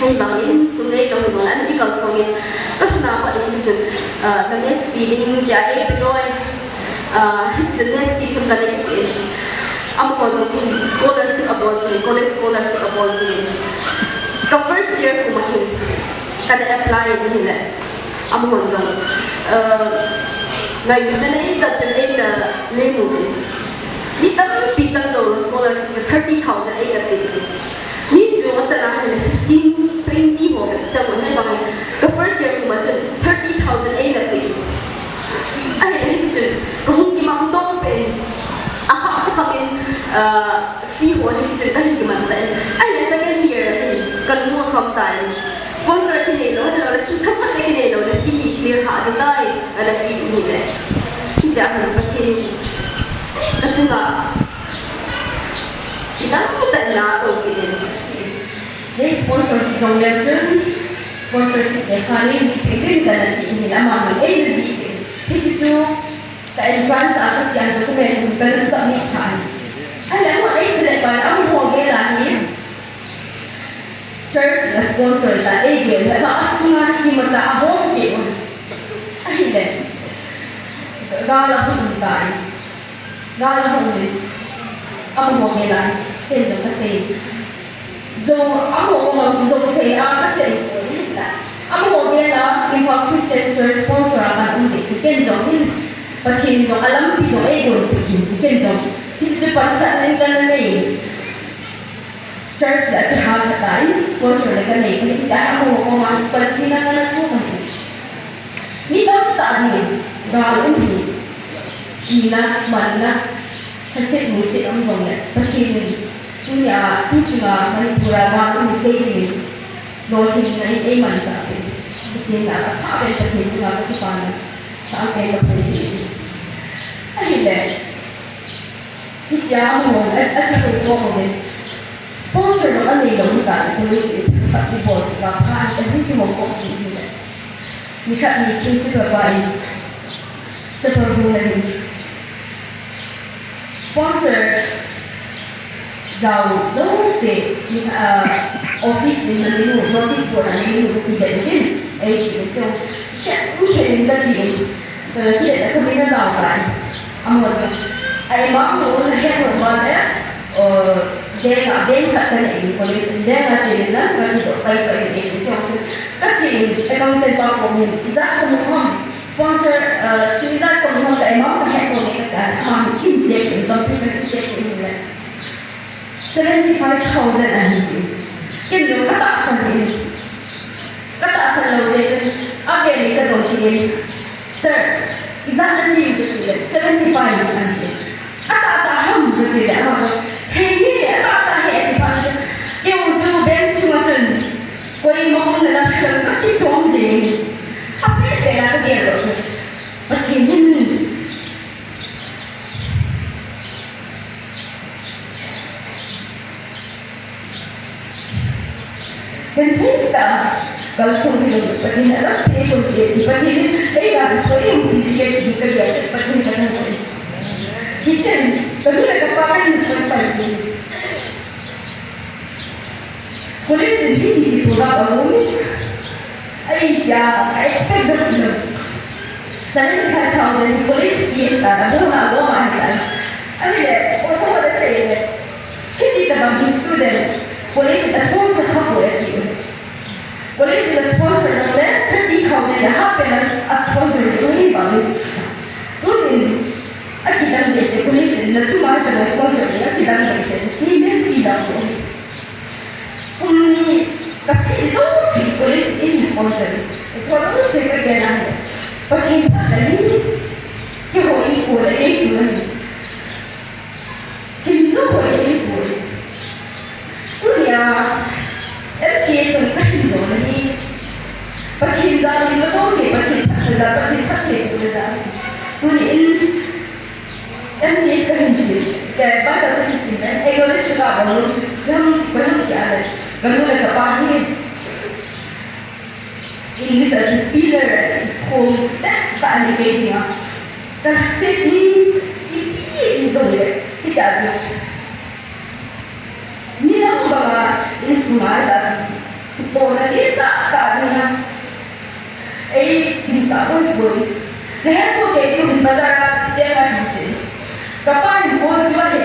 Hei bangin, sum neilou hi bang, an i kalsong in. Ka lhun a pat in chun, ah, ka next fee ding tia eipe loi. Ah, chun next fee chun ka nei in. Amaho jong scholarship abol chun, college scholarship abol chun. Ka first year kum a hin, ka na apply in ahile. Amahon jong, eh, ngailutna nei tah chun eina nei mu in. Mi tampi chang lou scholarship thirty thousand eina pe in. Mi chu achan a hile fifteen, twenty ho chang lou, hibang ka first year kum a chun thirty thousand eina pe in. Ahile hichun ka hung kimang tong pen. Akha sa kha in, eh, Fee ho hi chu kahin kiman tan. Ahile second year a hin kalung akham tan. Sponsor kinei lou, ahilou le sum themkhat le kinei lou le fee clear ha ding tai, ana ti u hile. Hichea hin Pathen in kachunga kidang tah in atong kit in. Nei sponsor kit jong leu chun, sponsorship lekha nei jih peh ding kana ti u hile, aman eina jih peh. Hiti chu ka entrance a kache a document hung kana submit phat in. Ahile amaho eiselect pa in, amaho gel a hi church in asponsor ta, eigel hi, ama asunga hi imacha ahom kei u. Ahile gal ahung um tan. Gal ahung um in, amaho gel a hi ken jong kasei. Jou, amaho koma jou sei a kasei poi hita. Amaho gel a Imphal Christian Church sponsor a kaum ding chu ken jong hin, Pathen jong alampi jong eigon peh in, ken jong hichu pansatna in kana nei. Church le akihal khat a in sponsor le kanei kahi, hita amaho koma panpina kana thum ahi. Mi tamtah dingin gal um hi, thina, manna, thase, musit um jongle, Pathen in tunia, tuchunga Manipur a gal um hi kei dingin lolhinna in eimanchah peh in, Pathen a kathah pen Pathen chunga kakipana thah pen kaphong peh in. Ahile, hichea amaho, a, akihouto uvin. Sponsor jong anei lou hitan, police in phat chu bol, kapha, ahung kihouto kit hile. Nikhat ni principal pa in, chapel hung na hin, sponsor jao jouse, ni, ah, office in na neiu, notice board a neiu, ti den din, ei ti den teu. Shet, u shet in kache in, eh, ti den a kamin ajao tai. Amahon, a amount u nahet lou uva le, eh, bank a, bank khat kanei in, college in, bank a che in lang, kati doh pai pai in, ei ti teu. Kache in, accountant pa koma hin, ijat kamu ham, sponsor, eh, sum ijat kamu ham, ka amount kahet lou nge kati a, aman in check in, computer in check in le. Seventy five thousand ahi. Ken jong katahsan in. Katahsan lou jeh chun, aveli kadong kit in. Sir, ijat nati u kati le, seventy five ahi. Atahtah ham kati le, ama jong, henge, atahtah ahi ati phat chun, keiho chu bank sunga chun, koima umna la phelou kakichom jeng in. Apet pet a kagel lou chun, Pathen hin Genthei tah a kalson hilou, Pathen in alampi eipon peh, Pathen in eila thoi um ti jeh in kagel, Pathen kathangvah in. Hichun, kanu le kapa kahin phondoh in. College in hiti hi program ahung. Ai, ya, I expect that, you know, seventy-five thousand college fee ta, abona, abona, ai, ai. Ahile, o, o, o, sei le. Hiti tabang hi student, college a sponsor kha poi ati. College a sponsor nang le, thirty thousand le half payment a sponsor hi bang. Tunin, akidang behseh, college in na sum a sponsor hi akidang behseh. Chi mess fee jong ko. Kum ni, ka fee jouse college in sponsor. Ko jouse ka gel a. Pathen phatna hi, keiho in ko le ei chu ahi. Sim jo ho in ko. Tunia, M T S jong kahin jona hi. Pathen jal in ka jouse, Pathen phatna jal, Pathen phatthei bohna jal. Tunin, M T S kahin sim, ke, Bible kahin sim, acknowledge ka bol lou, gam, gam ki ale, gam le kapa hi. English a chu pillar, khom, tah, tah ni kei dinga. Ka sep ni, ipi, ipi jong le, hita chu. Midang banga insunga ta, bona ni ta, ta ni na. Ei, sin ta, oi, oi. Nahet soh kei, tu hin bazar a, cheng a, tu se. Kapa in bol chu ahi.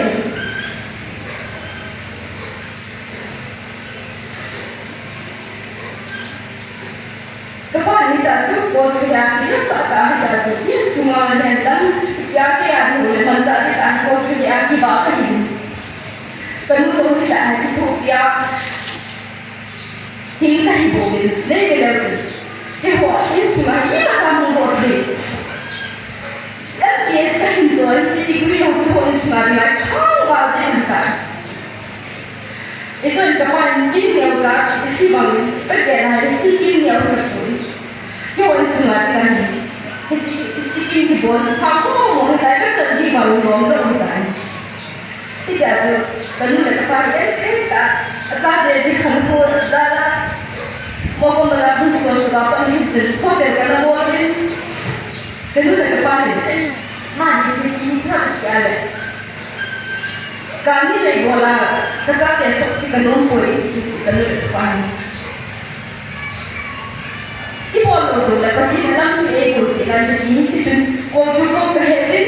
Kapa in ta chu, bol chu ahi, tu ta, ta, ta, tu. Insunga nen lang, ya ke a, tu le man ta, ta, bol chu ahi, ba ka hin. Kanu jong hita hi kithopi a. Hing kahi bouvin, nei ve leu chun. Keiho, insunga hi la kamu bou thei. M T S kahin joi, chi degree ho keiho insunga dinga sang val jeng ahitai. Hichun kapa in kin neo ta, hibang, kagel a, hiche kin neo ta poi. Keiho insung a ding ahi. Hiche, hiche kin kibol, sa ko mo mo hitai, kachan ding bang lom lou hitai. Hitia chu, kanu le kapa hi en en ta, achate ding khan ko, dala, mo ko mala bu ko, kapa ni hichun, hotel kana bol in. Kanu le kapa hi, mani hi, hi, hi, hi, hi, hi, Kani lei bol a, kachate sot ti kanom poi, ti kanu le kapa hi. Ibol lou jong le Pathen in lampi eikoi kit nan kati, hichun kol chu ko kahe uvin,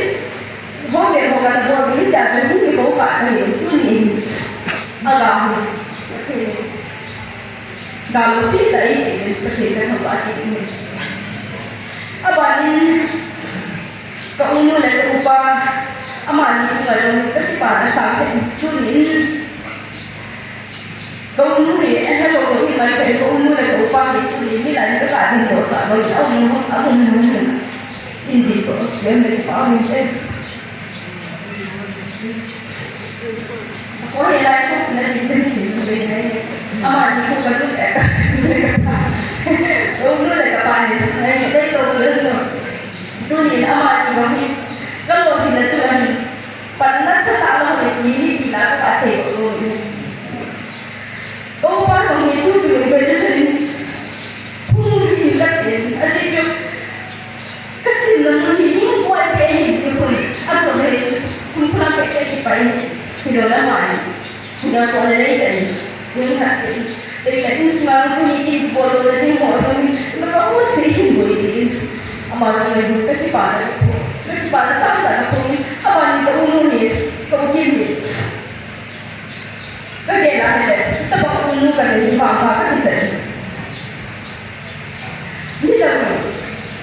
hotel ho kana bol uvin, hitia chun hung kikou kha kahi, tuni hin. Aga hi. Ga lou ti la eiti uvin, Pathen kathangvah kit uvin. Abanin, Ka unu le ka upa, amani chunga jong kakipana asang kei, tunin. Ka unu hi, eh, hello, ko hi mai kei, ka unu le ka upa hi, tunin, mi lai ka ka ding doh sah lou, a um, a um, a um. In ding doh, yam le kipa um te. Ko hi lai ko na ding ding ding ding ding. Amani ko ka unu le ka, ka unu le ka pa ni, dei to ko le no. Tunin amani jong hi, ka lolhinna chu ahi. Pan nasatah lou le ti mi ti la ka sei ko lou. Ka upa jong hi tu chu graduation in phung hi la tin, ajeh chu ka simna mun hi hing koi pe hi ji khun. Ajeh le, sum phung la pe pe hi pai. Hi lo la mai. Nga ko le lei kai. Nga ha ke. Lei kai in sma ko ni ki ko lo le ni mo to ni. Ma ka u se hin bo ni. Ama so le ka ki pa na ko. Ka ki pa na sa ka na ko ni. Ama ni ka u no ni. Ka u ki ni. Ka ke la le. Ta ba u no ka ni ma ka ka ki se. Midang,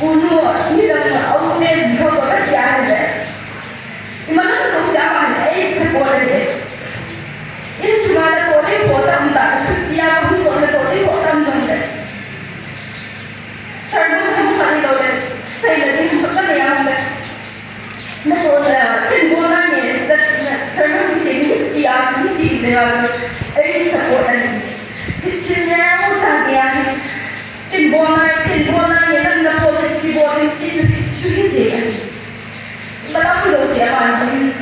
unu, midang, aute, jikho ko ka kia hile. Imalam jong sia pa hile, ei support le. Insung a natoh ding ho tam ta, sutia ka hung toh natoh ding ho tam jong le. Sermon hung kha ni lo le, sei le ding ho ka nei a hung le. Natoh, eh, kin bol na nge, na, na, sermon kisei ni, ti a, ni ti le a, ei support ani. Ti, ti ne, o ta ni a ni. Kin bol na, kin bol na nge, na, natoh le si bol ni, ti, ti, ti, ti, ti, ti. Malam lo si a pa ni,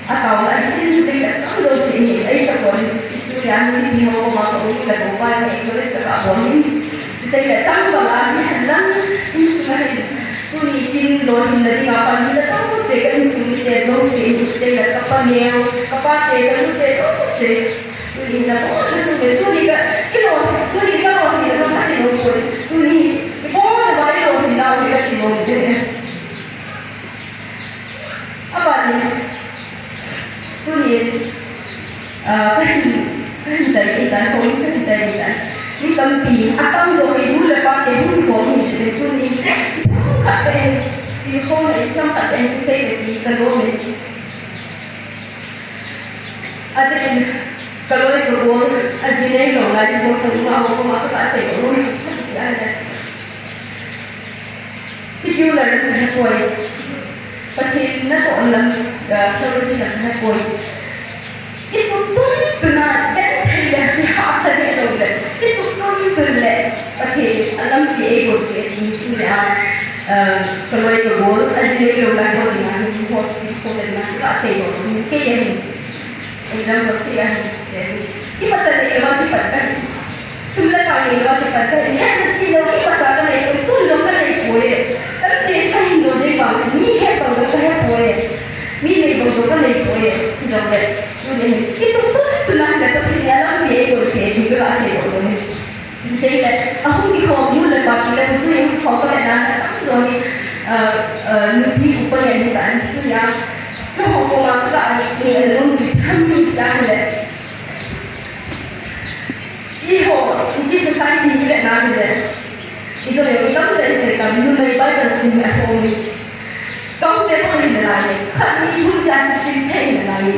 a tao na, ti, ti, ti, malam lo si ni, ei support ni, ti, ti, ti, a ni, ni ho, ma, ko, ni, la, ko, pa, ni, ko, le, sa, ka, bol ni. Ti, ti, le, tang, ba, la, ni, la, ni, si, ma, ni. Tuni kin lolhinna dinga pan hi la tah se ka insung mite jouse, tute la ka paneo, ka pate, ka nute jouse. Tuni na ko na tuni, tuni ka, kilo, tuni ka lolhinna ka ti lou poi. Tuni, ko na ba lolhinna ka ti lou poi. Abani, tuni, ah, kahin, kahin chai kit tan, kahin chai kit tan. Mi tampi, atamjo hi nu le pa te hung khom hi, tuni, khat te, ti khom le, khat te, ti sei le, ti ka lo me. Atin, ka loi ka gol, aji nei lou lai, gol ka lung a ho, ko ma ka sei ko lung, ti a le. Secular ka hepoi. Pathen natoh lam, ah, theology lam ka hepoi. Kitup tun tun a, genthei le, kihahsa le lou le. Kitup tun tun le, Pathen in alampi eigon peh e ti, tuni a, ah, ka loi ka gol, aji nei lou lai ho dinga, ho, ho le na, ka sei lou, kei a hin. Example ti ahi, imacha nei lou a kipat kahi. Sum le pai nei lou a kipat kahi. Hetna chi lou, imacha kanei poi, tun jong kanei poi. Kan ti kahin lou jeng vang, mi het bang jong kahe poi. Mi nei bang jong kanei poi. Jong le, tuni hin. Kitup tun tun a le Pathen in alampi eigon peh e ti ka sei lou lou. Tei le, ahung kikhom nu le pa ti le, tu ahung kikhom pa le na, na tam jo ni, eh, eh, nupi upa le ni ta ni tu ya. Tu ho ko ma ka ni le lung ji tham ni ta le. I ho, i society ni le na ni le. I to yo, i tam le se ka nu le Bible sim le ho ni. Kau te ko ni le na ni. Khat ni tu ya ni sim te ni le na ni.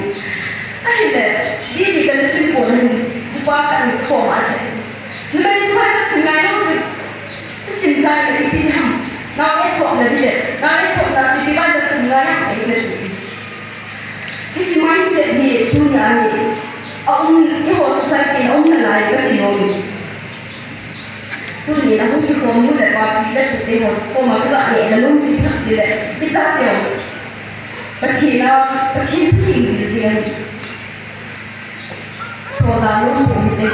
Ahile, di di ka ni sim ko ni. Upa ka ni ko ma se. Numei thu hi ka sim ngai lou chu, ka sim chai le ipi ham. Nau e sot le di le, nau e sot na chu ipi ban ka sim ngai lou e le. Hiche mindset hi tunia hi. A um, eiho society a um nalai kati nom e. Tuni a hung kikhom nu le pa, pi le pu te ho koma kaga neh na lungthim thah tile, ichateu Pathen a, Pathen thu in jil ding ahi. Thoda nom pou hite,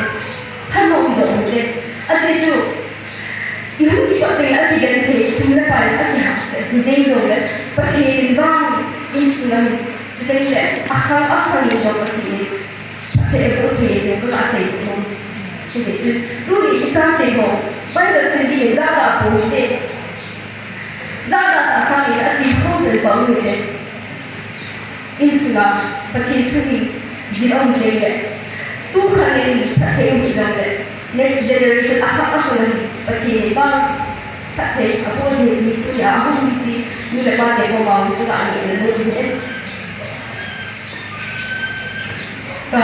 thanom jou hite. Ajeh chu, ihung kipat teng a kigenthei, sum le pai a kihahsat, hijeng jongle, Pathen in vang insunga hin, chuteng le, akhang akhang in jong Pathen in phatthei eiboh thei ding kaga sei nom. Hijeh chun, tuni ichateu ho, Bible sim ding in jahda pou hite. Jahda tah sangin ati khom jeng pang u hite. Insunga Pathen thu hi jil um teng le, tu khat in phatthei um hijongle, next generation a khat a khat in Pathen in vang phatthei aboh ding hi tunia hung kipi nu le pa te koma hung chu kaga neh na lungthim ahi. Ka,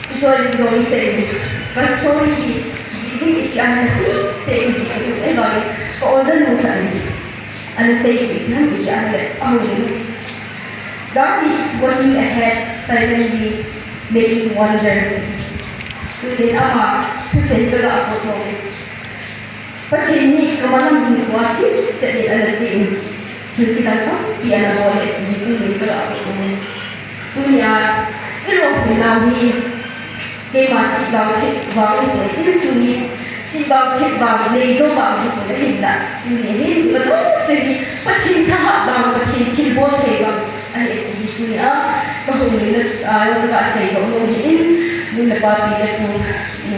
tutua in jong isei u. Ka story hi, jih ding iti ahile, te iti ahile, ahivangin, ka ojanu khat in, ana sei u, iti ahile, ahung in. God is working ahead, silently making wonders. Tunin ama, thusei kaga phot nom e. Pathen hi kamalam hinkhoa thipchet in ana che in, thil kidang tampi ana bol e, ti hi tunin kaga phot nom e. Tunia, ilungthim nau hi, keima chibang thipbang hipoi, insung hi, chibang thipbang, neijou bang hipoi, ahinla. Tuni hin, katoh se hi, Pathen thahat bang, Pathen thilbol thei bang. Ahi, tunia, kahung in, ah, kaga seidoh nom ahin, nu le pa, pi le pu,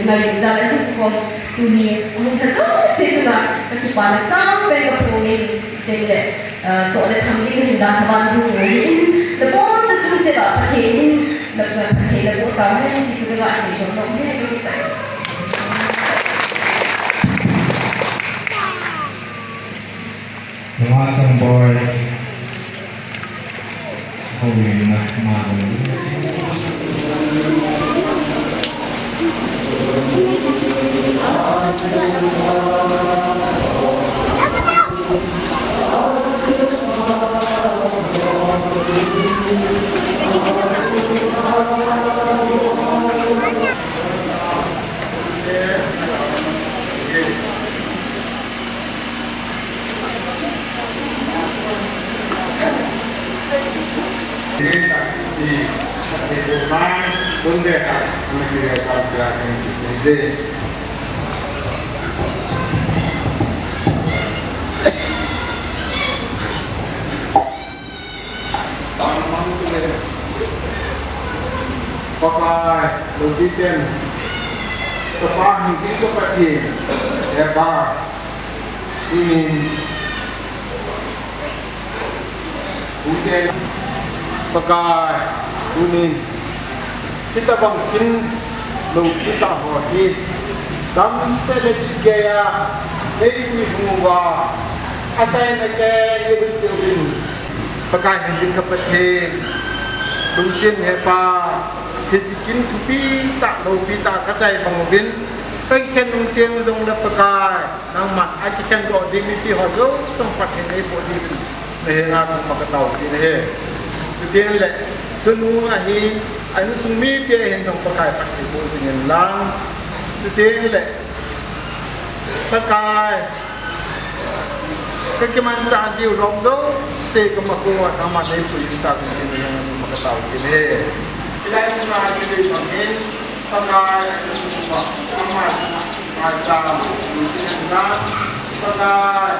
ngailutna le hukhom, tuni, ahung kha jouse chunga, kakipana sangpen kaphongin, chuteng le, ah, toh le tham ding ahin, dan thaban hung nom ahin, nabonchauva chunga Pathen in, na, na, Pathen naboh tahen, ti chu kaga seidoh nom ahi, kakipah e. Chunga Changboi. Houin na ma. Pakai, loupi pen. Ka Pa hingjing ka Pathen. He Pa. Tunin. Tunin. Pakai. Tunin. Hitabang kin. Loupi tah ho hi. Damsel le geiya. Eipui hung uva. Achaina gei ni lut uvin. Pakai hingjing ka Pathen. Lungset He Pa. Hiche kin thupi tah, loupi tah kachai bang uvin, kakikhen nung teng jongle Pakai, nangman akikhen doh ding mipi ho jouse Pathen in eiboh dingin nahenga thum a katao kit ahi. Chuteng le, tunu ahin, a insung mite hin jong Pakai Pathen boh dingin lang. Chuteng le, Pakai, kakimanchah diu lom jouse kama koma nangman neipui ding tah in, Pathen in nangma katao kit ahi. Hilai muna kidei bangin, Pakai, Pakai, Pakai, Pakai, Pakai,